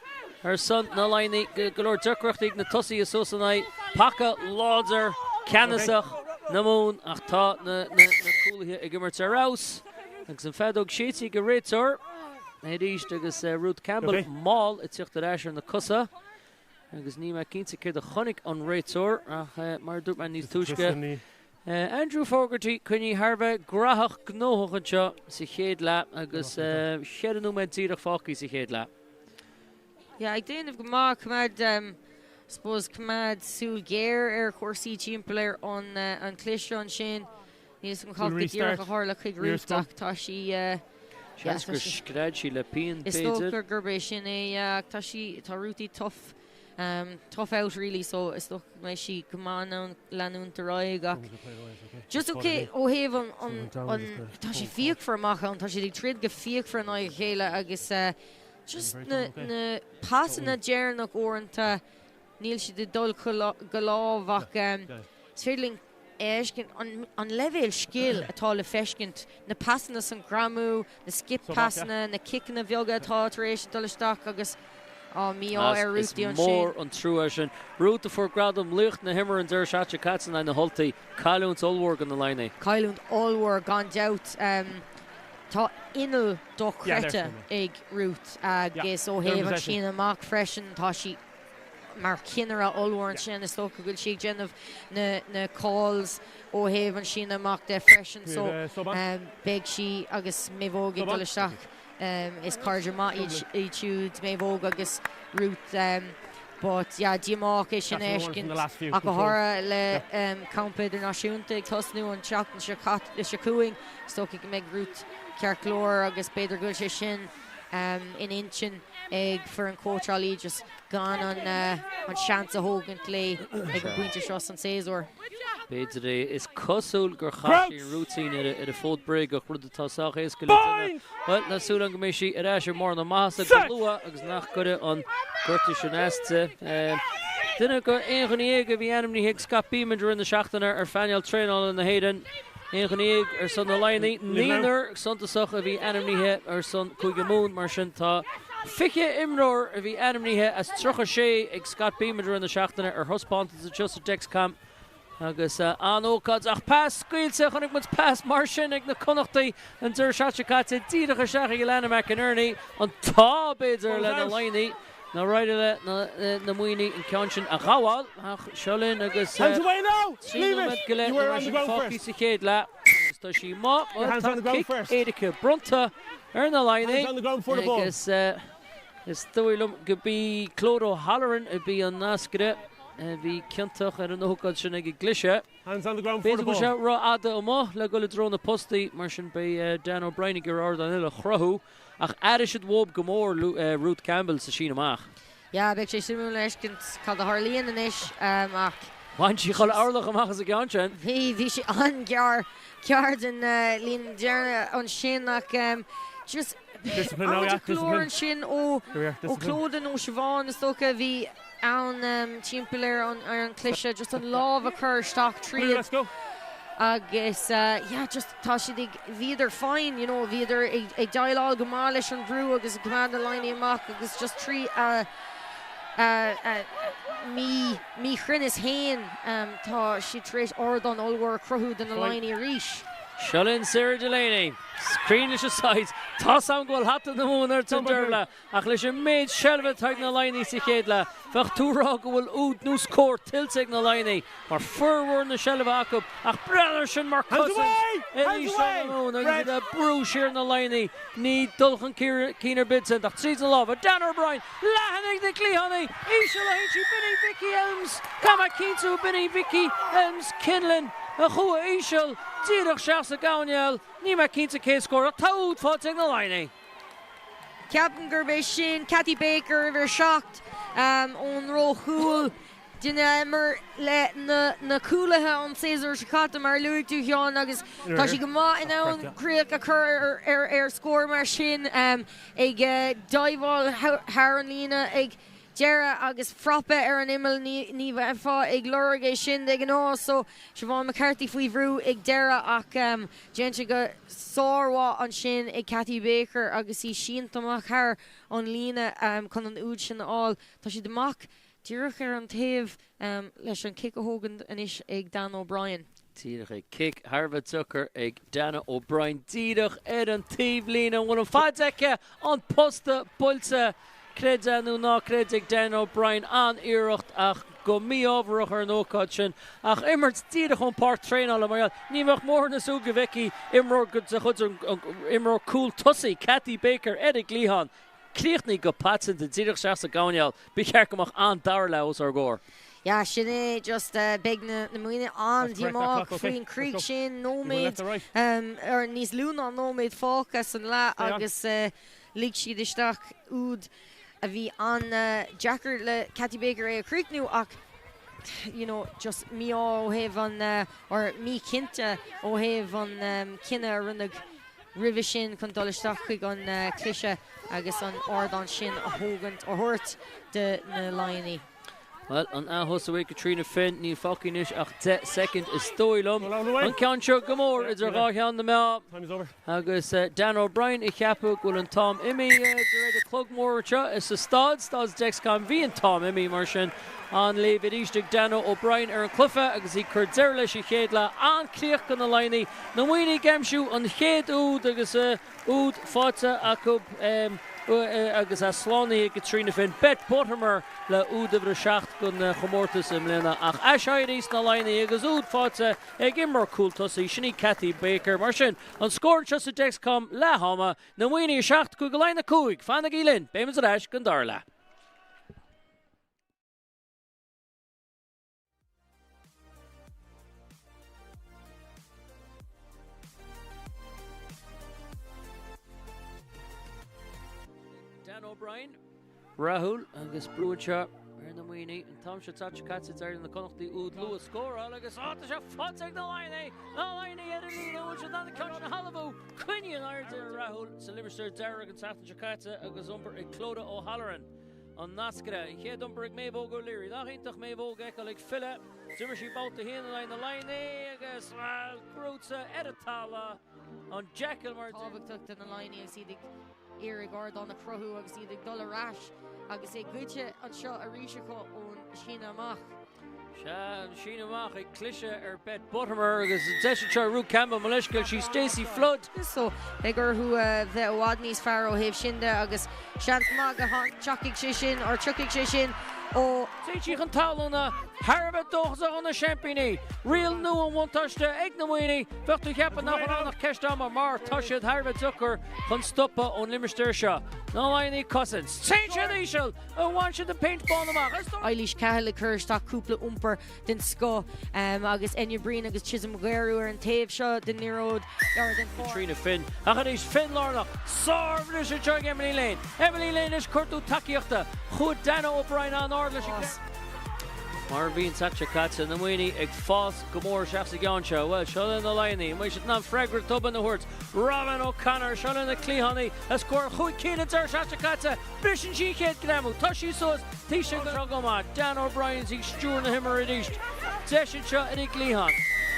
ar son na Laighnigh, go leor deacrachtaí ag na tosaithe suas in aghaidh paca láidir ceannasach na Mumhan ach tá na cúlaithe ag imirt ar fheabhas agus an feadóg séidte ag an réiteoir arís agus Ruth Campbell mall ag tíocht ar ais ar na cosa agus níl mé cinnte céard a chonaic an réiteoir ach mar a dúirt mé níos túisce Andrew Fogarty coinnithe thar a bheith graitheach gnóthach anseo sa chéad leath agus cheithre nóiméad díreach fágtha sa chéad leath. Yeah, ag déanamh go maith, coimeád, suppose, coimeád súil ghéar ar chúrsaí timpeall ar an an cliseadh ansin. Níl 'fhios agam cad go díreach a tharla chuig Ruth ach tá sí, yeah, Seans gur scread sí le pian, Is b'fhéidir. dócha gurb é sin é, yeah, ach tá sí, tá Ruthie tough. Tough out really so is dócha go mbeidh sí go maith in ann leanúint ar aghaidh ach just ok ó thaobh an an an tá sé fíochmhar amach ann, tá siad ag troid go fíochmhar in aghaidh a chéile agus just na na pasanna deireanach uaireanta níl siad ag dul go lámh ach is féidir linn fheiscint, an leibhéal scil atá le feiscint, na pasanna san greamú, na skip passanna, na ciceanna bheaga atá tar éis dul isteach agus á mí-ádh ar Is Ruthie ansin. mór an trua é sin. Ruth a fuair gradam laoch na himeartha an deireadh seachtaine caite in aghaidh na hUltaí. Cailliúint ollmhór do na Laighnigh. Cailliúint ollmhór gan dabht. Tá inneall dochreidte ag Ruth agus ó thaobh an síneadh amach freisin tá sí mar chinnire ollmhór ansin. Is dócha go bhfuil sí ag déanamh na na calls ó thaobh an síneadh amach de freisin so beidh sí agus Méabh Óg ag dul isteach. Is cairde maith iad siúd, Méabh Óg agus Ruth but yeah díomách é sin a fheiscint ach go háirithe le campa idirnáisiúnta ag tosnú an tseachtain seo seo chugainn. Is dócha go mbeidh Ruth ceart go leor agus b'fhéidir go bhfuil sé sin in intinn ag foireann cóitseálaí just gan an seans a thógaint léi ag an bpointe seo san séasúr. B'fhéidir é. Is cosúil gur chaith sí an rúitín ar a fód bréagach, rud atá sách éasca le déanamh. Bhuel, tá súil agam go mbeidh sí ar ais ar mbarr na maitheasa go luath agus nach gcuirfidh an gortú sin as di. Duine de aon dhuine dhéag a bhí ainmnithe ag Scott Bemand i rith na seachtaine ar phainéal traenála na hÉireann. Aon dhuine dhéag ar son na Laighnigh, naonúr suntasach a bhí ainmnithe ar son Cúige Mumhan, mar sin tá 20 imreoir a bhí ainmnithe as 36 ag Scott Bemand i rith na seachtaine ar thaispeántas anseo sa Dexcom agus an-ócáid ach pas scaoilte, chonaic muid pas mar sin ag na Connachtaigh an deireadh seachtaine seo caite díreach isteach ag Alannah McInerney, an t-ádh b'fhéidir le na Laighnigh. Nár éirigh le na Muimhnigh an ceann sin a ghabháil ach seo linn agus 3 nóiméad go leith nó mar sin fágtha sa chéad leath agus tá sí maith. Bhuel, tá cic éirice bronnta ar na Laighnigh agus is dóigh liom go b'í Clodagh O'Halloran a bhí an nascaire a bhí ciontach ar an ócáid sin ag an gcliseadh. B'fhéidir go bhfuil sé rófhada amuigh le dul i dtreo na postaí, mar sin beidh Dan O'Brien ag iarraidh ardán eile a chruthú. Ach aireoidh siad uathu go mór Ruth Campbell sa síneadh amach. Yeah, beidh sé suimiúil le feiscint cad a tharlaíonn anois ach Bhain sí chuile orlach amach as an gceann sin. Bhí, bhí sí an-ghearr, gearr den líne deireanach ansin ach just an-deacróir ansin ó Clodagh nó Siobhán is dócha a bhí ann timpeall ar an chliseadh, just an lámh a chur isteach tríd agus yeah just tá siad ag, bhíodar fine you know, bhíodar ag déileáil go maith leis an bhrú agus ag coimeád na Laighnigh amach agus just trí a míchruinneas féin tá siad tar éis ardán ollmhór a chruthú do na Laighnigh arís. Seo linn Sarah Delaney. Cruinn leis an said. Tá's a'm go bhfuil hata na Mumhan ort a Dervla, ach leis an méid seilbhe atá ag na Laighnigh sa chéad leath, bheadh tú ag rá go bhfuil úd nó scór tuillte ag na Laighnigh mar formhór na seilbhe acu ach breathnaigh air sin mar cosaint arís ó na Mumhan agus iad ag brú siar na Laighnigh. Ní dul chun cinn ar bith ansin ach tríd na lámha. Dan O'Brien, leathanaigh na gcliathánaí, íseal a théann sí, b'in í Vicky Elmes, caithfidh mé cinntiú, b'in í Vicky Elmes Kinlan a chuaigh íseal díreach isteach sa gcoirnéal, níl mé cinnte cé a scór ach tá úd faighte ag na Laighnigh. Ceapaim gurb é sin Cathy Baker, uimhir 7, ón róchúl. Duine a imir le na cúlaithe an séasúr seo caite, mar a luaigh tú, Sheáin, agus tá sí go maith in ann críoch a chur ar scór mar sin, ag diveáil thar an líne ag deireadh agus frapa ar an imeall, ní bheifeá ag lorg é sin de ghnáth. So, Siobhán McCarthy faoi bhrú ag deireadh ach déanta go sármhaith ansin ag Cathy Baker agus í sínte amach thar an líne chun an úd sin a fháil. Tá siad amach Díreach ar an taobh leis an cic a thógaint anois ag Dan O'Brien. Díreach é. Cic thar a bheith deacair ag Dan O'Brien. Díreach ar an taobhlíne. An bhfuil an faid aici? An posta buailte. Creid é nó ná creid ag Dan O'Brien. An-iarracht ach go mí-ámharach ar an ócáid sin. Ach imirt díreach ón páirc traenála mar gheall. Ní bheadh mórán ag súil go bhfeicfí imreoir de chuid an imreoir cúl tosaigh, Cathy Baker, ar an gcliathán. Críochnaithe go paiteanta, díreach isteach sa gcoirnéal. Ba cheart go mbeadh an-dara leath os ár gcomhair. Yeah, sin é, just beidh na Muimhnigh an-díomách faoin chríoch sin, nóiméad, or níos lú ná nóiméad fágtha san leath agus lig siad isteach úd a bhí an-deacair le Cathy Baker é a chríochnú ach you know, just mí-ádh ó thaobh an, or míchinnte ó thaobh an cinneadh a rinneadh. roimhe sin chun dul isteach chuig an cliseadh agus an ardán sin a thógaint, a thabhairt do na Laighnigh. Bhuel, an ath-thosú ag Caitríona Finn, níl fágtha anois ach 10 soicind is dóigh liom. An ceann seo go mór idir dhá cheann na meá agus Dan O'Brien ag ceapadh go bhfuil an t-am imithe de réir an clog mór anseo sa staid, Staid Dexcom. Bhí an t-am imithe mar sin. An-léamh arís ag Dan O'Brien ar an cluiche agus ag cur deireadh leis an chéad leath. An-chríoch do na Laighnigh. Na Muimhnigh ag aimsiú an chéad úd agus úd faighte acu agus é slánaithe ag Caitríona Finn. Beth Buttimer le úd uimhir a 7 den chomórtas i mbliana ach aiséirí sna Laighnigh agus úd faighte ag imreoir cúl tosaigh, sin í Cathy Baker. Mar sin, an scór anseo sa Dexcom leath ama, Na Muimhnigh 7, Cúige Laighean 5. Fanaigí linn, beimid ar ais don dara leath. Dan O'Brien, rathúil agus brú anseo ar na Muimhnigh. An t-am seo caite caite d'éirigh na Connachtaigh úd luath a scóráil agus á tá sé faighte ag na Laighnigh! Na Laighnigh ar an líne, an bhfuil siad in ann an ceann sin a thalmhú? Coinníonn airde rathúil sa limistéar dearg an tseachtain seo caite agus iompar ag Clodagh O'Halloran. An nascaire, an chéad iompar ag Méabh Óg O'Leary. Nach iontach Méabh Óg a fheiceáil ag filleadh. D'imir sí babhta a haon in aghaidh na Laighnigh agus, bhuel, crúite ar an talamh, an jackal mar a deir. Tábhachtach do na Laighnigh agus iad ag iarraidh ardán a chruthú agus iad ag dul ar ais agus é goidte anseo arís acu ón síneadh amach. Sea, an síneadh amach ag cliseadh ar Beth Buttimer agus an deis anseo ar Ruth Campbell, mo leithscéal, sí Stacey Flood. So, beidh orthu a bheith i bhfad níos fearr ó thaobh sin de agus seans maith go dtiocfaidh sé sin, or tiocfaidh sé sin ó. Téann sí chun talún thar a bheith dóchasach ó na seaimpíní. Riail nua an bhuntáiste ag na Muimhnigh. Bheadh tú ag ceapadh nach bhfuil ann ach ceist ama mar tá siad thar a bheith deacair chun stopadh ón limistéar seo. Na Laighnigh ag cosaint. Téann siad íseal! Ó bhain siad an péint bán amach is. Eilís Cahill ag cur isteach cúpla iompar den scoth agus Enya Breen agus Chisom Ghaothú ar an taobh seo den liathróid or den pháirc. Caitríona Finn ach arís Finn lárnach. Sárbhriseadh anseo ag Emily Lane. Emily Lane anois cuartú tacaíochta. Chuaigh Dana O'Brien an-ard leis an gceann. Mar a bhí an tseachtain seo caite, na Muimhnigh ag fás go mór isteach sa gceann seo. Bhuel, seo linn na Laighnigh. An mbeidh siad in ann freagra tobann a thabhairt? Robyn O'Connor, seo linn na cliathánaí a scóráil chúig cinn an deireadh seachtaine seo caite. Briseann sí an chéad greamú. Tá sí suas. Taoiseach anseo go maith. Dan O'Brien ag stiúradh na himeartha arís. Deis anseo ar an gcliathán.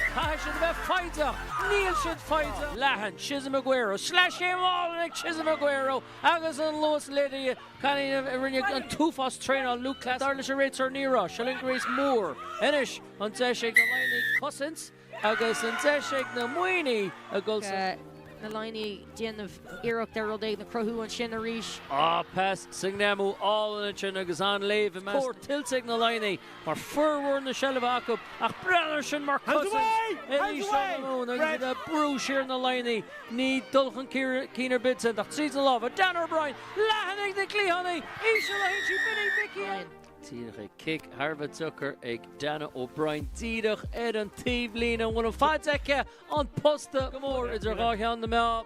Caithfidh siad a bheith foighdeach. Níl siad foighdeach. Leathan. Chisholm Aguero. Sleaschéim álainn ag Chisholm Aguero agus an luas léirithe. Cailín a rinne an t-uafás traenáil lúthchleas. Dar leis an réiteoir ní raibh. Seo linn Grace Moore. Anois an deis ag na Laighnigh cosaint agus an deis ag na Muimhnigh a dhul sa. Na Laighnigh ag déanamh iarracht ar rud éigin a chruthú ansin arís. Ah, pas sa ngreamú álainn ansin agus an-léamh i measc. Scór tuillte ag na Laighnigh mar formhór na seilbhe acu ach breathnaigh air sin mar cosaint arís ó na Mumhan agus iad ag brú siar na Laighnigh. Ní dul chun cinn ar bith sin ach tríd na lámha. Dan O'Brien, leathan ag na cliathánaí, íseal a théann sí, Billy Mhicí. Díreach ag cic thar a bheith deacair ag Dana O'Brien díreach ar an taobhlíne. An bhfuil an faid aici? An posta go mór idir dhá cheann na meá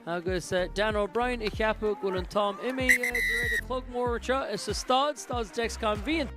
agus Dan O'Brien ag ceapadh go bhfuil an t-am imithe de réir an clog mór anseo sa staid, Staid Dexcom. Bhí an.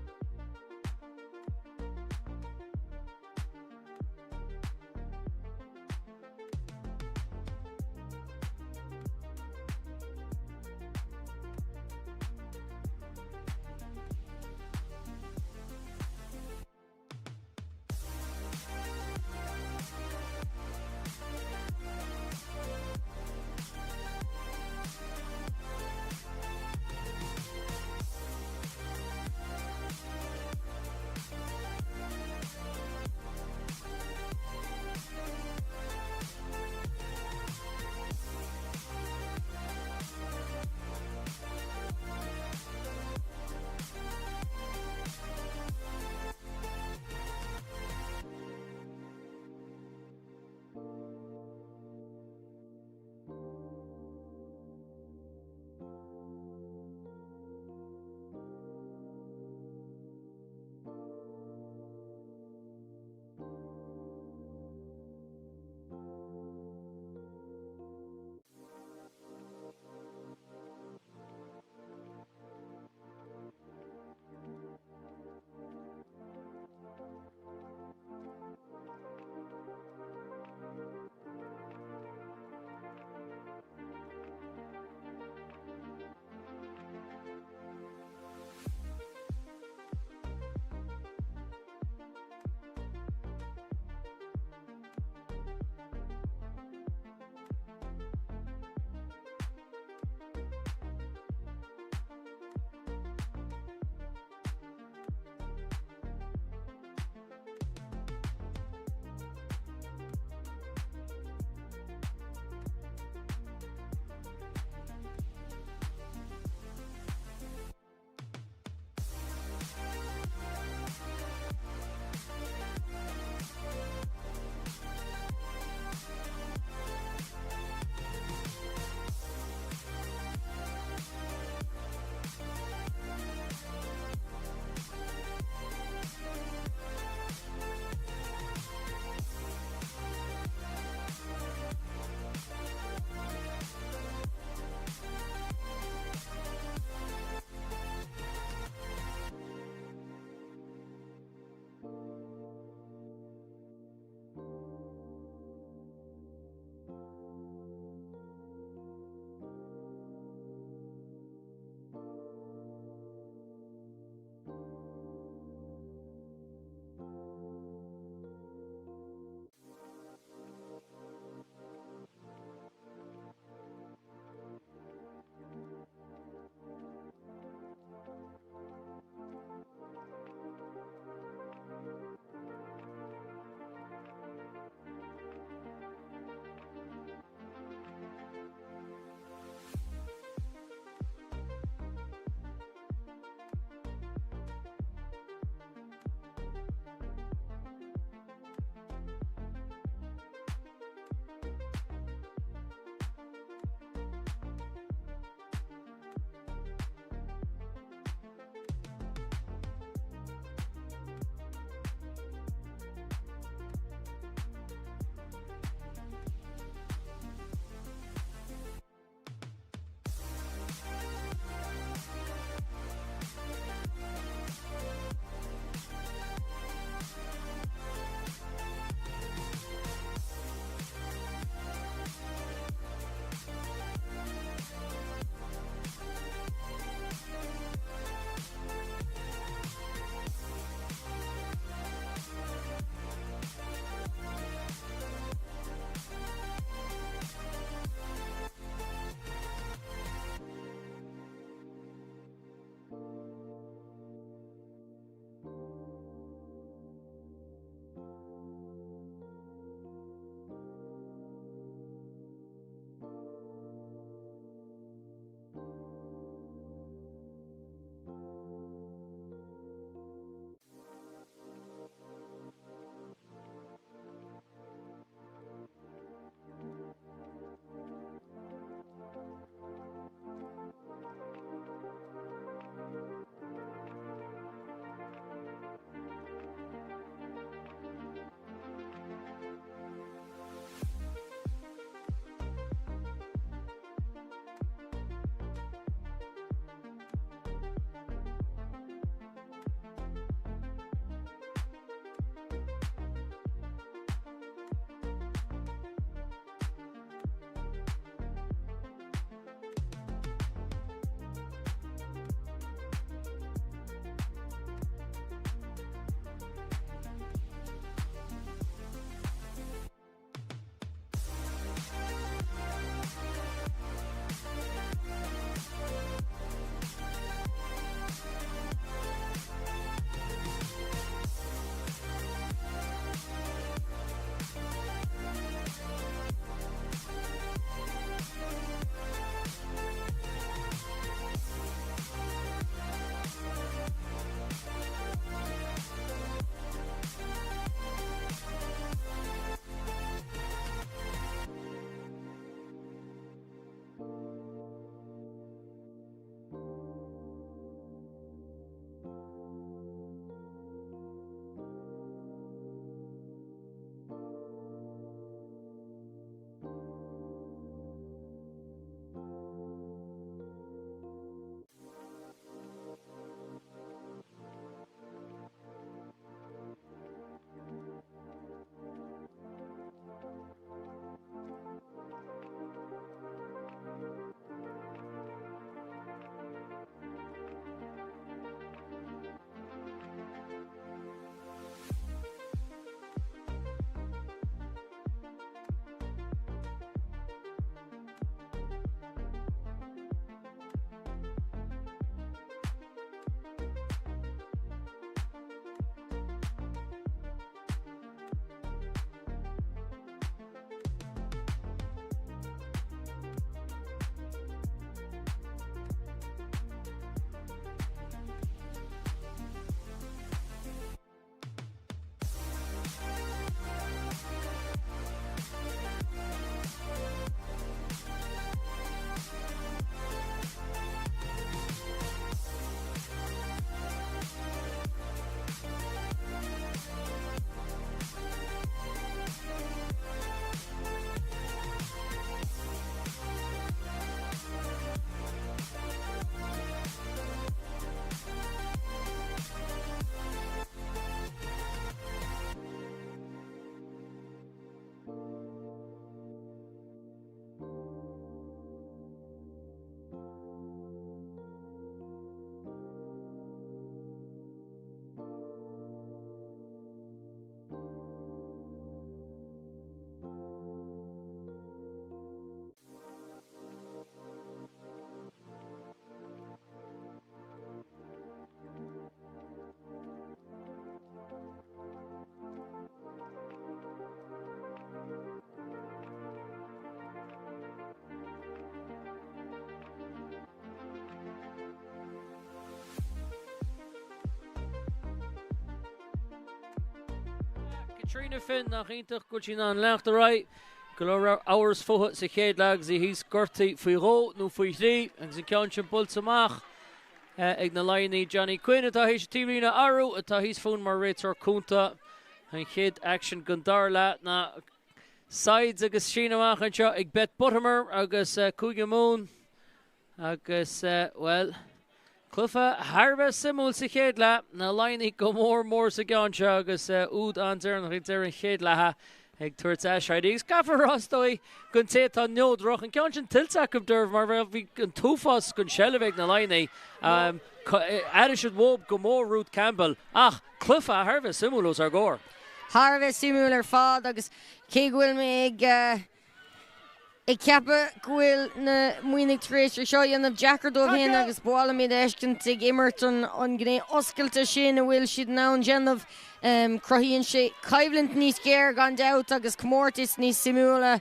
Caitríona Finn, nach iontach go bhfuil sí in ann leanacht ar aghaidh. Go leor a raibh amhras fúithi sa chéad leath agus í thíos gortaithe faoi dhó nó faoi thrí agus an ceann sin buailte amach ag na Laighnigh. Johnny Quinn atá théis an taobhlíne a athrú atá thíos fúinn mar réiteoir cúnta. An chéad aicsean den dara leath ná sides agus síneadh amach anseo ag Beth Buttimer agus Cúige Mumhan. Agus, bhuel, cluiche thar a bheith suimiúil sa chéad leath, na Laighnigh go mór mór sa gceann seo agus úd an-deireanach ag deireadh an chéad leatha ag tabhairt aiséirí. Agus caithfear a rá, is dóigh, don té atá neodrach, an ceann sin tuillte acu dóibh mar bhí an t-uafás den seilbh ag na Laighnigh. Airigh siad uathu go mór Ruth Campbell ach cluiche thar a bheith suimiúil os ár gcomhair. Thar a bheith suimiúil ar fad agus cé go bhfuil mé ag. ag ceapadh go bhfuil na Muimhnigh tar éis é seo a dhéanamh deacair dóibh féin agus ba mhaith liom iad a fheiscint ag imirt an gné oscailte sin a bhfuil siad in ann déanamh. Cruthaíonn sé coimhlint níos géire gan dabht agus comórtas níos suimiúla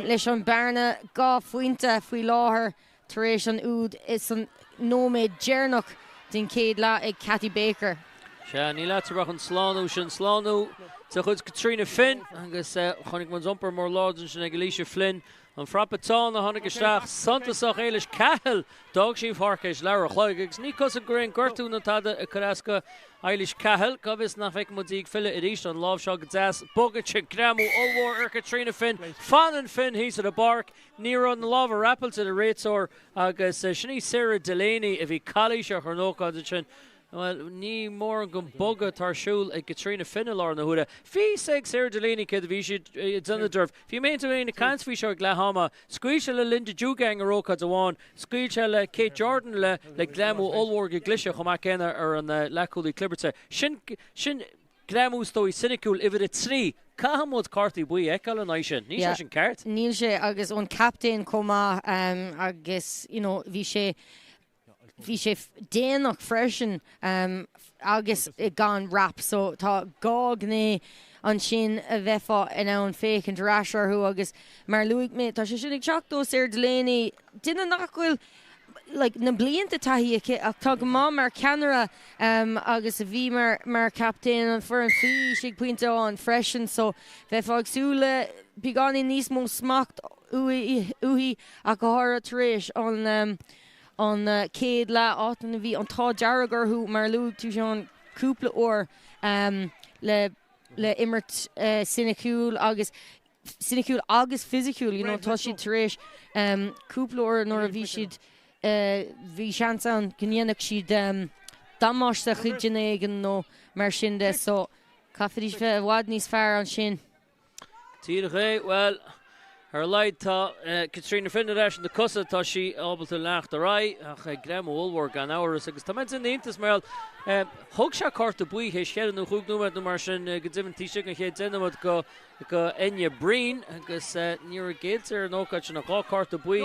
leis an bearna 2 phointe faoi láthair. Tar éis an úd san nóiméad deireanach den chéad leath ag Cathy Baker. Sea, níl eatarthu ach an slánú sin, slánú de chuid Caitríona Finn agus chonaic muid iompar mór láidir ansin ag Alicia Flynn. An frapa teann a tháinig isteach, suntasach, Éilis Cahill, d'fhág sí an pháirc théis leathuair a chloig agus ní cosúil go raibh aon gortú ná tada ag cur as go Eilish Cahill. Cá bhfios nach bhfeicfidh muid í ag filleadh arís, an lámh seo go deas, bog ansin, greamú ollmhór ar Chaitríona Finn, fanann Finn thíos ar an bpáirc. Ní raibh na lámha rapáilte ag an réiteoir agus sin í Sarah Delaney a bhí calaoiseach ar an ócáid ansin. Bhuel, ní mórán den bogadh atá ar siúl ag Caitríona Finn i láthair na huaire. Bhí fhios ag Sarah Delaney céard a bhí sí ag déanamh dóibh. Bhí mé féin ag caint faoi seo ag leath ama. Scaoil sé le Linda Djougang ar ócáid amháin. Scaoil sé le Kate Jordan le le greamú ollmhór go gcliseadh chomh maith céanna ar an leathchúlaí clibirte. Sin, sin. Greamú is dóigh soiniciúil uimhir 3. Caithfidh muid cártaí buí a fheiceáil in aghaidh sin. Níl sé sin ceart. Níl sé agus ón captaen chomh maith agus you know bhí sé bhí sé déanach freisin agus gan wrap so tá dhá ghné ansin a bheifeá in ann féachaint ar ais orthu agus mar a luaigh mé tá sé sin ag teacht ó Sarah Delaney, duine nach bhfuil like na blianta taithí aici ach tá go maith mar cheannaire agus a bhí mar mar chaptaen an foireann faoi aois ag pointe amháin freisin so bheifeá ag súil le beagáinín níos mó smacht uaithi ach go háirithe tar éis an an chéad leath áit ina bhí an t-ádh dearg orthu mar a luaigh tú Seán cúpla uair le le imirt soiniciúil agus soiniciúil agus fisiciúil, you know, tá siad tar éis cúpla uair nuair a bhí siad, bhí seans ann go ndéanfadh siad damáiste chuig duine éigin nó mar sin de, so caithfidís bheith i bhfad níos fearr ansin. Díreach é, bhuel, ar a laghad tá Caitríona Finn ar ais ar na cosa, tá sí ábalta leanacht ar aghaidh ach greamú ollmhór gan amhras agus tá mé in iontas mar gheall, thug sé cárta buí théis cheithre nó chúig nóiméad nó mar sin go deimhin taobh istigh den chéad deich nóiméad go go Enya Breen agus ní raibh géillte ar an ócáid sin ach 2 cárta buí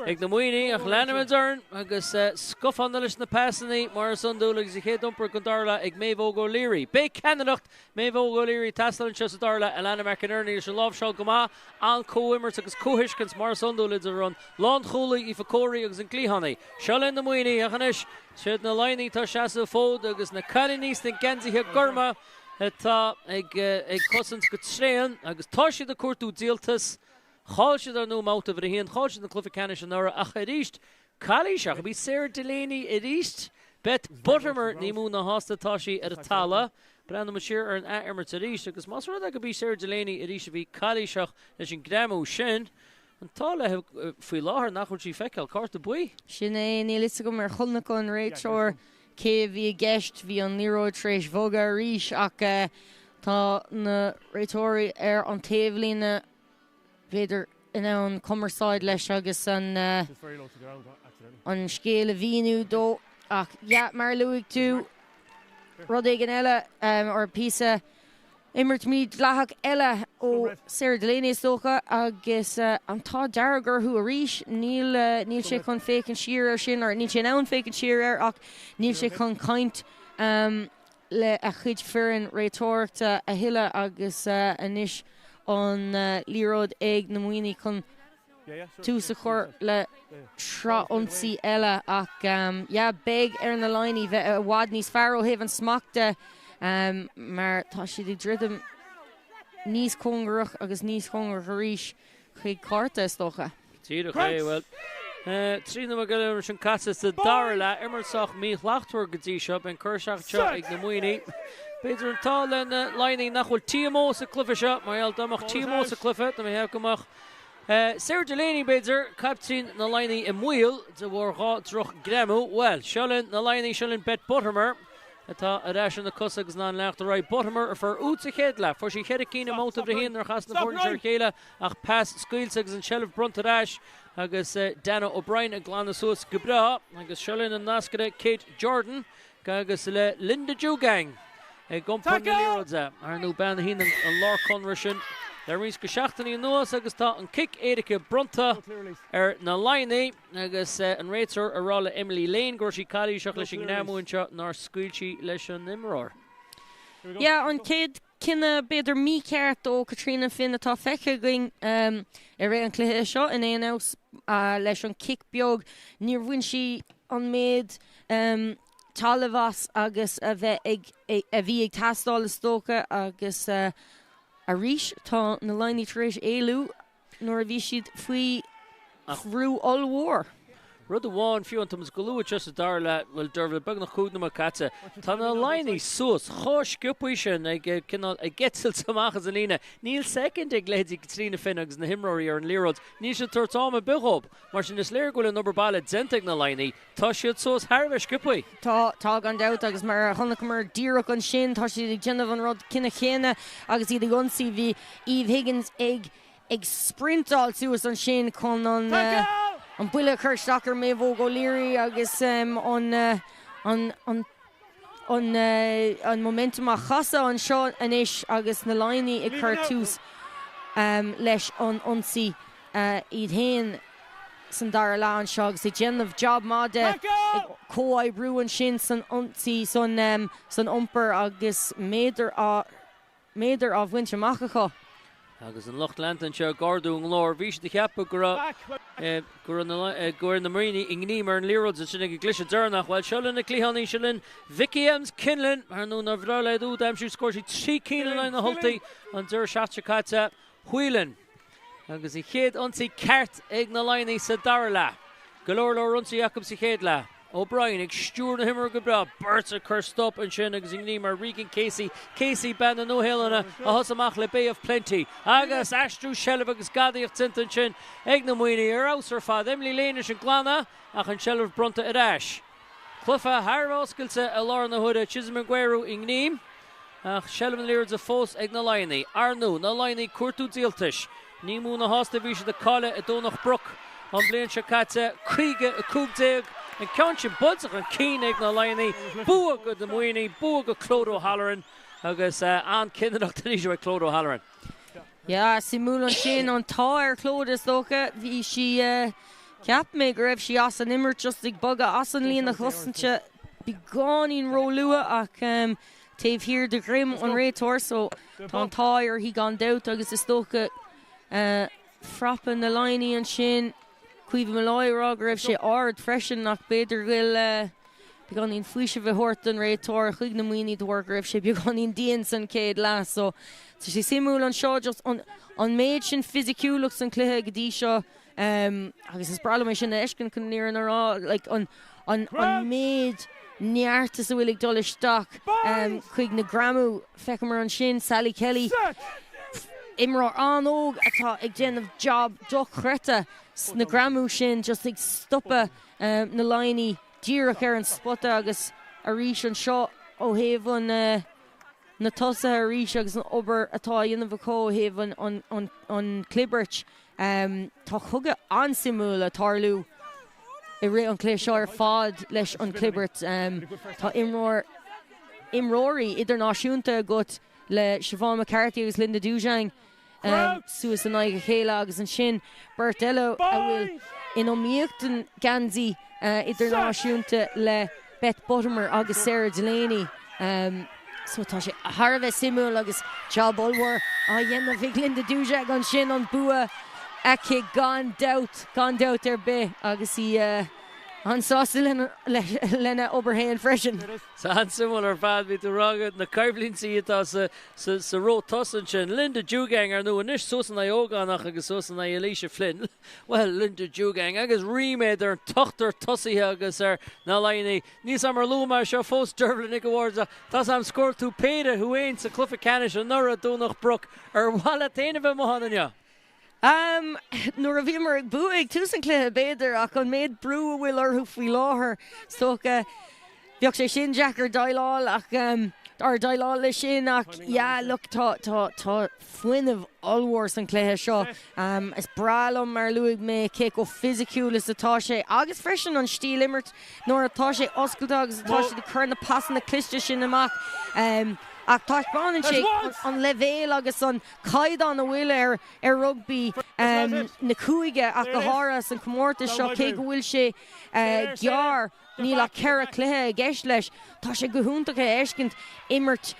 ag na Muimhnigh ach leanfaimid orainn agus scafánna leis na pasannaí mar is iondúil agus an chéad iompar den dara leath ag Maeve Óg O'Leary. Beidh ceannaireacht Maeve Óg O'Leary ag teastáil anseo sa dara leath. Alana McInerney leis an láimhseáil go maith, an-chomhimirt agus comhthuiscint mar is iondúil idir an lánchúlaí Aoife Corey agus an cliathánaí. Seo linn na Muimhnigh ach anois siad na Laighnigh atá ag seasamh an fód agus na cailíní sna geansaithe gorma atá ag cosaint go tréan agus tá siad ag cuartú díoltas. Chaill siad ar ndóigh i mbabhta uimhir a haon, chaill siad an cluiche ceannais anuraidh ach arís calaoiseach. Bhí Sarah Delaney arís, Beth Buttimer ní mó ná shásta atá sí ar an talamh. Breathnóimid siar ar an ath-imirt arís agus más rud é go b'í Sarah Delaney arís a bhí calaoiseach leis an greamú sin, an t-ádh léi faoi láthair nach bhfuil sí ag feiceáil cárta buí. Sin é, níl fhios agam ar chonaic an réiteoir Cé a bhí i gceist? Bhí an liathróid tar éis bhogadh arís ach tá na réiteoirí ar an taobhlíne b'fhéidir in ann cumarsáid leis agus an an scéal a mhíniú dó. Ach yeah, mar a luaigh tú, rud éigin eile or píosa Imirt mhídhleathach eile ó Sarah Delaney is dócha agus an t-ádh dearg orthu arís. Níl níl sé chun féachaint siar air sin, or níl sé in ann féachaint siar air ach níl sé chun caint le a chuid foireann réiteoireachta a thuilleadh agus anois an liathróid ag na Muimhnigh chun tús a chur le sraith ionsaí eile ach yeah beidh ar na Laighnigh bheith i bhfad níos fearr ó thaobh an smacht de mar tá siad ag druidim. níos cóngarach agus níos cóngarach arís chuig cárta, is dócha. Díreach é, bhuel, 3 nóiméad go leith ansin caite sa dara leath, imirt sách míshlachtmhar go dtí seo, beidh an cur isteach anseo ag na Muimhnigh. B'fhéidir an t-ádh le na Laighnigh nach bhfuil TMO sa cluiche seo, mar gheall dá mbeadh TMO sa cluiche, dá mbeadh go mbeadh Sarah Delaney, b'fhéidir, caiptín na Laighnigh i mbaol de bharr 2 droch greamú. Bhuel, seo linn na Laighnigh, seo linn Beth Buttimer atá ar ais ar na cosa agus in ann leanacht ar aghaidh. Buttimer a fuair úd sa chéad leath. Fuair sí cheithre cinn i mbabhta uimhir a haon nuair a chas na foirne seo ar a chéile ach pas scaoilte agus an tseilbh bronnta ar ais agus Dana O'Brien ag glanadh suas go breá agus seo linn an nascaire Kate Jordan agus le Linda Djougang ag iompar na liathróide. Ar ndóigh bean a shínigh an lárchonradh sin le roinnt de sheachtainí anuas agus tá an cic éirice bronnta ar na Laighnigh agus an réiteoir ag rá le Emily Lane go raibh sí calaoiseach leis an ngreamú anseo nár scaoil sí leis an imreoir. Yeah, an chéad cinneadh b'fhéidir mícheart ó Caitríona Finn atá feicthe againn i rith an chluiche seo in aon nós leis an cic beag. Níor bhain sí an méid talaimh as agus a bheith ag a bhí ag teastáil is dócha agus arís tá na Laighnigh tar éis éalú nuair a bhí siad faoi bhrú ollmhór. Rud amháin, fiú, tá muid go luath anseo sa dara leath, bhuel, Dervla, beagnach 5 nóiméad caite, tá na Laighnigh suas chomh sciobtha sin ag cineál ag eitilt amach as an líne. Níl soicind ag leithéidí Caitríona Finn agus na himreoirí ar an liathróid. Níl siad ag tabhairt am ar bith dhóibh. Mar sin, is léir go bhfuil an obair baile déanta ag na Laighnigh. Tá siad suas thar a bheith sciobtha. Tá, tá gan dabht agus mar a chonaiceamar díreach ansin, tá siad ag déanamh an rud cinneadh chéanna agus iad ag ionsaí. Bhí Eve Higgins ag ag sprintáil suas ansin chun an an buille a chur isteach ar Méabh Óg O'Leary agus an an an an an momentum a chasadh anseo anois agus na Laighnigh ag cur tús leis an ionsaí iad féin san dara leath anseo agus ag déanamh job maith de ag comhoibriú ansin san ionsaí san san iompar agus méadar á méadar á bhaint amach acu. Agus an lucht leanta anseo ag ardú a nglór, bhí siad ag ceapadh go raibh go raibh na go raibh na Muimhnigh i ngreim ar an liathróid ansin ag an gcliseadh deireanach. Bhuel, seo linn na cliathánaí, seo linn Vicky Ems Kinlan, ar ndóigh nár bhreá léi úd a aimsiú, scór sí 3 cinn in aghaidh na hUltaí an deireadh seachtaine seo caite. Whelan agus an chéad ionsaí ceart ag na Laighnigh sa dara leath. Go leor leor ionsaí acu sa chéad leath. O'Brien ag stiúradh na himeartha go breá. Beirt ag cur stop ansin agus i ngreim ar Regan Casey. Casey, bean na Nua-Shéalainne, a thosaigh amach le Bay of Plenty. Agus aistriú seilbhe agus gadaíocht déanta ansin ag na Muimhnigh. Ar fheabhas ar fad. Emily Lane leis an nglanadh ach an tseilbh bronnta ar ais. Cluiche thar a bheith oscailte i láthair na huaire. Chisom Mugweru i ngreim ach seilbh na liathróide fós ag na Laighnigh. Ar ndóigh, na Laighnigh ag cuartú díoltais. Ní mó ná sásta a bhí siad ag cailleadh i dTomhnach Broc an bhliain seo caite, 50, 15. An ceann sin buailte chun cinn ag na Laighnigh. Bua go na Muimhnigh, bua go Clodagh O'Halloran agus an-chinnireacht arís uaidh Clodagh O'Halloran. Yeah, suimiúil ansin an t-ádh ar Clodagh is dócha. Bhí sí, cheap mé go raibh sí as an imirt just ag bogadh as an líne chosanta beagáinín róluath ach taobh thiar de dhroim an réiteoir so tá an t-ádh uirthi gan dabht agus is dócha frapa na Laighnigh ansin, Caoimhe Molloy ag rá go raibh sé ard freisin ach b'fhéidir go bhfuil beagáinín faoisimh a thabhairt don réiteoir chuig na Muimhnigh de bharr go raibh sé beagáinín dian san chéad leath so tá sé suimiúil anseo just an an méid sin fisiciúlacht san cluiche go dtí seo agus is breá liom é sin a fheiscint chun an fhírinne a rá like an an an méid neart is a bhfuil ag dul isteach chuig na greamú feiceamar ansin Sally Kelly imreoir an-óg atá ag déanamh job dochreidte sna greamú sin just ag stopadh na Laighnigh díreach ar an spota agus arís anseo ó thaobh an na tosaithe arís agus an obair atá á dhéanamh acu ó thaobh an an an clibirt. Tá cogadh an-suimiúil ag tarlú i rith an chluiche seo ar fad leis an chlibirt. Tá imreoir imreoirí idirnáisiúnta agat le Siobhán McCarthy agus Linda Djougang suas in aghaidh a chéile agus ansin beirt eile a bhfuil in iomaíocht don gheansaí idirnáisiúnta le Beth Buttimer agus Sarah Delaney. So tá sé thar a bheith suimiúil agus job ollmhór á dhéanamh ag Linda Djougang ansin, an bua aici gan dabht, gan dabht ar bith agus í. An-sásta lena obair féin freisin. An-suimiúil ar fad, bhí tú ag rá na coimhlintí atá sa ró tosaigh ansin. Linda Djougang ar ndóigh anois suas in aghaidh ógánach agus suas in aghaidh Alicia Flynn. Bhuel, Linda Djougang agus ríméad ar an t-ochtar tosaithe agus ar na Laighnigh. Níl 's a'm ar luaigh mé seo fós Dervla Nic an Bhaird ach tá 's a'm scóráil tú péire thú fhéin sa cluiche ceannais anuraidh Domhnach Broc. Ar mhaith leat fhéin a bheith amuigh ann inniu? Am, nuair a bhíomar ag bua ag tús an chluiche, b'fhéidir, ach an méid brú a bhfuil orthu faoi láthair, is dócha, bheadh sé sin deacair déileáil ach, or déileáil leis sin ach yeah, look, tá, tá, tá fuinneamh ollmhór san chluiche seo. Is breá liom, mar a luaigh mé, cé chomh fisiciúil is atá sé agus freisin an stíl imirt nuair atá sé oscailte agus atá siad ag cur na pasanna cliste sin amach. Ach taispeánann sé an leibhéal agus an caighdeán a bhfuil ar ar rugbaí na cúige ach go háirithe san comórtas seo cé go bhfuil sé gearr níl ach 4 cluiche i gceist leis. Tá sé go hiontach a fheiscint imirt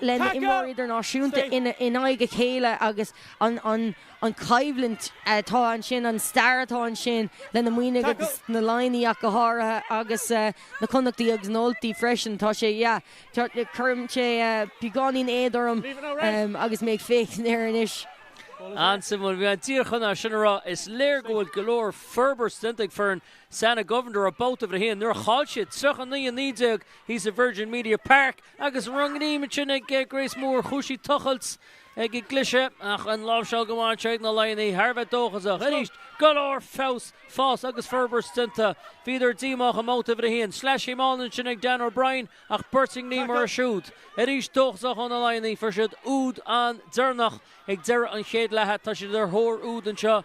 le na imreoirí idirnáisiúnta in aghaidh a chéile agus an an an choimhlint atá ansin, an stair atá ansin le na Muimhnigh agus na Laighnigh ach go háirithe agus na Connachtaigh agus na Ultaigh freisin. Tá sé yeah. Cuireann sé beagáinín éad orm agus mé ag féachaint air anois. An-suimiúil. Bhí mé díreach chun é sin a rá. Is léir go bhfuil go leor forbairt déanta ag foireann Sanna Govender ó babhta uimhir a haon nuair a chaill siad 39-19 thíos i Virgin Media Park agus an rud ansin ag Grace Moore. Chuaigh sí tochailt ag an gcliseadh ach an láimhseáil go maith anseo ag na Laighnigh thar a bheith dóchasach. Arís, go leor feabhas Fás agus forbairt déanta. Bhíodar díomách i mbabhta uimhir a haon. Sleaschéim álainn ansin ag Dan O'Brien ach beirt i ngníomh orthu siúd. Arís dóchasach ó na Laighnigh. Fuair siad úd an-deireanach ag deireadh an chéad leatha. Tá siad ar thóir úd anseo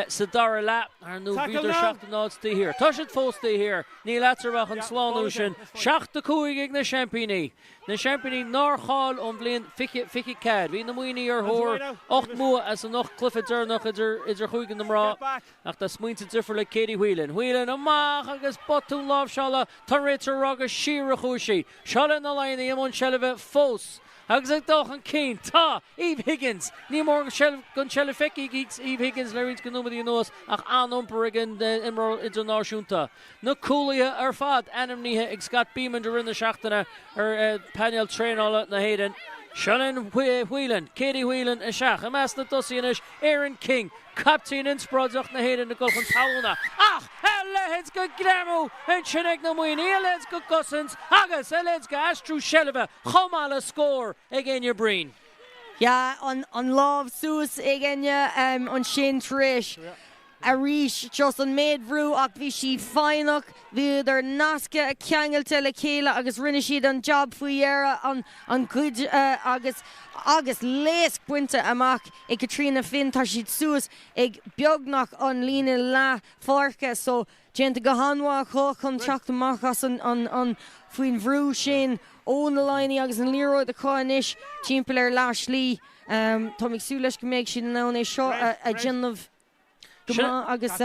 sa dara leath. Ar ndóigh bhíodar 7-0 taobh thiar. Tá siad fós taobh thiar. Níl eatarthu ach an slánú sin. 7-5 ag na seaimpíní. Na seaimpíní nár chaill ón bhliain 2024. Bhí na Muimhnigh ar thóir 8 mbua as an 8 cluiche deireanach idir Chúige na mná. Ach tá smaointe difriúla ag Katie Whelan. Whelan amach agus botún láimhseála, tá an réiteoir ag rá gur siar a chuaigh sí. Seo linn na Laighnigh i mbun seilbhe fós agus ag dul chun cinn tá Eve Higgins. Ní mór den tseilbh feicthe ag Eve Higgins le roinnt de nóiméadaí anuas ach an-iompar ag an imreoir idirnáisiúnta. Na cúlaithe ar fad ainmnithe ag Scott Bemand i rith na seachtaine ar phainéal traenála na hÉireann. Seo linn Whelan, Katie Whelan isteach i measc na dtosaithe anois, Erin King, Captaen inspioráideach na hÉireann ag dul chun talúna ach a leithéid de ghreamú ansin ag na Muimhnigh, a leithéid de gcosaint agus a leithéid d'aistriú seilbhe chomh maith le scór ag Enya Breen. Yeah, an lámh suas ag Enya ansin tar éis arís just an méid bhrú ach bhí sí foighneach, bhíodar nasctha, ceangailte le chéile agus rinne siad an jab faoi dheireadh, an an gcuid agus agus léasc bainte amach ag Caitríona Finn, tá siad suas ag beagnach an líne leath pháirce so déanta go han-mhaith acu chun teacht amach as an an faoin bhrú sin ó na Laighnigh agus an liathróid acu anois timpeall ar leath slí. Táim ag súil leis go mbeidh siad in ann é seo a dhéanamh. Go maith agus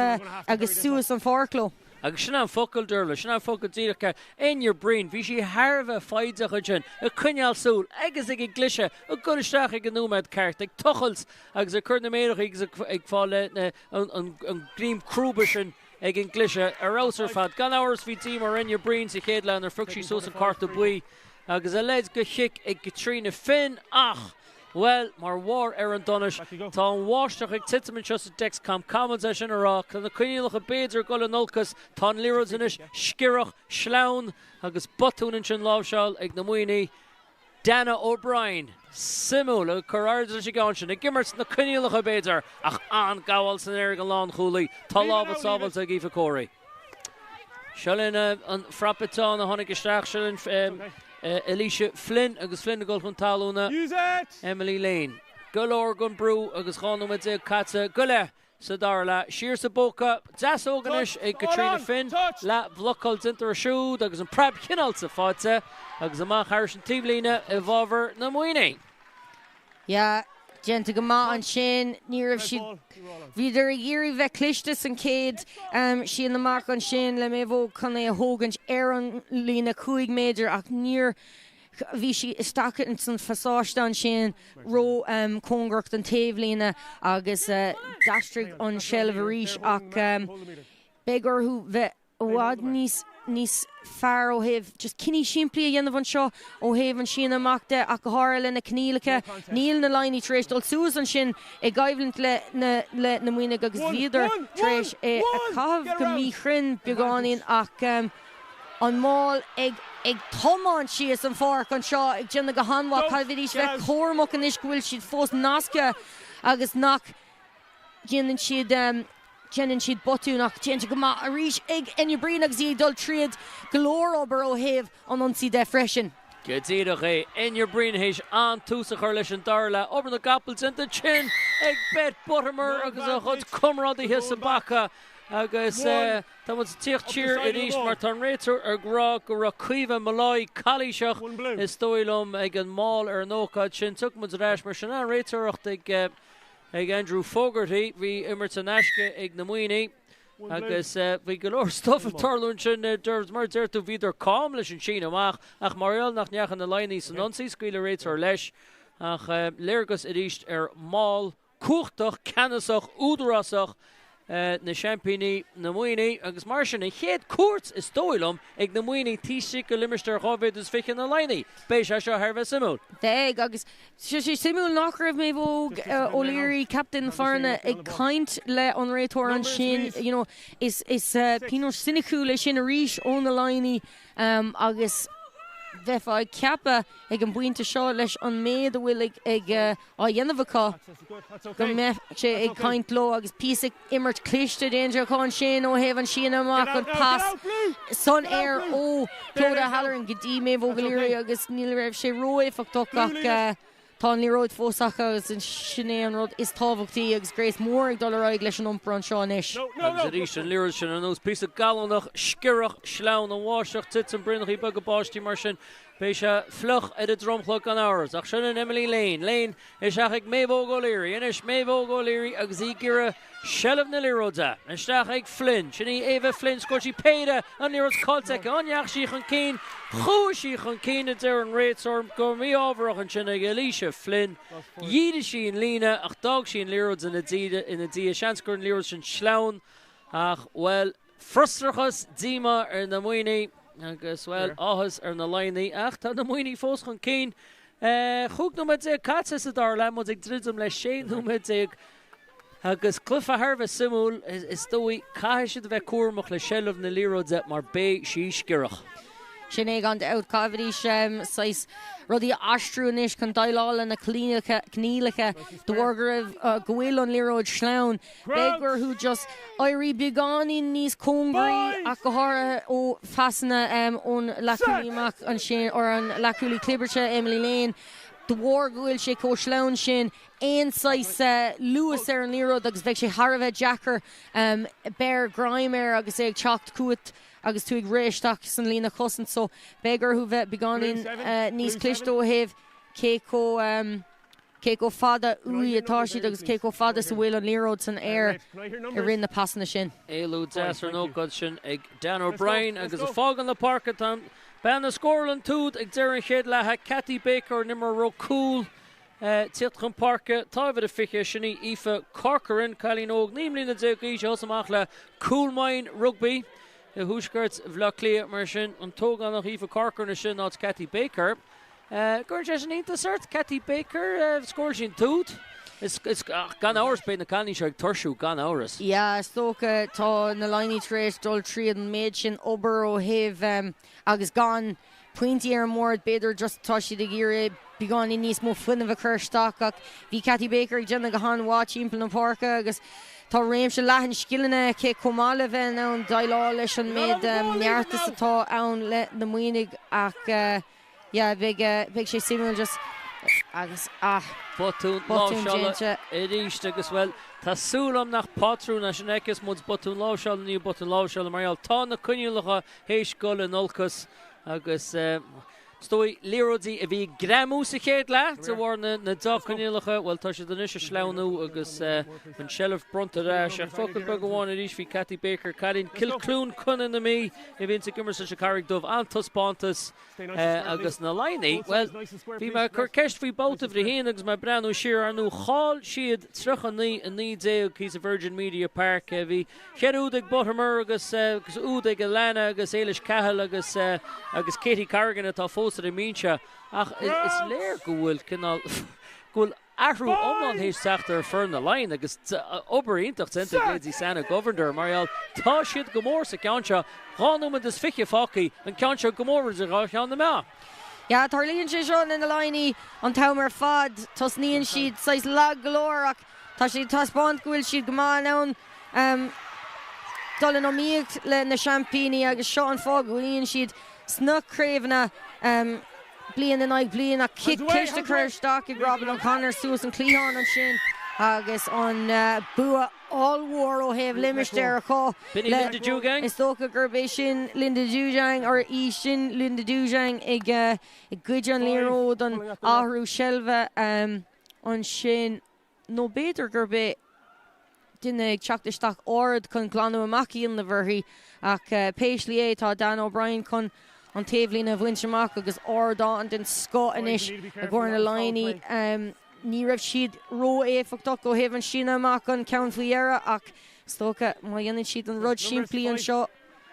agus suas an pháirc leo. Agus sin an focal, Dervla, sin an focal díreach ceart. Enya Breen, bhí sí thar a bheith foighdeach ansin, ag coinneáil súil agus ag an gcliseadh, ag dul isteach ag an nóiméad ceart, ag tochailt agus ag cur na méaracha agus ag fáil an greim crúibe sin ag an gcliseadh. Ar fheabhas ar fad. Gan amhras bhí díomá ar Enya Breen sa chéad leath nuair a phioc sí suas an cárta buí agus a leithéid de chic ag Caitríona Finn ach, Bhuel, mar bharr ar an donais, tá an bháisteach ag titim anseo sa Dexcom Commons, é sin a rá. Tá na coinníollacha b'fhéidir ag dul in olcas. Tá an liathróid anois sciorrach, sleamhain agus botún ansin láimhseáil ag na Muimhnigh. Dana O'Brien, suimiúil, ag cur airde leis an gceann sin, ag imirt sna coinníollacha b'fhéidir, ach an-ghabháil san aer ag an lánchúlaí. Tá lámha sábháilte ag Aoife Corey. Seo linn an frapiteán a tháinig isteach. Seo linn Alicia Flynn agus Flynn ag dul chun talúna. Emily Lane. Go leor den brú agus 12 nóiméad caite go leith sa dara leath. Siar sa bpóca. Deasóg anois ag Caitríona Finn. Leathbhlocáil déanta air siúd agus an preab chineálta faighte agus amach thairis an taobhlíne i bhfabhar na Muimhnigh. Yeah, déanta go maith ansin. Ní raibh siad, bhíodar ag iarraidh bheith cliste san chéad síneadh amach ansin le Méabh Óg chun é a thógaint ar an líne 5 méadar ach níor, bhí sí isteach ins an phasáiste ansin ró cóngarach don taobhlíne agus d'aistrigh an seilbh arís ach beidh orthu bheith. i bhfad níos níos fearr ó thaobh just cinní simplí a dhéanamh anseo ó thaobh an síneadh amach de ach go háirithe le na coinníollacha. Níl na Laighnigh tar éis dul suas ansin i gcoimhlint le na le na Muimhnigh agus bhíodar tar éis é a chaitheamh go míchruinn beagáinín ach an máll ag ag tiomáint síos an pháirc anseo ag déanamh go han-mhaith. Caithfidís bheith cúramach anois go bhfuil siad fós nasctha agus nach Déanann siad déanann siad botún ach déanta go maith arís ag Enya Breen agus í ag dul tríd go leor obair ó thaobh an ionsaí de freisin. Go díreach é. Enya Breen théis an-tús a chur leis an dara leath. Obair na gcapall déanta ansin ag Beth Buttimer agus a chuid comrádaithe sa bpaca agus tá muid ag tíocht siar arís mar tá an réiteoir ag rá go raibh Caoimhe Molloy calaoiseach is dóigh liom ag an máll ar an ócáid sin. Tiocfaidh muid ar ais mar sin an-réiteoireacht ag Ag Andrew Fogarty, bhí imirt in aisce ag na Muimhnigh agus bhí go leor stuif ag tarlú ansin. Mar a deir tú, bhíodar calm leis an síneadh amach ach mar gheall nach ndeachaigh na Laighnigh san ionsaí, scaoil an réiteoir leis. Ach léargas arís ar mhall cumhachtach, ceannasach, údarásach na seaimpíní, na Muimhnigh, agus mar sin, an chéad cuairt, is dóigh liom, ag na Muimhnigh taobh istigh de limistéar 2 mhéadar is 20 na Laighnigh. Beidh sé seo thar a bheith suimiúil. Beidh, agus tá sé suimiúil nach raibh Méabh Óg O'Leary, captaen na foirne, ag caint le an réiteoir ansin. You know, is is pionós soiniciúil é sin arís ó na Laighnigh agus bheifeá ag ceapadh ag an bpointe seo leis an méid a bhfuil ag ag á dhéanamh acu, go mbeadh sé ag caint leo agus píosa imirt cliste déanta acu ansin ó thaobh an síneadh amach, an pas san aer ó Clodagh Halloran go dtí Méabh Óg O'Leary agus ní raibh sé ró-éifeachtach ach tá an liathróid fós acu agus sin é an rud is tábhachtaí agus Grace Moore ag dul ar aghaidh leis an iompar anseo anois. Agus arís an liathróid sin ar nós píosa gallúnach sciorrach sleamhain an bháisteach titeann braonachaí beaga báistí mar sin Beidh sé fliuch ar an dromchla gan amhras, ach sin in Emily Lane. Lane isteach ag Méabh Óg O'Leary. Anois Méabh Óg O'Leary agus í ag iarraidh seilbh na liathróide. Isteach ag Flynn. Sin í Ava Flynn. Scór sí péire. An liathróid caillte aici. An ndeachaigh sí chun cinn? Chuaigh sí chun cinn, a deir an réiteoir. Go mí-ámharach ansin ag Alicia Flynn. Dhírigh sí an líne ach d'fhág sí an liathróid ina diaidh. Seans go raibh an liathróid sin sleamhain ach, bhuel, Frustrachas, díomá ar na Muimhnigh agus, bhuel, áthas ar na Laighnigh. Ach tá na Muimhnigh fós chun cinn. 15 nóiméad caite sa dara leath, muid ag druidim le 16 nóiméad agus cluiche thar a bheith suimiúil. Is dóigh, caithfidh siad a bheith cúramach le seilbh na liathróide mar beidh sí sciorrach. Sin é gan dabht. Caithfidís saghas rudaí a aistriú anois chun déileáil le na coinníollacha de bharr go raibh, go bhfuil an liathróid sleamhain. Beidh orthu just éirí beagáinín níos cóngaraí ach go háirithe ó phasanna ón leathchúlaí amach ansin, or an leathchúlaí clibirte, Emily Lane, de bharr go bhfuil sé chomh sleamhain sin, aon saghas luas ar an liathróid agus beidh sé thar a bheith deacair beir greim air agus é ag teacht chugat agus tú ag rith isteach san líne chosaint. So beidh orthu bheith beagáinín níos cliste ó thaobh cé chomh. cé chomh fada uaidh atá siad agus cé chomh fada is a bhfuil an liathróid san aer i rith na pasanna sin. Éalú deas ar an ócáid sin ag Dan O'Brien agus ag fágáil na páirce tá bean a scóráil an t-úd ag deireadh an chéad leatha, Cathy Baker, an imreoir a raibh cúl tíocht chun páirce, tá uimhir a 20, sin í Aoife Corcoran, cailín óg 19 mbliana d'aois a thosaigh amach le Coolmine Rugby i dtuaisceart Bhaile Átha Cliath mar sin an t-ógánach Aoife Corcoran ansin in áit Cathy Baker. Cuireann sé sin iontas ort, Cathy Baker, scóráil sí an t-úd. Is, is, ach gan amhras beidh na cailíní seo ag tuirsiú, gan amhras. Yeah, is dócha, tá na Laighnigh tar éis dul tríd an méid sin obair ó thaobh agus gan pointí ar an mbord, b'fhéidir just tá siad ag iarraidh beagáinín níos mó fuinnimh a chur isteach ach bhí Cathy Baker ag déanamh go han-mhaith timpeall na páirce agus tá réimse leathan scileanna aici chomh maith le bheith in ann déileáil leis an méid neartais atá ann le na Muimhnigh ach Yeah, beidh, beidh sé suimiúil just agus ah, Botún botún láimhseála déanta. arís agus, bhuel, tá súil agam nach pátrún é sin a fheiceas muid botún láimhseála i ndiaidh botún láimhseála mar gheall tá na coinníollacha théis dul in olcas agus eh, Is dóigh, liathróidí a bhí ag greamú sa chéad leath de bharr na dea-choinníollacha, bhuel, tá siad anois ag sleamhnú agus an tseilbh bronnta ar ais. Ach focal beag amháin arís faoi Cathy Baker, cailín Kilcloon, Contae na Mí, a bhíonns ag imirt leis an Charraig Dubh. An-taispeántas agus na Laighnigh, bhuel, bhí mé ag cur ceist faoi babhta uimhir a haon agus mé ag breathnú siar, ar ndóigh, chaill siad 39, 19 thíos i Virgin Media Park. Bhí Cheithre úd ag Buttimer agus úd ag Alana agus Éilis Cahill agus agus Katie Corrigan atá fós ar an mbinse ach is léir go bhfuil cineál go bhfuil athrú iomlán théis teacht ar foireann na Laighean agus obair iontach déanta ag leithéidí Sana Govender mar gheall tá siad go mór sa gceann seo. 2 nóiméad is 20 fágtha, an ceann seo go mór idir dhá cheann na meá. Yeah, tarlaíonn sé seo le na Laighnigh an t-am ar fad. Tosnaíonn siad saghas lag go leor ach Tá siad ag taispeáint go bhfuil siad go maith in ann dul in iomaíocht le na seaimpíní agus seo an fáth go bhfuil siad sna craobhanna bliain in aghaidh bliain. Ach cic cliste curtha isteach ag Robin O'Connor suas an cliathán ansin agus an bua ollmhór ó thaobh limistéir acu. B'in í Linda Djougang. Is dócha gurb é sin Linda Djougang or í sin Linda Djougang ag goid an liathróid an athrú seilbhe. ansin, nó b'fhéidir gurb é duine ag teacht isteach ard chun glanadh amach a dhéanamh uirthi, ach pé slí é, tá Dan O'Brien chun an taobhlíne a bhaint amach agus ardán den scoth anois i gcomhair na Laighnigh. Ní raibh siad ró-éifeachtach ó thaobh an síneadh amach an ceann faoi dheireadh ach is dócha má dhéanann siad an rud simplí anseo,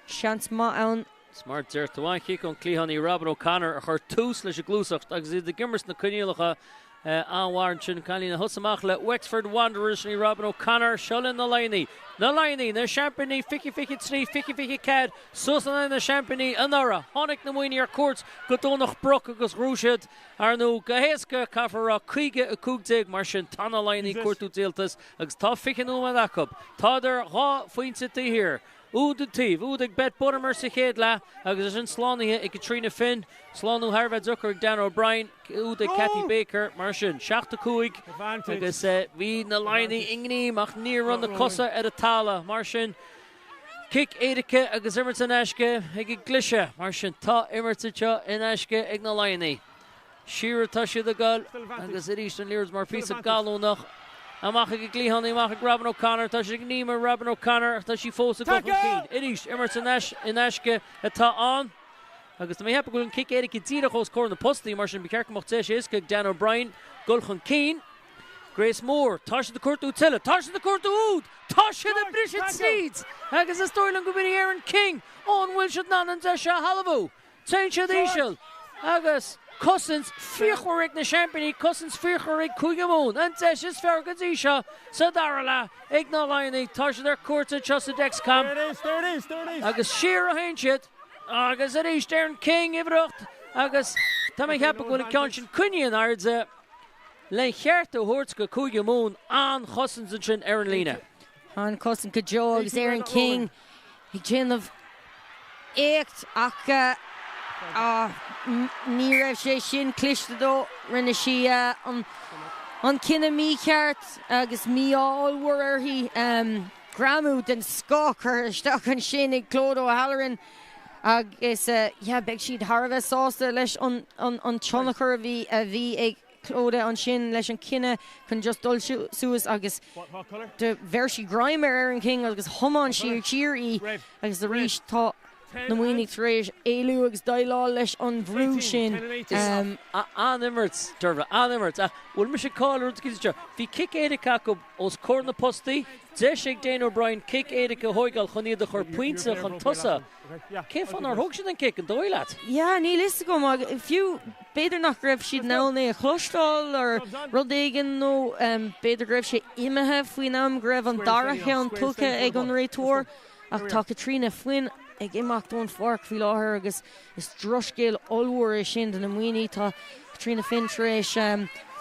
seans maith ann. Is mar a deir tú, an chic ón cliathánaí Robin O'Connor a chuir tús leis an gcluasacht agus iad ag imirt sna coinníollacha an-mhaith ansin. Cailín a thosaigh amach le Wexford Wanderers sin í Robin O'Connor. Seo linn na Laighnigh. Na Laighnigh, na seaimpíní 2023, 2024, suas in aghaidh na seaimpíní anuraidh. Tháinig na Muimhnigh ar cuairt go Domhnach Broc agus ghnóthaigh siad, ar ndóigh, go héasca, caithfear a rá, 50, 15. Mar sin, tá na Laighnigh ag cuartú díoltas agus tá 20 nóiméad acu. Tádar 2 phointe taobh thiar. Úd an taobh, úd ag Beth Buttimer sa chéad leath agus ansin slánaithe ag Caitríona Finn, slánú thar a bheith deacair ag Dan O'Brien, úd ag Cathy Baker, mar sin, 7, 5 agus bhí na Laighnigh i ngreim ach níor fhan na cosa ar an talamh, mar sin, cic éirice agus imirt in aisce ag an gcliseadh, mar sin, tá imirt anseo in aisce ag na Laighnigh. Siar atá siad ag goil agus arís an liathróid mar phíosa gallúnach. Amach ag an gcliathánaí, amach ag Robin O'Connor. Tá siad ag greim ar Robin O'Connor ach tá sí fós ag dul chun cinn. Arís, imirt in aisce atá ann agus tá mé ag ceapadh go bhfuil an cic éirice díreach os comhair na postaí, mar sin ba cheart go mbeadh deis éasca ag Dan O'Brien dul chun cinn. Grace Moore, tá siad ag cuartú tuilleadh, tá siad ag cuartú úd! Tá siad ag briseadh tríd! Agus is dóigh liom go b'in í Erin King! An bhfuil siad in ann an deis seo a thalmhú? Téann siad íseal agus cosaint fíochmhar ag na seaimpíní, cosaint fíochmhar ag Cúige Mumhan. An deis is fearr go dtí seo sa dara leath ag na Laighnigh. Tá siad ar cuairt anseo sa Dexcom agus siar a théann siad agus arís Erin King, uimhir 8 agus tá mé ag ceapadh go bhfuil an ceann sin coinnithe in airde le ceart a thabhairt go Cúige Mumhan. An-chosaint ansin ar an líne. An-chosaint go deo agus Erin King ag déanamh éacht ach ní raibh sé sin cliste dó. Rinne sí an cinneadh mícheart agus mí-ádh ollmhór uirthi. Greamú den scoth curtha isteach ansin ag Clodagh O'Halloran agus yeah beidh siad thar a bheith sásta leis an tionchar a bhí ag Clodagh ansin leis an cinneadh chun just dul suas agus do bheir sí greim ar Erin King agus thiomáin sí siar í agus arís tá na Muimhnigh tar éis éalú agus déileáil leis an bhrú sin. An-imirt, Dervla, an-imirt. Ach bhfuil mise ag cailleadh rud éicint anseo? Bhí cic éirice acu os comhair na postaí, deis ag Dane O'Brien cic éirice a thóigeáil chun iad a chur pointe chun tosaigh. Cén fáth nár thóg siad an cic, an dóigh leat? Yeah, níl fhios agam. Fiú, b'fhéidir nach raibh siad in ann é a chloisteáil or rud éigin nó b'fhéidir go raibh sé imithe faoin am go raibh an dara ceann tugtha ag an réiteoir. Ach tá Caitríona Finn ag imeacht ón pháirc faoi láthair agus is drochscéal ollmhór é sin do na Muimhnigh. Tá Caitríona Finn tar éis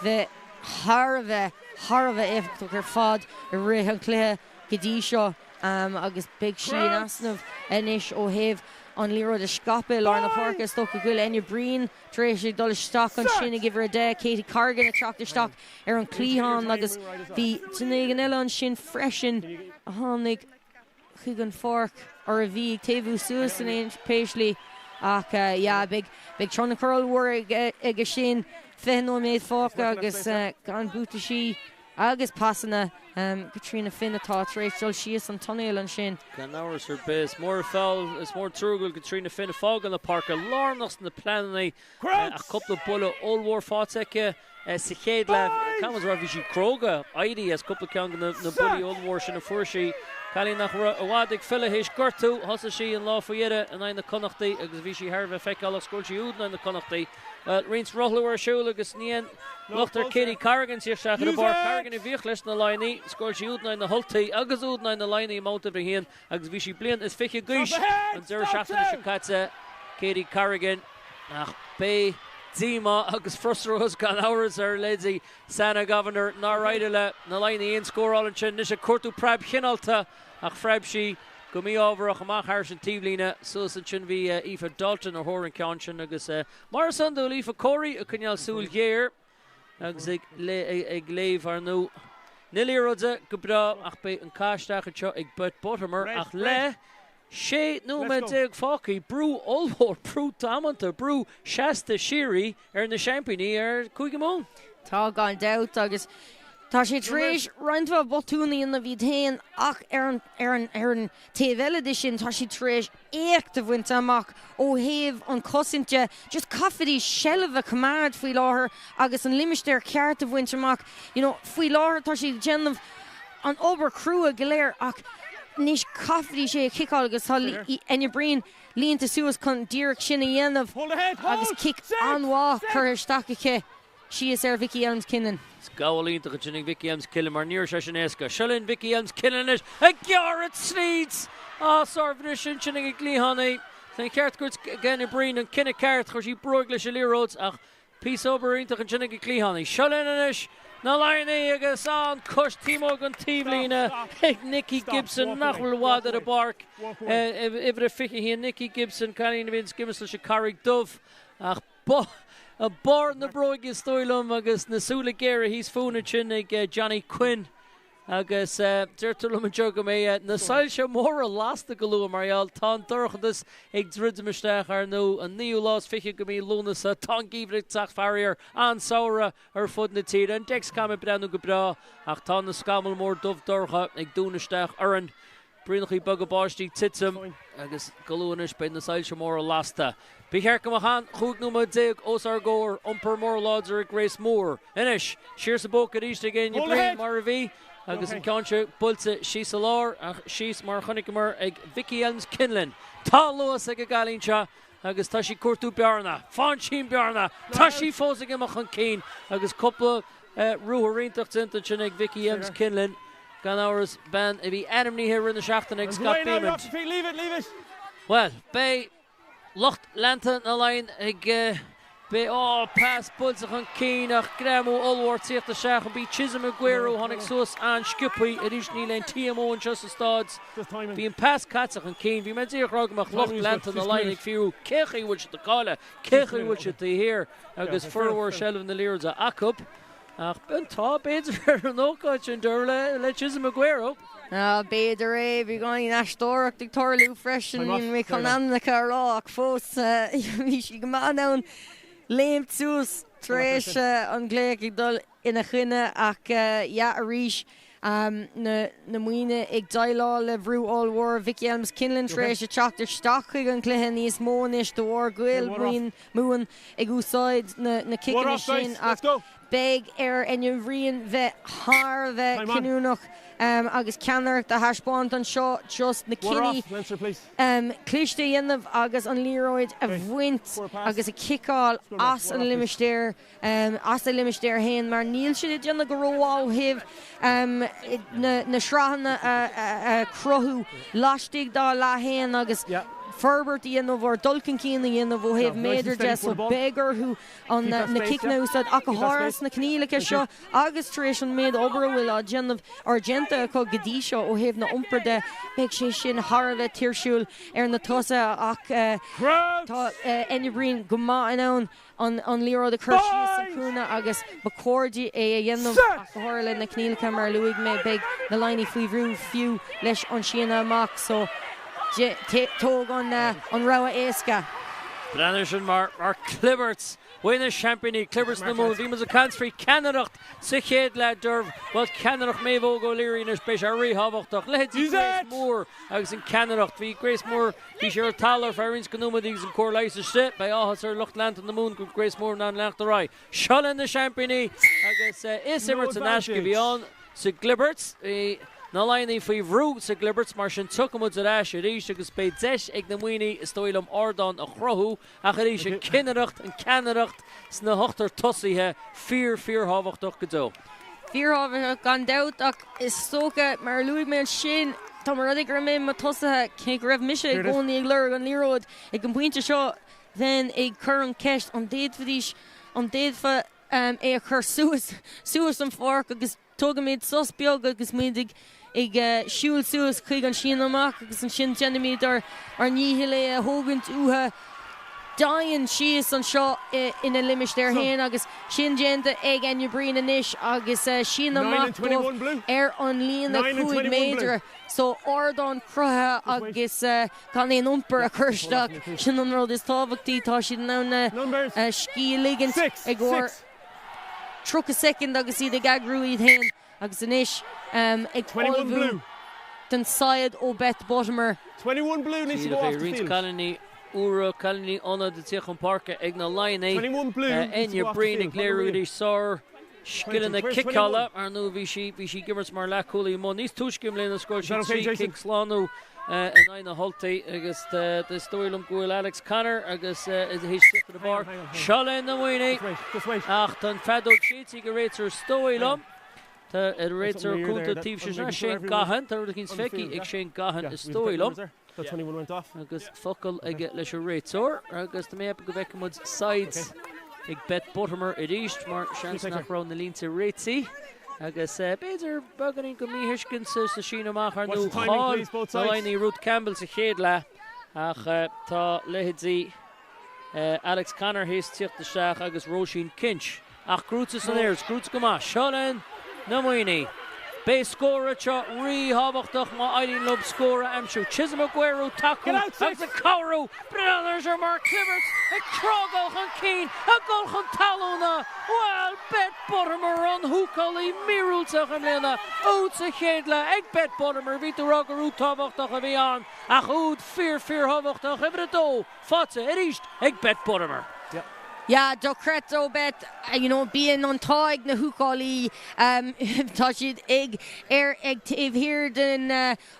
bheith thar a bheith, thar a bheith éifeachtach ar fad i rith an chluiche go dtí seo agus beidh sí in easnamh anois ó thaobh an liathróid a scaipeadh i lár na páirce. Is dócha go bhfuil Enya Breen tar éis ag dul isteach ansin ag uimhir 10, Katie Corrigan ag teacht isteach ar an chliathán agus bhí duine éigin eile ansin freisin a tháinig chuig an pháirc or a bhí ag taobhú suas in aon pé slí. Ach yeah, beidh tionchar ollmhór aige sin. 20 nóiméad fágtha agus gan buataisí agus pasanna. Caitríona Finn atá tar éis dul síos an tuinéal ansin. Gan amhras ar bith, is mór an feall, is mór an trua go bhfuil Caitríona Finn ag fágáil na páirce lárnach sna pleananna ach cúpla buille ollmhór faighte aici sa chéad leath. Caithfidh mé a rá, bhí sí cróga éirí as cúpla ceann de na buillí ollmhór sin a fuair sí. Cailín nach raibh i bhfad ag filleadh théis gortú, thosaigh sí an lá faoi dheireadh in aghaidh na Connachtaí agus bhí sí thar a bheith feiceálach. Scóráil sí úd in aghaidh na Connachtaí. Bhuel, roinnt rothlú ar siúl agus ní aon locht ar Katie Corrigan tíocht isteach ar an bpáirc. Corrigan a bhíodh leis na Laighnigh, scóráil sí úd in aghaidh na hUltaí agus úd in aghaidh na Laighnigh i mbabhta uimhir a haon agus bhí sí bliain is fiche d'aois an deireadh seachtaine seo caite. Katie Corrigan. Ach beidh díomá agus frustrachas gan amhras ar leithéidí Sana Govender nár éirigh le na Laighnigh aon scóráil ansin. Anois ag cuartú preab chineálta ach phreab sí go mí-ámharach amach thairis an taobhlíne. Suas ansin bhí Aoife Dalton ar thóir an ceann sin agus mar is iondúil Aoife Corey ag coinneáil súil ghéar agus ag léamh ar ndóigh na liathróide go breá ach beidh an caith isteach anseo ag Beth Buttimer ach le 16 nóiméad fágtha, brú ollmhór, brú damanta, brú seasta síoraí ar na seaimpíní ar Chúige Mumhan. Tá gan dabht agus tá sé tar éis roinnt mhaith botún a dhéanamh iad féin ach ar an ar an ar an taobh eile de sin tá siad tar éis éacht a bhaint amach ó thaobh an chosaint de. Just caithfidís seilbh a choimeád faoi láthair agus an limistéar ceart a bhaint amach. You know faoi láthair tá siad ag déanamh an obair chrua go léir ach anois caithfidís é a chiceáil agus tá Enya Breen líonta suas chun díreach sin a dhéanamh agus cic an-mhaith curtha isteach aici síos ar Vicky Elmes Kinlan. Is gabháil iontach ansin ag Vicky Elmes Kinlan mar ní raibh sé sin éasca. Seo linn Vicky Elmes Kinlan anois ag gearradh tríd! Á, sárbhriseadh ansin ag an gcliathánaí. Tá an ceart ag Enya Breen, an cinneadh ceart, chuir sí bróig leis an liathróid ach Píosa obair iontach ansin ag an gcliathánaí. Seo linn anois na Laighnigh agus an cois taobh amuigh den taobhlíne ag Nikki Gibson nach bhfuil i bhfad ar an bpáirc. Uimhir a 21 Nikki Gibson, cailín a bhíonn ag imirt leis an Carraig Dubh ach barr na bróige is dóigh liom agus na súile géara thíos fúinn ansin ag Johnny Quinn. Agus deirtear liom anseo go mbeidh na soilse móra lasta go luath mar gheall tá an dorchadas ag druidim isteach ar ndóigh an naoú lá is fiche de mhí Lúnasa. Tá an geimhreadh ag teacht faraor, an samhradh ar fud na tíre. An Dexcom ag breathnú go breá ach tá na scamaill mór dubh dorcha ag dúnadh isteach orainn. Braonachaí beaga báistí ag titim agus go luath anois beidh na soilse móra lasta. Ba cheart go mbeadh an 15 nóiméad os ár gcomhair, iompar mór láidir ag Grace Moore. Anois, siar sa bpóca arís ag Enya Breen mar a bhí agus an ceann seo buailte síos sa lár ach síos mar a chonaiceamar ag Vicky Elmes Kinlan. Tá luas ag an gcailín seo agus tá sí ag cuartú bearna. Faigheann sí an bearna! Tá sí fós ag imeacht chun cinn agus cúpla Ruathar iontach déanta ansin ag Vicky Elmes Kinlan, gan amhras, bean a bhí ainmnithe i rith na seachtaine ag Scott Bemand. Bhuel, beidh lucht leanta na Laighean ag beidh, ó, pas buailte chun cinn ach greamú ollmhór tíocht isteach an b'í Chisom Aguero tháinig suas an-sciobthaí arís níl aon TMO anseo sa staid. Bhí an pas caite chun cinn. Bhí mé díreach ag rá go mbeadh lucht leanta na Laighean ag fiafraí cé chaoi a bhfuil siad ag cailleadh, cé chaoi a bhfuil siad taobh thiar. Agus formhór seilbh na liathróide acu. Ach an t-ádh b'fhéidir ar an ócáid sin, Dermot, le Chisom Aguero. B'fhéidir é. Beagáinín aisteoireacht ag tarlú freisin. Níl mé chun ainmneacha a rá ach fós bhí sí go maith in ann léimt suas tar éis an glaoch ag dul ina choinne ach yeah arís na Muimhnigh ag déileáil le bhrú ollmhór. Vicky Elmes Kinlan tar éis a teacht isteach chuig an chluiche níos mó anois de bharr go bhfuil Mumhan ag úsáid na ciceanna sin ach beidh ar Enya Breen bheith thar a bheith cinniúnach agus ceannaireacht a thaispeáint anseo just na cinní cliste a dhéanamh agus an liathróid a bhaint agus a chiceáil as an limistéar as a limistéar féin mar níl siad ag déanamh go rómhaith ó thaobh na sraitheanna a chruthú laistigh dá leath féin agus forbairt a dhéanamh or dul chun cinn a dhéanamh ó thaobh méadar de so beidh orthu na ciceanna a úsáid ach go háirithe sna coinníollacha seo agus tar éis an méid obair a bhfuil á déanamh or déanta acu go dtí seo ó thaobh na iompair de beidh sé sin thar a bheith tuirsiúil ar na tosaithe ach tá Enya Breen go maith in ann an liathróid a chur síos san cúinne agus ba chóir di é a dhéanamh ach go háirithe le na coinníollacha mar a luaigh mé beidh na Laighnigh faoi bhrú fiú leis an síneadh amach so tóg an rogha éasca. Breathnaigh sin mar mar clibirt uaidh na seaimpíní, clibirt na Mumhan. Bhí muid ag caint faoi ceannaireacht sa chéad leath derv. Bhuel, ceannaireacht Méabh Óg O'Leary anois, beidh sé ríthábhachtach. Leithéidí Grace Moore agus an ceannaireacht. Bhí Grace Moore, bhí sí ar an talamh ar feadh roinnt go nóiméadaí agus an cóir leighis istigh. Beidh áthas ar lucht leanta na Mumhan go bhfuil Grace Moore in ann leanacht ar aghaidh. Seo linn na seaimpíní agus is imirt in aisce a bhí ann sa gclibirt. Bhí na Laighnigh faoi bhrú sa gclibirt, mar sin tiocfaidh muid ar ais arís agus beidh deis ag na Muimhnigh, is dóigh liom, ardán a chruthú. Ach arís, an cinnireacht, an ceannaireacht sna hochtar tosaithe, fíor, fíorthábhachtach go deo. Fíorthábhachtach gan dabht ach is dócha, mar a luaigh mé ansin, dá mba rud é go raibh mé i mo tosaithe, cé go raibh mise i gcónaí ag lorg an liathróid ag an bpointe seo, bheinn ag cur an cheist an d'fhéadfaidís, an d'fhéadfá é a chur suas, suas an pháirc agus tógaimid sos beag agus muid ag, ag siúl suas chuig an síneadh amach agus ansin déanaimid ár, ár ndícheall é a thógaint uathu dian síos anseo ina limistéar féin agus sin déanta ag Enya Breen anois agus síneadh amach dóibh ar an líne 5 méadar so ardán cruthaithe agus Gan aon iompar a chur isteach, sin an rud is tábhachtaí. Tá siad in ann scíth a ligint i gcomhair 30 soicind agus iad ag eagrú iad féin agus anois ag ullmhú don saighead ó Beth Buttimer. Díreach é roinnt cailíní úra, cailíní ionaid ag tíocht chun páirce ag na Laighnigh. Enya Breen ag léiriú arís sár scileanna ciceála, ar ndóigh bhí sí, bhí sí ag imirt mar leathchúlaí amuigh níos túisce i mbliana, scóráil sí 3 cic slánú in aghaidh na hUltaí agus is dóigh liom go bhfuil Alex Connor agus théis tíocht ar an bpáirc. Seo linn na Muimhnigh ach tá an feadóg séidte ag an réiteoir is dóigh liom. Tá an réiteoir cúnta taobh sin Shane Gahan, tá rud eicínt feicthe ag Shane Gahan is dóigh liom. Agus focal aige leis an réiteoir agus tá mé ag ceapadh go bhfeicfidh muid saighead ag Beth Buttimer arís mar seans nach raibh na línte réitithe agus b'fhéidir beagáinín de mhíthuiscint sa síneadh amach ar ndóigh chaill na Laighnigh Ruth Campbell sa chéad leath ach tá leithéidí Alex Connor théis tíocht isteach agus Róisín Kinch. Ach gnóite san aer, is gnóite go maith. Seo linn na Muimhnigh. Beidh scór anseo ríthábhachtach má éiríonn leo scór a aimsiú. Chisom Ugwueru ag tacú agus ag cabhrú. Breathnaigh air mar chlibirt ag crágáil chun cinn, ag dul chun talúna. Bhuel, Beth Buttimer, an húcálaí míorúilteach i mbliana. Úd sa chéad leath ag Beth Buttimer. Bhí tú ag rá gur úd tábhachtach a bhí ann ach úd fíor fíorthábhachtach. Uimhir 2. Faighte arís ag Beth Buttimer. Yeah, dochreidte ó Beth, you know, bíonn an t-ádh ag na húcálaí, tá siad ag, ar, ag taobh thiar den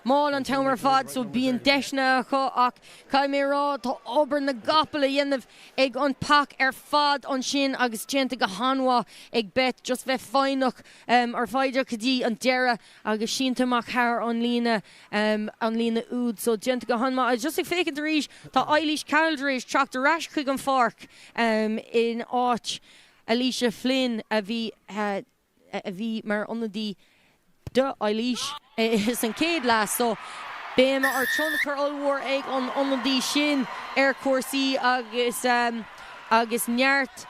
mála an t-am ar fad so bíonn deiseanna acu ach caithfidh mé a rá tá obair na gcapall a dhéanamh ag an pac ar fad ansin agus déanta go han-mhaith ag Beth, just bheith foighneach ar foighdeach go dtí an deireadh agus sínte amach thar an líne an líne úd so déanta go han-mhaith. Just ag féachaint arís, tá Eilís Cahill tar éis teacht ar ais chuig an pháirc in áit Alicia Flynn a bhí a bhí mar ionadaí do Eilís san chéad leath so beidh mar tionchar ollmhór ag an ionadaí sin ar chúrsaí agus agus neart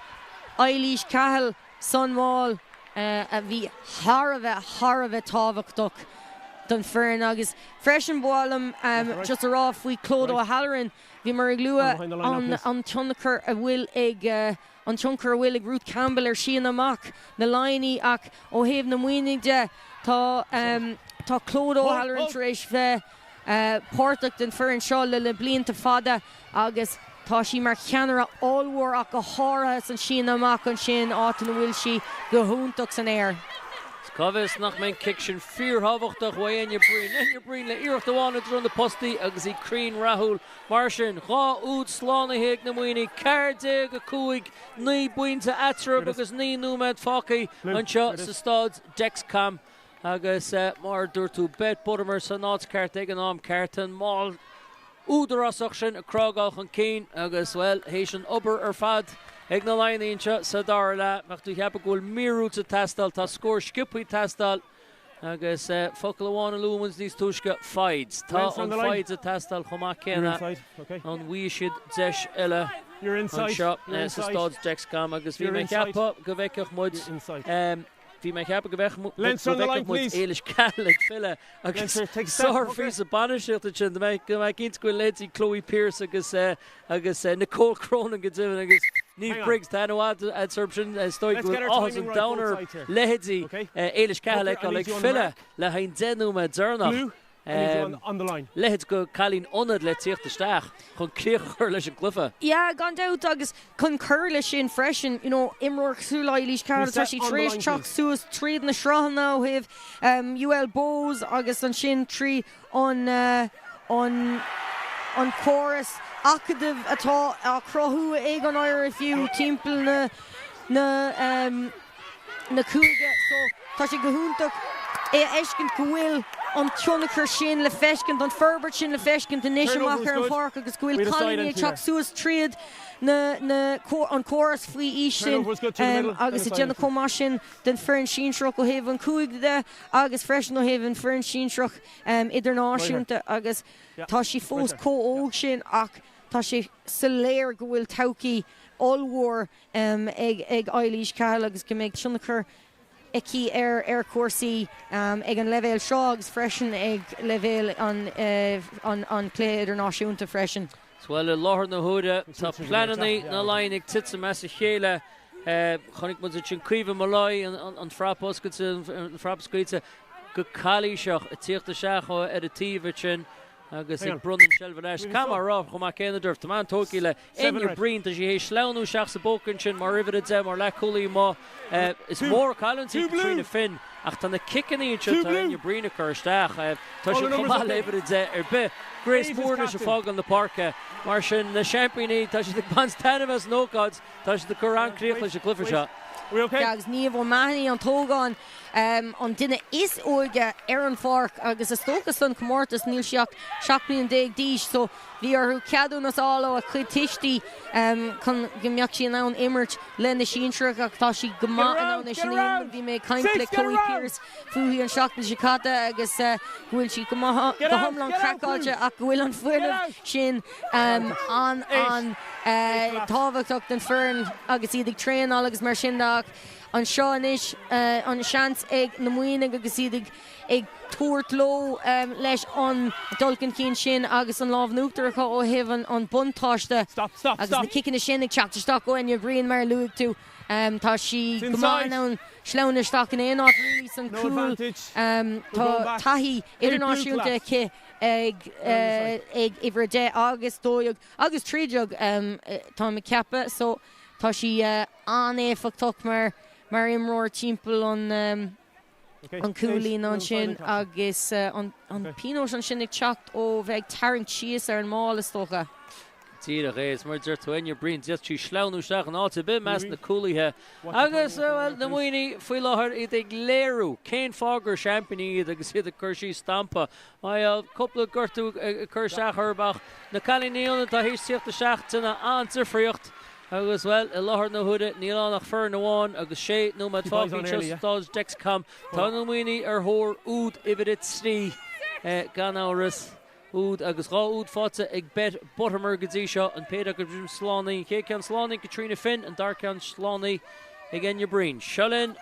Eilís Cahill san mháil a bhí thar a bheith, thar a bheith tábhachtach don foireann agus freisin ba mhaith liom just a rá faoi Clodagh O'Halloran, bhíomar ag lua an an tionchar a bhfuil ag an tionchar a bhfuil ag Ruth Campbell ar síneadh amach na Laighnigh ach ó thaobh na Muimhnigh de tá tá Clodagh O'Halloran tar éis bheith páirteach den foireann seo le le blianta fada agus tá sí mar cheannaire ollmhór ach go háirithe san síneadh amach ansin, áit ina bhfuil sí go hiontach san aer. Is cá bhfios nach mbeidh an cic sin fíorthábhachtach uaidh Enya Breen. Enya Breen le iarracht amháin i dtreo na postaí agus í cruinn rathúil. Mar sin, 2 úd slánaithe ag na Muimhnigh, 14, 5, 9 bpointe eatarthu agus 9 nóiméad fágtha anseo sa staid Dexcom. Agus mar a dúirt tú, Beth Buttimer san áit cheart ag an am ceart, an máil údarásach sin ag crágáil chun cinn agus, bhuel, théis an obair ar fad ag na Laighnigh anseo sa dara leath, bheadh tú ag ceapadh go bhfuil míorúilt ag teastáil, tá scór sciobtha ag teastáil agus focal amháin a luaigh muid níos túisce, foighid. Tá an foighid ag teastáil chomh maith céanna. An bhfaighidh siad deis eile anseo sa staid Dexcom agus bhí mé ag ceapadh go bhfeicfeadh muid. Bhí mé ag ceapadh go bhfeicfeadh muid Éilis Cahill ag filleadh agus sárphíosa bainistíochta ansin. Tá mé cinnte go bhfuil leithéidí Chloe Pearse agus agus Nicole Cronin go deimhin agus Niamh Briggs, tá aithne mhaith agat orthu sin, is dóigh go bhfuil áthas an domhain ar leithéidí Éilis Cahill a fheiceáil ag filleadh le haghaidh an 10 nóiméad deireanach. Leithéid de chailín ionaid le tíocht isteach chun críoch a chur leis an gcluiche. Yeah, gan dabht agus chun cur leis sin freisin, you know, imreoir cosúil le Eilís Cahill, tá sí tar éis teacht suas tríd na sraitheanna ó thaobh UL Bohs agus ansin trí an an an córas acadaimh atá á chruthú ag an IRFU timpeall na na na cúige so tá sé go hiontach é a fheiscint go bhfuil an tionchar sin le feiscint, an forbairt sin le feiscint anois amach ar an pháirc agus go bhfuil cailíní ag teacht suas tríd na na an córas faoi aois sin agus ag déanamh chomh maith sin den foireann sinsearach ó thaobh an chúige de agus freisin ó thaobh an foireann sinsearach idirnáisiúnta agus tá sí fós chomh óg sin ach tá sé soiléir go bhfuil todhchaí ollmhór ag Eilís Cahill agus go mbeidh tionchar aici ar chúrsaí ag an leibhéal seo agus freisin ag leibhéal an chluiche idirnáisiúnta freisin. Bhuel, i láthair na huaire, tá pleananna na Laighean ag titim as a chéile. Chonaic muid ansin Caoimhe Molloy, an frap oscailte, an frap scaoilte go calaoiseach, ag tíocht isteach ar an taobh ansin agus ag bronnadh an tseilbh ar ais. Caithfidh mé a rá chomh maith céanna, Derf, tá mé an-tógtha le Enya Breen, tá sí théis sleamhnú isteach sa bpóca ansin mar uimhir 10, mar leathchúlaí amuigh. Is mór cailliúint í Caitríona Finn ach tá na ciceanna anseo atá Enya Breen ag cur isteach, tá siad chomh maith le uimhir 10 ar bith. Grace Moore anois ag fágáil na páirce. Mar sin, na seaimpíní, tá siad ag baint taitneamh as an ócáid, tá siad ag cur an-críoch leis an gcluiche seo. Agus Niamh O'Mahony an t-ógán, an duine is óige ar an pháirc agus is dócha san chomórtas, níl sí ach 17 bliain d'aois so bhí orthu ceadúnas a fháil ó a cuid tuistí chun go mbeadh sí in ann imirt le na sinsearacha ach tá sí go maith in ann é sin a dhéanamh. Bhí mé ag caint le Chloe Pearse fúithi an seachtain seo caite agus go bhfuil sí go maith go hiomlán craiceáilte ach go bhfuil an fuinneamh sin an-an-tábhachtach don foireann agus iad ag traenáil agus mar sin de ach anseo anois an seans ag na Muimhnigh agus iad ag ag tabhairt leo leis an dul chun cinn sin agus an lámh in uachtar acu ó thaobh an buntáiste agus na ciceanna sin ag teacht isteach ó Enya Breen mar a luaigh tú. Tá sí go maith in ann sleamhnú isteach in aon áit really san cúl. Tá taithí idirnáisiúnta aici ag uimhir 10 agus 12 agus 13 táim ag ceapadh so tá sí an-éifeachtach mar mar imreoir timpeall an an cúl-líne ansin agus an pionós ansin ag teacht ó bheith ag tarraingt síos ar an mball, is dócha. Díreach é, is mar a deir tú, Enya Breen, d'fhéadfadh sí sleamhnú isteach in áit ar bith i measc na cúlaithe agus, bhuel, na Muimhnigh faoi láthair, iad ag léiriú cén fáth gur seaimpíní iad agus iad ag cur síos stampa. Bhuel, cúpla gortú ag cur isteach orthu ach na cailíní ionaid atá théis tíocht isteach, déanamh an-difríocht. Agus, bhuel, i láthair na huaire, níl ann ach foireann amháin agus sé nóiméad fágtha anseo sa Staid Dexcom. Tá na Muimhnigh ar thóir úd uimhir 3, gan amhras. Úd agus 2 úd faighte ag Beth Buttimer go dtí seo, an péire acu sin slánaithe. An chéad ceann slánaithe ag Caitríona Finn, an dara ceann slánaithe ag Enya Breen. Seo linn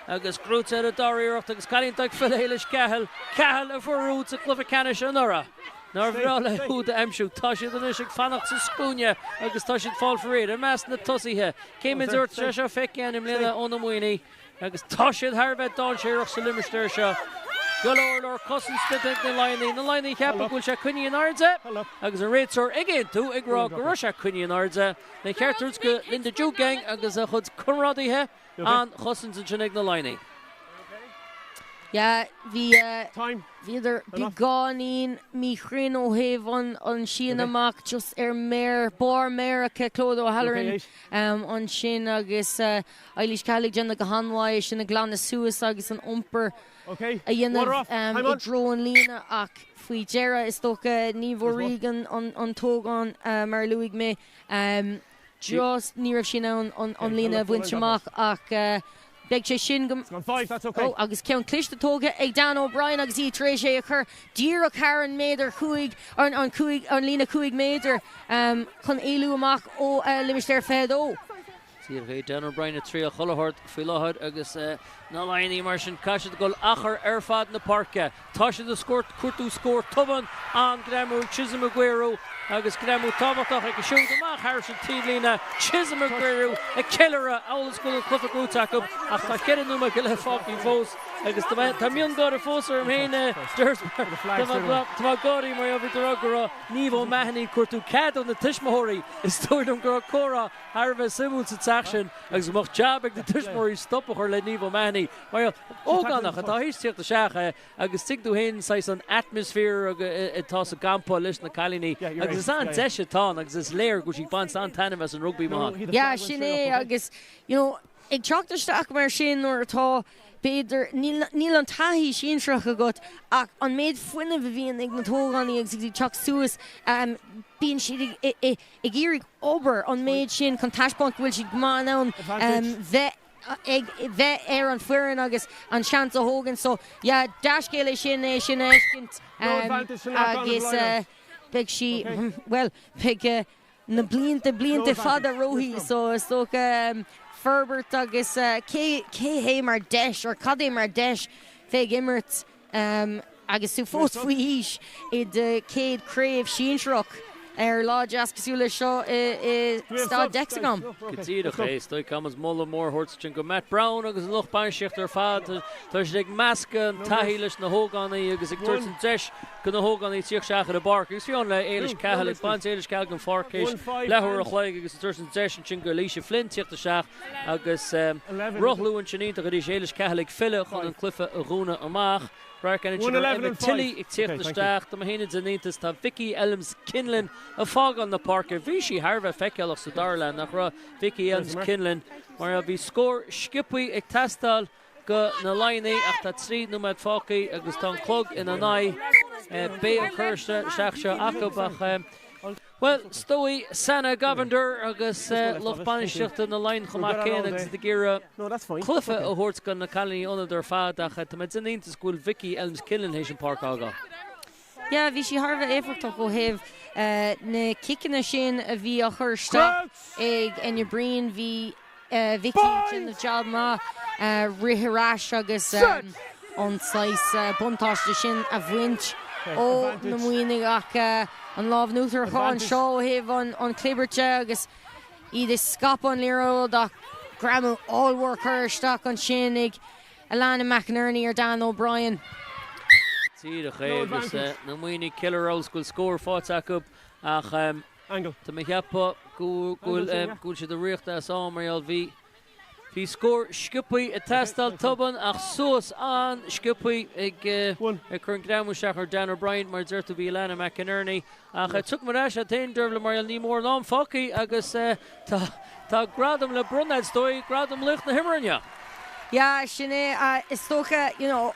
agus gnóite ar an dara iarracht agus cailín ag filleadh Éilis Cahill. Cahill a fuair úd sa gcluiche ceannais anuraidh. Nár bhreá leo úd a aimsiú. Tá siad anois ag fanacht sa scuaine agus tá siad ag fáil faoi réir i measc na tosaithe. Cén méid atá sé seo feicthe againn i mbliana ó na Muimhnigh agus tá siad thar a bheith dainséarach sa limistéar seo. Go leor leor cosaint déanta ag na Laighnigh. Na Laighnigh ag ceapadh go bhfuil sé coinnithe in airde agus an réiteoir ag aontú ag rá go raibh sé coinnithe in airde. An ceart a thabhairt go Linda Djougang agus a chuid comrádaithe. An-chosaint ansin ag na Laighnigh. Yeah, bhí, bhíodar beagáinín míchruinn ó thaobh an síneadh amach, just ar méar, barr méar aici, Clodagh O'Halloran ansin agus Eilís Cahill ag déanamh go han-mhaith é sin a ghlanadh suas agus an iompar a dhéanamh i dtreo an líne ach faoi dheireadh is dócha Niamh O'Regan an t-ógán mar a luaigh mé. Just ní raibh sí in ann an líne a bhaint amach ach beidh sé sin go Oh agus ceann cliste tógtha ag Dan O'Brien agus í tar éis é a chur díreach thar an méadar chúig an chúig an líne 5 méadar chun éalú amach ó limistéar 22. Díreach é Dan O'Brien ag triail chuile shórt faoi láthair agus na Laighnigh mar sin caithfidh siad dul achar ar fad na páirce. Tá siad ag cuartú scór tobann, an-ghreamú ag Chisom Ugwueru agus greamú tábhachtach aici siúd amach thairis an taobhlíne. Chisom Ugwueru ag ceiliúradh amhail is go bhfuil an cluiche buaite acu ach tá cheithre nóiméad go leith fágtha fós agus tá miongháire fós orm féin tá mé ag gáirí mar bhí tú ag rá go raibh Niamh O'Mahony ag cuartú cead ó na tuismitheoirí. Is dóigh liom go raibh comhrá thar a bheith suimiúil sa teach sin agus go mbeadh jab ag na tuismitheoirí stop a chur le Niamh O'Mahony mar ógánach atá théis tíocht isteach agus tuigeann tú féin saghas an atmosphere atá sa gcampa leis na cailíní agus is an-deis atá ann agus is léir go bhfuil sí ag baint an-taitneamh as an rugbaí maith. Yeah, sin é agus you know ag teacht isteach mar sin nuair atá b'fhéidir, níl, níl an taithí sinsearach agat ach an méid fuinnimh a bhíonn ag na hógánaigh agus ag teacht suas, bíonn siad ag, ag, ag iarraidh obair an méid sin chun taispeáint go bhfuil siad go maith in ann bheith ag bheith ar an foireann agus an seans a thógaint. So yeah, dea-scéal é sin, é sin a fheiscint agus beidh sí, bhuel, beidh na blianta, blianta fada roimpi so is dócha forbairt agus cé, cé hé mar deis or cad é mar deis bheith ag imirt Agus tú fós faoi aois i do chéad chraobh sinsearach ar lá deas cosúil leis seo i Staid Dexcom. Go díreach é. Is dóigh caithfidh muid moladh mór a thabhairt ansin go Matt Browne agus an lucht bainistíochta ar fad. Tá siad ag meascadh an taithí leis na hógánaigh agus ag tabhairt an deis do na hógánaigh tíocht isteach ar an bpáirc. Agus fiú amháin le Éilish Cahill ag baint Éilish Cahill den pháirc théis leathuair a chloig agus ag tabhairt an deis ansin go Alicia Flynn tíocht isteach Agus rothlú ansin iontach arís, Éilish Cahill ag filleadh chun an cluiche a dhúnadh amach. Radharc ansin ar Emma Tilley ag tíocht isteach. Tá mé féin den iontas, tá Vicky Elmes Kinlan ag fágáil na páirce. Bhí sí thar a bheith feiceálach sa dara leath, nach raibh Vicky Elmes Kinlan? Mar bhí scór sciobthaí ag teastáil go na Laighnigh ach tá 3 nóiméad fágtha agus tá an clog ina n-aghaidh. Beidh an cur isteach seo acu ach, bhuel, is dóigh Sana Govender agus lucht bainistíochta na Laighean chomh maith céanna agus iad ag iarraidh cluiche a thabhairt go na cailíní ionaid ar fad ach tá mé den iontas go bhfuil Vicky Elmes Kinlan théis an pháirc a fhágáil. Yeah, bhí sí thar a bheith éifeachtach ó thaobh na ciceanna sin a bhí á chur isteach ag Enya Breen. Bhí Vicky ag déanamh jab maith rith ar ais agus an saghas buntáiste sin a bhaint ó na Muimhnigh ach an lámh in uachtar acu anseo ó thaobh an chlibirt de agus iad ag scaipeadh an liathróid ach greamú ollmhór curtha isteach ansin ag Alana McInerney ar Dan O'Brien. Díreach é agus na Muimhnigh ag ceiliúradh go bhfuil scór faighte acu ach Tá mé ag ceapadh go bhfuil siad ag rith as am mar gheall bhí bhí scór sciobthaí ag teastáil tobann ach suas an-sciobthaí ag ag cur an greamú isteach ar Dan O'Brien mar a deir tú bhí Alana McInerney ach tiocfaidh muid ar ais agat féin Dervla mar gheall níl mórán am fágtha agus tá tá gradam le bronnadh is dóigh gradam laoch na himeartha inniu. Yeah sin é is dócha you know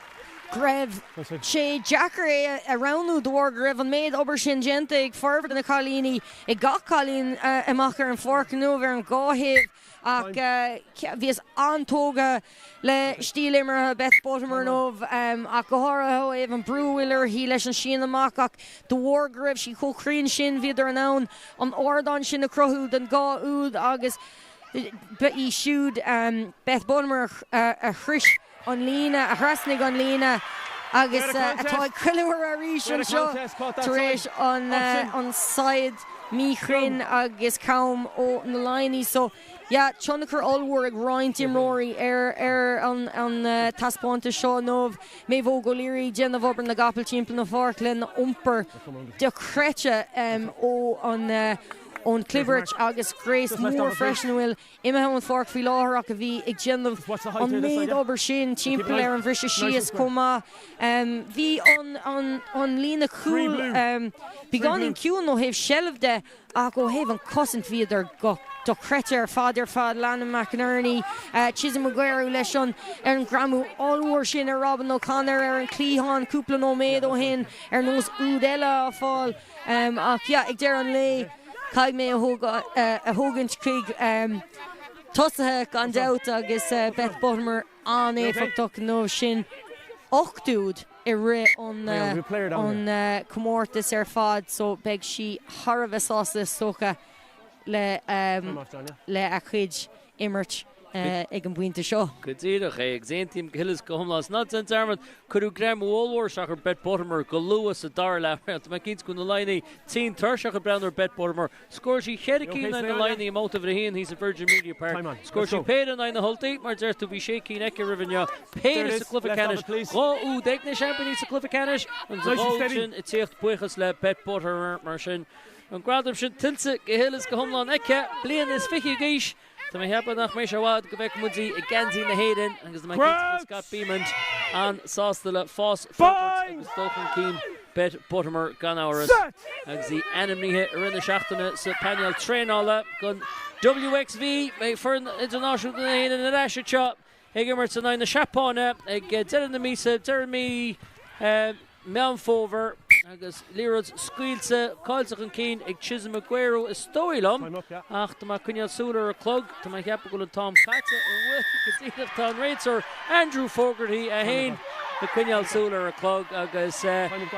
go raibh sé deacair é a roghnú de bharr go raibh an méid obair sin déanta ag formhór na cailíní, ag gach cailín amach ar an pháirc inniu ar an dhá thaobh ach bhíos an-tógtha le stíl imeartha Beth Buttimer inniu ach go háirithe ó thaobh an brú a bhfuil uirthi leis an síneadh amach ach de bharr go raibh sí chomh cruinn sin bhíodar in ann an ardán sin a chruthú don dhá úd agus ba í siúd Beth Buttimer a shrois an líne, a thrasnaigh an líne agus atá ag ceiliúradh arís anseo tar éis an saighead míchruinn agus cam ó na Laighnigh. So, yeah, tionchar ollmhór ag roinnt imreoirí ar ar an taispeántas seo inniu. Méabh Óg O'Leary ag déanamh obair na gcapall timpeall na páirce lena iompar dochreidte ó an ón chlibirt agus Grace Moore freisin a bhfuil imithe ón pháirc faoi láthair ach a bhí ag déanamh an méid obair sin timpeall ar an bhriseadh síos chomh maith. Bhí an líne cúil beagáinín ciúin ó thaobh seilbh de ach ó thaobh an chosaint bhíodar go dochreidte ar fad ar fad. Alana McInerney, Chisom Ugwueru leis an ngreamú ollmhór sin ar Robin O'Connor ar an chliathán cúpla nóiméad ó shin ar nós úd eile á fáil. Ach yeah, ag deireadh an lae, caithfidh mé a thógaint chuig tosaithe gan dabht agus Beth Buttimer an-éifeachtach inniu, sin 8 úd i rith an comórtas ar fad so beidh sí thar a bheith sásta is dócha le a cuid. imirt ag an bpointe seo. Go díreach é, agus aontaím go huile is go hiomlán. Is ná déan dearmad, cuireadh greim ollmhór isteach ar Beth Buttimer go luath sa dara leath. Tá mé cinnte go bhfuil na Laighnigh tinn tuirseach ag breathnú ar Beth Buttimer. Scóráil sí cheithre cinn in aghaidh na Laighnigh i mbabhta uimhir a haon thíos i Virgin Media Park. Scóráil sí péire in aghaidh na hUltaí, mar a deir tú, bhí sé cinn aici roimh inniu. Péire sa gcluiche ceannais, 2 úd ag na seaimpíní sa gcluiche ceannais agus an dhá úd sin ag tíocht buíochas le Beth Buttimer. Mar sin, an gradam sin tuillte go huile is go hiomlán aici, bliain is fiche d'aois. Tá mé ag ceapadh nach mbeidh sé i bhfad go bhfeicfidh muid í i ngeansaí na hÉireann agus tá mé cinnte go bhfuil Scott Bemand an-sásta le fás, forbairt agus dul chun cinn Beth Buttimer gan amhras agus í ainmnithe i rith na seachtaine sa phainéal traenála don WXV. Beidh foireann idirnáisiúnta na hÉireann ar ais anseo ag imirt in aghaidh na Seapáine ag deireadh na míosa, deireadh mí Meán Fómhair, agus liathróid scaoilte, caillte chun cinn ag Chisom Aguero is dóigh liom, ach tá mé ag coinneáil súil ar an clog, tá mé ag ceapadh go bhfuil an t-am caite, an bhfuil? Go díreach, tá an réiteoir Andrew Fogarty é féin ag coinneáil súil ar an clog agus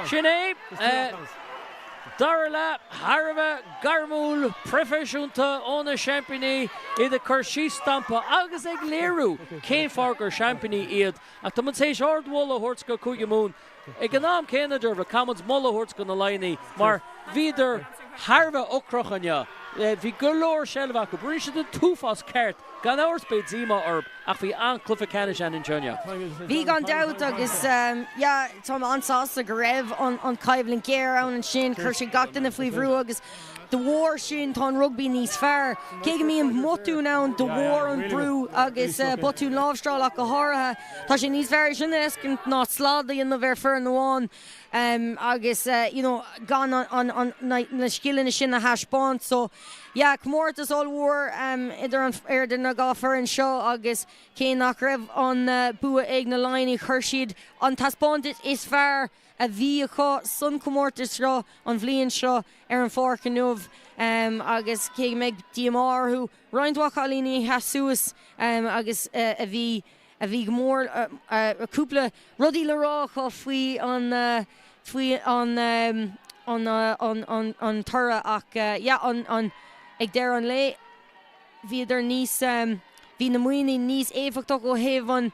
sin é. Dara leath thar a bheith gairmiúil, proifisiúnta ó na seaimpíní, iad ag cur síos stampa agus ag léiriú cén fáth gur seaimpíní iad. Ach tá muid tar éis ardmholadh a thabhairt go Cúige Mumhan. Ag an am céanna, Dervla, caithfidh muid moladh a thabhairt go na Laighnigh mar bhíodar thar a bheith ocrach inniu. Bhí go leor seilbhe acu. Rinne siad an t-uafás ceart. Gan amhras beidh díomá orthu ach bhí an-chluiche ceannais ann anseo inniu. Bhí gan dabht agus yeah táim an-sásta go raibh an choimhlint ghéar ann ansin. Chuir sé gach duine faoi bhrú agus de bharr sin tá an rugbaí níos fearr. Cé go mbíonn botúin ann de bharr an brú agus botúin láimhseála ach go háirithe, tá sé níos fearr é sin a fheiscint ná slad a dhéanamh ar foireann amháin agus you know gan an na scileanna sin a thaispeáint. So yeah comórtas ollmhór idir an idir na dhá foireann seo agus cé nach raibh an bua ag na Laighnigh chuir siad an taispeántas is fearr a bhí acu san comórtas seo an bhliain seo ar an pháirc inniu agus cé go mbeidh díomá orthu roinnt mhaith cailíní a sheas suas agus a bhí a bhí go mór cúpla rudaí le rá acu faoi an faoi an an an an toradh ach yeah an an ag deireadh an lae bhíodar níos bhí na Muimhnigh níos éifeachtach ó thaobh an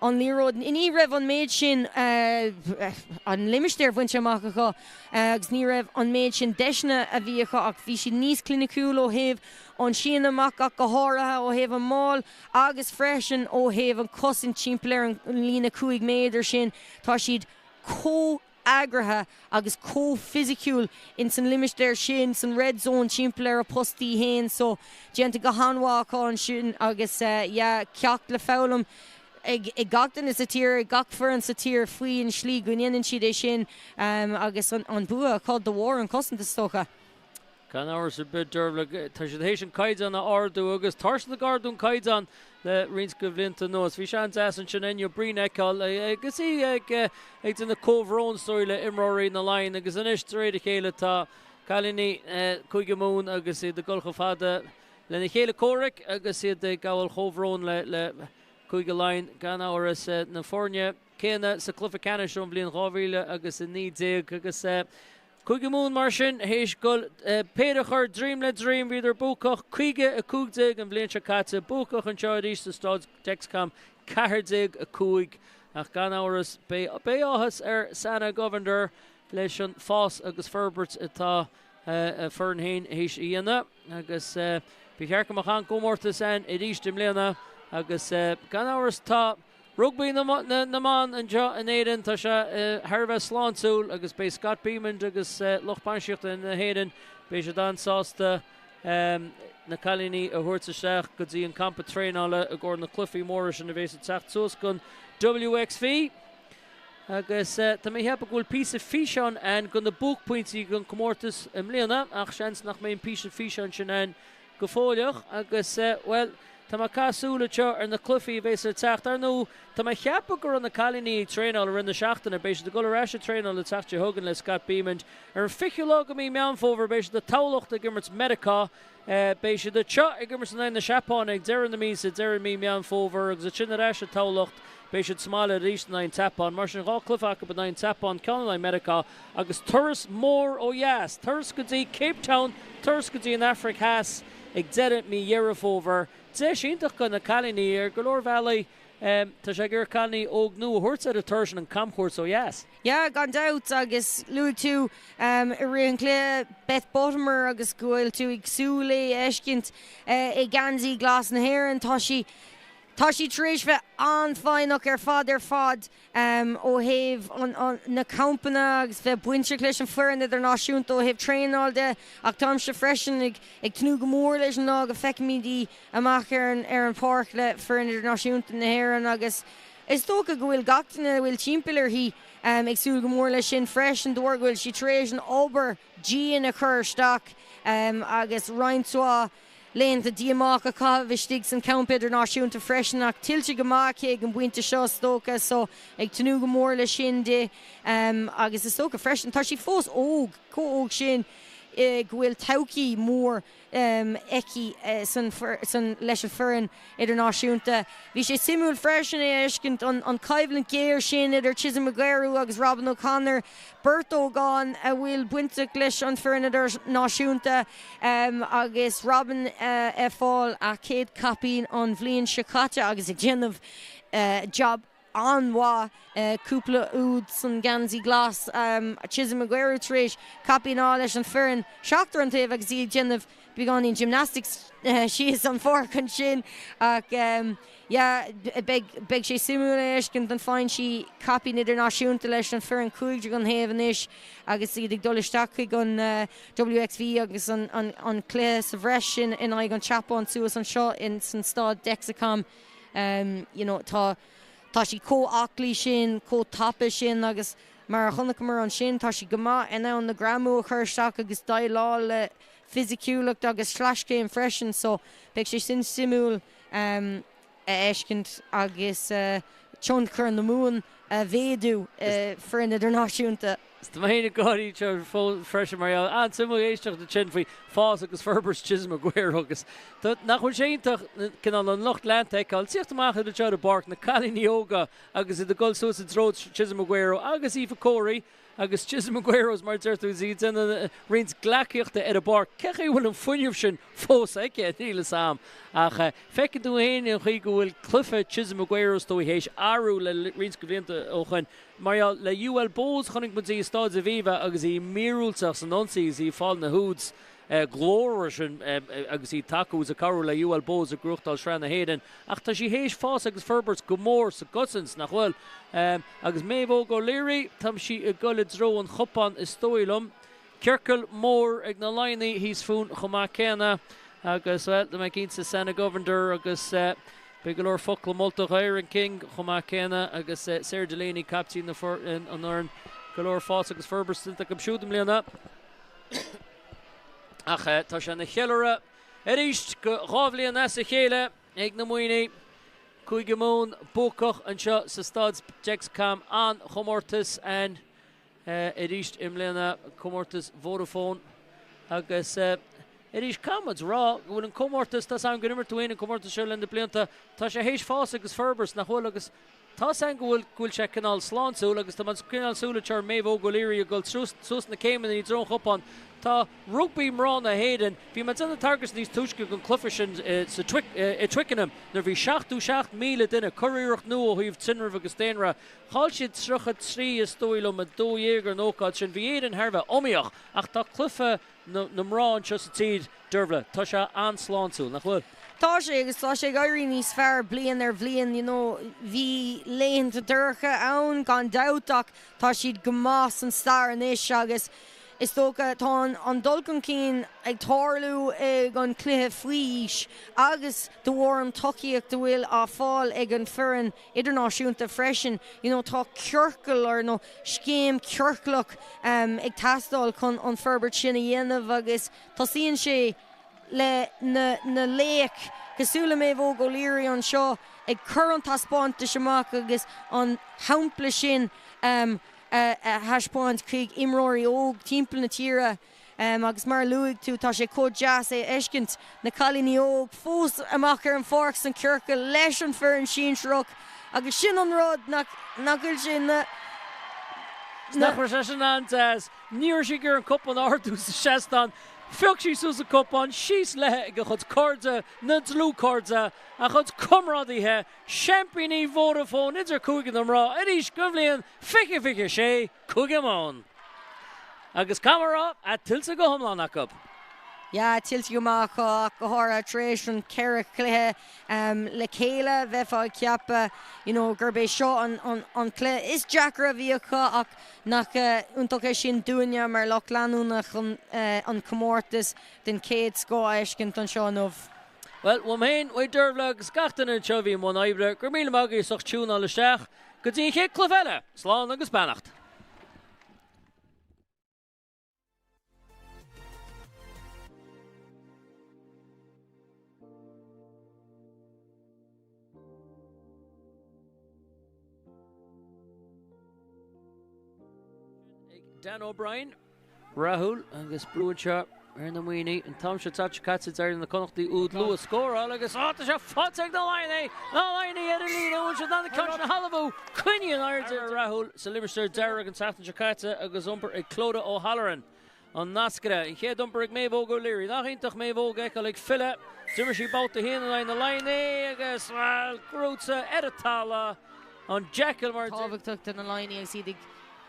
an liathróid. Ní raibh an méid sin an limistéar bainte amach acu agus ní raibh an méid sin deiseanna a bhí acu ach bhí siad níos cliniciúil ó thaobh an síneadh amach ach go háirithe ó thaobh an maul agus freisin ó thaobh an cosaint timpeall ar an líne 5 méadar sin. Tá siad chomh eagraithe agus chomh fisiciúil ins an limistéar sin, san red zone timpeall ar a postaí fhéin so déanta go han-mhaith acu ansin agus yeah ceacht le foghlaim ag gach duine sa tír, ag gach foireann sa tír faoi an slí go ndéanann siad é sin agus an bua acu de bharr an cosaint is dócha. Gan amhras ar bith, Dervla, tá siad théis an caighdeán a ardú agus tá siad ag ardú an caighdeán le roinnt de bhlianta anuas. Bhí sé an-deas ansin Enya Breen a fheiceáil agus í ag déanamh comhbhrón is dóigh le imreoirí na Laighean agus anois de réir a chéile tá cailíní Cúige Mumhan agus iad ag dul chomh fada lena chéile comhraic agus iad ag gabháil chomhbhrón le Cúige Laighean gan amhras na foirne céanna sa chluiche ceannais ón bhliain 2019 agus Cúige Mumhan mar sin, théis dul péire a chur droim le droim, bhíodar buacach 50-15 an bhliain seo caite, buacach anseo arís sa Staid Dexcom 14-5 ach gan amhras beidh áthas ar Sana Govender leis an fás agus forbairt atá a foireann féin théis a dhéanamh agus ba cheart go mbeadh an-gcomórtas ann arís i mbliana agus gan amhras tá Rugbaí na mban anseo in Éirinn, tá sé thar a bheith sláintiúil agus beidh Scott Bemand agus lucht bainistíochta na hÉireann, beidh siad an-sásta na cailíní a thabhairt isteach go dtí an campa traenála i gcomhair na cluichí móra sin a bheas ag teacht suas don WXV. Agus tá mé ag ceapadh go bhfuil píosa físeáin ann go na buaicphointí den chomórtas i mbliana ach seans nach mbeidh an píosa físeáin sin ann go fóilleach agus, bhuel, tá mé ag caitheamh súil anseo ar na cluichí a bheas le teacht. Ar ndóigh, tá mé ag ceapadh go raibh na cailíní ag traenáil i rith na seachtaine. Beidh siad ag dul ar ais ag traenáil an tseachtain seo chugainn le Scott Bemand. Ar an 20ú lá de mhí Meán Fómhair beidh siad i Tamhlacht ag imirt Meiriceá. Beidh siad anseo ag imirt in aghaidh na Seapáine ag deireadh na míosa, deireadh mí Meán Fómhair, agus ansin ar ais i Tamhlacht. Beidh siad sa mbaile arís in aghaidh an tSeapáin. Mar sin, dhá chluiche acu in aghaidh an tSeapáin, ceann in aghaidh Meiriceá agus turas mór ó dheas, turas go dtí Cape Town, turas go dtí an Afraic Theas ag deireadh mí Dheireadh Fómhair. Deis iontach do na cailíní ar go leor bealaí. Tá sé ag iarraidh cailíní óg nua a thabhairt ar an turas sin an camchuairt ó dheas. Yeah, gan dabht, agus luaigh tú i rith an chluiche Beth Buttimer agus go bhfuil tú ag súil é a fheiscint i ngeansaí glas na hÉireann. Tá sí tá sí tar éis bheith an-fhoighneach ar fad ar fad ó thaobh na campanna agus bheith bainteach leis an foireann idirnáisiúnta ó thaobh traenáil de ach táimse freisin ag ag tnúth go mór leis an lá go bhfeicfimid í amach ar an ar an pháirc le foireann idirnáisiúnta na hÉireann agus is dócha go bhfuil gach duine a bhfuil timpeall uirthi ag súil go mór leis sin freisin de bharr go bhfuil sí tar éis an obair dian a chur isteach agus roinnt mhaith laethanta díomách a chaitheamh istigh san campa idirnáisiúnta freisin ach tuillte go maith aici ag an bpointe seo is dócha so ag tnúth go mór leis sin di agus is dócha freisin tá sí fós óg, chomh óg sin go bhfuil todhchaí mór aici san leis an foireann idirnáisiúnta. Bhí sé suimiúil freisin é a fheiscint, an choimhlint ghéar sin idir Chisom Ugwueru agus Robyn O'Connor, beirt ógán a bhfuil bainteach leis an foireann idirnáisiúnta agus Robyn ag fáil a chéad caipín an bhliain seo caite agus ag déanamh jab an-mhaith, cúpla úd san geansaí glas. Chisom Ugwueru tar éis caipín a fháil leis an foireann seachtar an taobh agus í ag déanamh beagáinín gymnastics síos an pháirc ansin ach yeah beidh beidh sé suimiúil a fheiscint an faigheann sí caipín idirnáisiúnta leis an foireann cúigear an thaobh anois agus iad ag dul isteach chuig an WXV agus an an an cluiche sa bhreis sin in aghaidh an tSeapáin suas anseo in san staid Dexacom. You know tá tá sí chomh aclaí sin, chomh tapa sin agus mar a chonaiceamar ansin tá sí go maith in ann na greamú a chur isteach agus déileáil le fisiciúlacht agus sleaschéim freisin so beidh sé sin suimiúil a fheiscint agus tionchar na Mumhan a mhéadú i foireann idirnáisiúnta. Is tá mé féin ag gáirí anseo freisin mar gheall an-suimiúil éisteacht ansin faoi fás agus forbairt Chisom Ugwueru agus nach bhfuil sé iontach cineál an lucht leanta a fheiceáil tíocht amach anseo ar an bpáirc, na cailíní óga agus iad ag dul suas i dtreo Chisom Ugwueru agus Aoife Corey agus Chisom Ugwueru mar a deir tú is í ag déanamh roinnt gleacaíochta ar an bpáirc. Cé chaoi a bhfuil an fuinneamh sin fós aici? Níl fhios a'm ach feiceann tú féin an chaoi go bhfuil cluiche Chisom Ugwueru is dóigh théis athrú le roinnt de bhlianta ó shoin. Mar gheall le UL Bohs chonaic muid í i Stáid Aviva agus í míorúilteach san ionsaí agus í ag fáil na húid glórmhara sin agus í ag tacú is ag cabhrú le UL Bohs ag gnóthachtáil Sraith na hÉireann. Ach tá sí théis fás agus forbairt go mór sa gcosaint, nach bhfuil? Agus Maeve Óg O'Leary, tá sí ag dul i dtreo an chupáin is dóigh liom. Ciorcal mór ag na Laighnigh thíos fúinn chomh maith céanna agus, bhuel, tá mé cinnte Sanna Govender agus beidh go leor focla moltacha do Erin King chomh maith céanna agus Sarah Delaney, caiptín na an fhoireann. Go leor fás agus forbairt déanta acu siúd i mbliana. Ach tá sé ina cheiliúradh arís go 2 bhliain as a chéile ag na Muimhnigh. Cúige Mumhan buacach anseo sa staid Dexcom an-chomórtas an arís i mbliana, comórtas Vodafone agus arís caithfidh muid a rá go bhfuil an comórtas, tá's agam gur imir tú féin an comórtas seo le na blianta, tá sé théis fás agus forbairt nach bhfuil agus tá's agam go bhfuil go bhfuil sé cineál sláintiúil agus tá muid cineál súil anseo ar Maeve Óg O'Leary ag dul suas na céimeanna i dtreo an chupáin. Tá rugbaí mná na hÉireann, bhí mé ag déanamh tagairt níos túisce don cluiche sin sa i Twickenham nuair bhí 77,000 duine, curiarracht nua ó thaobh tinreamh agus daonra. Chaill siad 33 is dóigh liom 12 ar an ócáid sin. Bhí Éirinn thar a bheith iomaíoch ach tá cluiche na mná anseo sa tír, Dervla, tá sé an-sláintiúil, nach bhfuil? Tá sé agus tá sé ag éirí níos fearr bliain ar bhliain. You know, bhí laethanta dorcha ann gan dabht ach tá siad go maith san stair anois agus is dócha tá an dul chun cinn ag tarlú ag an cluiche faoi aois agus de bharr an tacaíocht a bhfuil á fáil ag an foireann idirnáisiúnta freisin. You know, tá ciorcal or nó scéim ciorclach ag teastáil chun an forbairt sin a dhéanamh agus tosaíonn sé le na na laoch cosúil le Maeve Óg O'Leary anseo ag cur an taispeántais amach agus an shampla sin a thaispeáint chuig imreoirí óg timpeall na tíre. Agus mar a luaigh tú, tá sé chomh deas é a fheiscint, na cailíní óg fós amach ar an pháirc san ciorcal leis an foireann sinsearach agus sin an rud nach nach bhfuil sé na Nach raibh sé sin an-deas? Ní raibh sí ag iarraidh an cupán a ardú sa seastán. Phioc sí suas an cupán, síos léi ag a chuid cairde, na dlúthchairde, a chuid comrádaithe, seaimpíní Vodafone idir Cúige na mná arís don bhliain 2026, Cúige Mumhan. Agus caithfidh mé a rá, é tuillte go hiomlán acu. Yeah, tuillte go maith acu ach go háirithe tar éis an cheithre chluiche le chéile, bheifeá ag ceapadh you know gurb é seo an an cluiche is deacra a bhí acu ach nach iontach é sin dúinne mar lucht leanúna chun an comórtas den chéad scoth a fheiscint anseo inniu. Bhuel, uaim féin, uaidh Dervla agus gach duine anseo a bhí i mbun oibre, go raibh míle maith agaibh as ucht tiúnáil isteach. Go dtí an chéad cluiche eile, slán agus beannacht. Ag Dan O'Brien, rathúil agus brú anseo ar na Muimhnigh. An t-am seo seo caite d'éirigh na Connachtaigh úd luath scóráil agus á tá sé faighte ag na Laighnigh! Na Laighnigh ar an líne, an bhfuil siad in ann an ceann sin a thalmhú? Coinníonn airde rathúil sa limistéar dearg an tseachtain seo caite agus iompar ag Clodagh O'Halloran. An nascaire, an chéad iompar ag Méabh Óg O'Leary. Nach iontach Méabh Óg a fheiceáil ag filleadh. D'imir sí babhta a haon in aghaidh na Laighnigh agus, bhuel, gnóite ar an talamh. An jackal mar a deir. Tábhachtach do na Laighnigh agus iad ag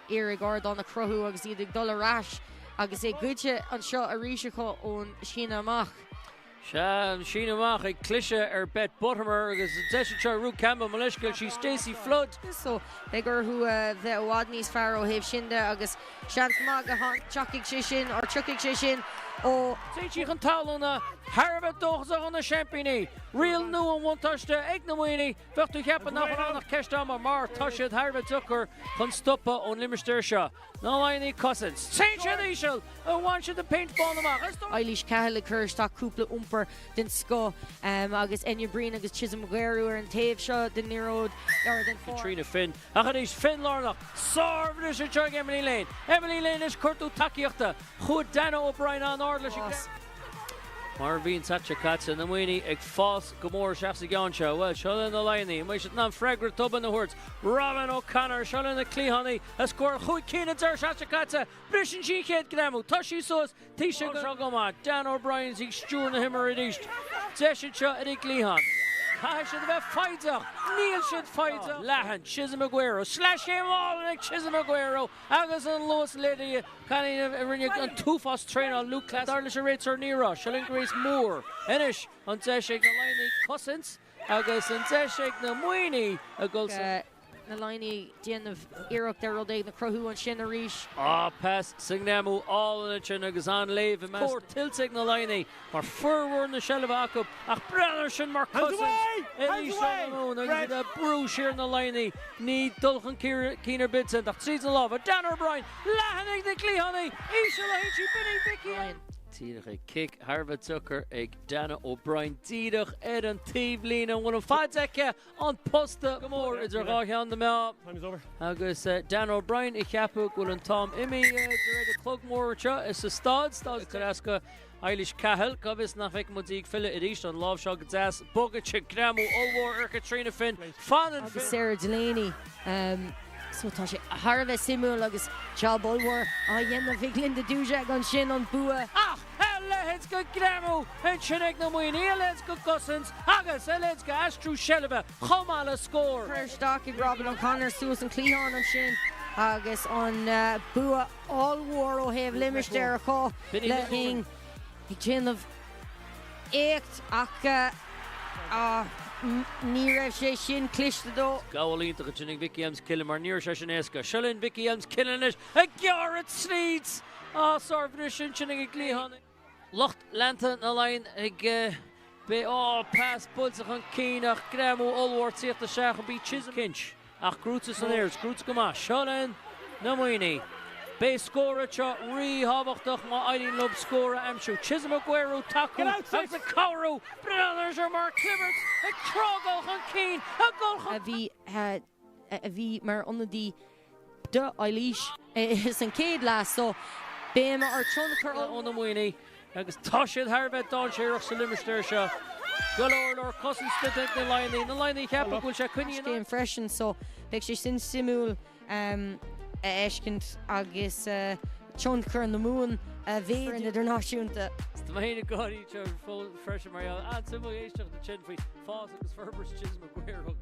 iarraidh ardán a chruthú agus iad ag dul ar ais agus é goidte anseo arís acu ón síneadh amach. Sea, an síneadh amach ag cliseadh ar Beth Buttimer agus an deis anseo ag Ruth Campbell, mo leithscéal, sí Stacey Flood. So, beidh orthu a bheith i bhfad níos fearr ó thaobh sin de agus seans maith go dtiocfaidh sé sin, or tiocfaidh sé sin ó. Téann sí chun talúna, thar a bheith dóchasach ó na seaimpíní. Riail nua an bhuntáiste ag na Muimhnigh. Bheadh tú ag ceapadh nach bhfuil ann ach ceist ama mar tá siad thar a bheith deacair chun stopadh ón limistéar seo. Na Laighnigh ag cosaint. Téann siad íseal! Bhain siad an péint bán amach. Is dóigh. Eilís Cahill ag cur isteach cúpla iompar den scoth agus Enya Breen agus Chisom Ugwueru ar an taobh seo den liathróid, or den pháirc. Caitríona Finn. Ach arís, Finn lárnach. Sárbhriseadh anseo ag Emily Lane. Emily Lane anois cuartú tacaíochta. Chuaigh Dana O'Brien an-ard leis an gcleas. Mar a bhí an tseachtain seo caite, na Muimhnigh ag fás go mór isteach sa gceann seo. Bhuel, seo linn na Laighnigh. An mbeidh siad in ann freagra tobann a thabhairt? Robyn O'Connor, seo linn na cliathánaí a scóráil chúig cinn an deireadh seachtaine seo caite. Briseann sí an chéad greamú. Tá sí suas taoiseach go. Seo go maith. Dan O'Brien ag stiúradh na himeartha arís. Deis anseo ar an gcliathán. Caithfidh siad a bheith foighdeach. Níl siad foighdeach. Leathan. Chisom Ugwueru. Sleaschéim álainn ag Chisom Ugwueru agus an luas léirithe. Cailín a rinne an t-uafás traenáil lúthchleas dar leis an réiteoir ní raibh. Seo linn Grace Moore. Anois an deis ag na Laighnigh cosaint agus an deis ag na Muimhnigh a dhul sa. Na Laighnigh ag déanamh iarracht ar rud éigin a chruthú ansin arís. Ah, pas sa ngreamú álainn ansin agus an-léamh i measc. Scór tuillte ag na Laighnigh mar formhór na seilbhe acu ach breathnaigh air sin mar chosaint arís ó na Mumhan agus iad ag brú siar na Laighnigh. Ní dul chun cinn ar bith ach tríd na lámha. Dan O'Brien, leathan ag na cliathánaí, íseal a théann sí, b'in í Vicky. Díreach ag cic thar a bheith deacair ag Dana O'Brien díreach ar an taobhlíne. An bhfuil an fad aici? An posta go mór idir dhá cheann na meá agus Dan O'Brien ag ceapadh go bhfuil an t-am imithe de réir an clog mór anseo sa staid. Staid ag cur as go Eilish Cahill. Cá bhfios nach bhfeicfidh muid í ag filleadh arís. An lámh seo go deas. Bog ansin. Greamú ollmhór ar Chaitríona Finn. Fanann Agus Finn. Sarah Delaney. So tá sé thar a bheith suimiúil agus jab ollmhór á dhéanamh ag Linda Duszak ansin, an bua. Ach a leithéid de ghreamú ansin ag na Muimhnigh, a leithéid de chosaint agus a leithéid d'aistriú seilbhe chomh maith le scór. Cur isteach ag Robyn O'Connor suas an cliathán ansin agus an bua ollmhór ó thaobh limistéir acu le King ag déanamh éacht ach ní raibh sé sin cliste dó. Gabháil iontach ansin ag Vicky Elmes-Killin mar ní raibh sé sin éasca. Seo linn Vicky Elmes-Killin anois ag gearradh tríd! Á, sárbhriseadh ansin ag an gcliathán. Lucht leanta na Laighean ag bé á, pas buailte chun cinn ach greamú ollmhór tíocht isteach an bí Chisholm cinnt ach gnóite san aer is gnóite go maith. Seo linn na Muimhnigh. Beidh scór anseo ríthábhachtach má éiríonn leo scór a aimsiú. Chisom Ugwueru tacú agus ag cabhrú. Breathnaigh ar mar clibirt ag crágáil chun cinn, ag dul chun. a bhí a bhí mar ionadaí do Eilís san chéad leath so béim ar tionchar ó na Muimhnigh agus tá siad thar a bheith dainséarach sa limistéar seo. Go leor leor cosaint déanta ag na Laighnigh. Na Laighnigh ag ceapadh go bhfuil sé coinnithe in. Scéim freisin so beidh sé sin suimiúil a fheiscint agus tionchar na Mumhan. a mhéadú idirnáisiúnta. Tá mé féin ag gáirí freisin mar gheall an-suimiúil éisteacht ansin faoi fás agus forbairt Jim Maguire.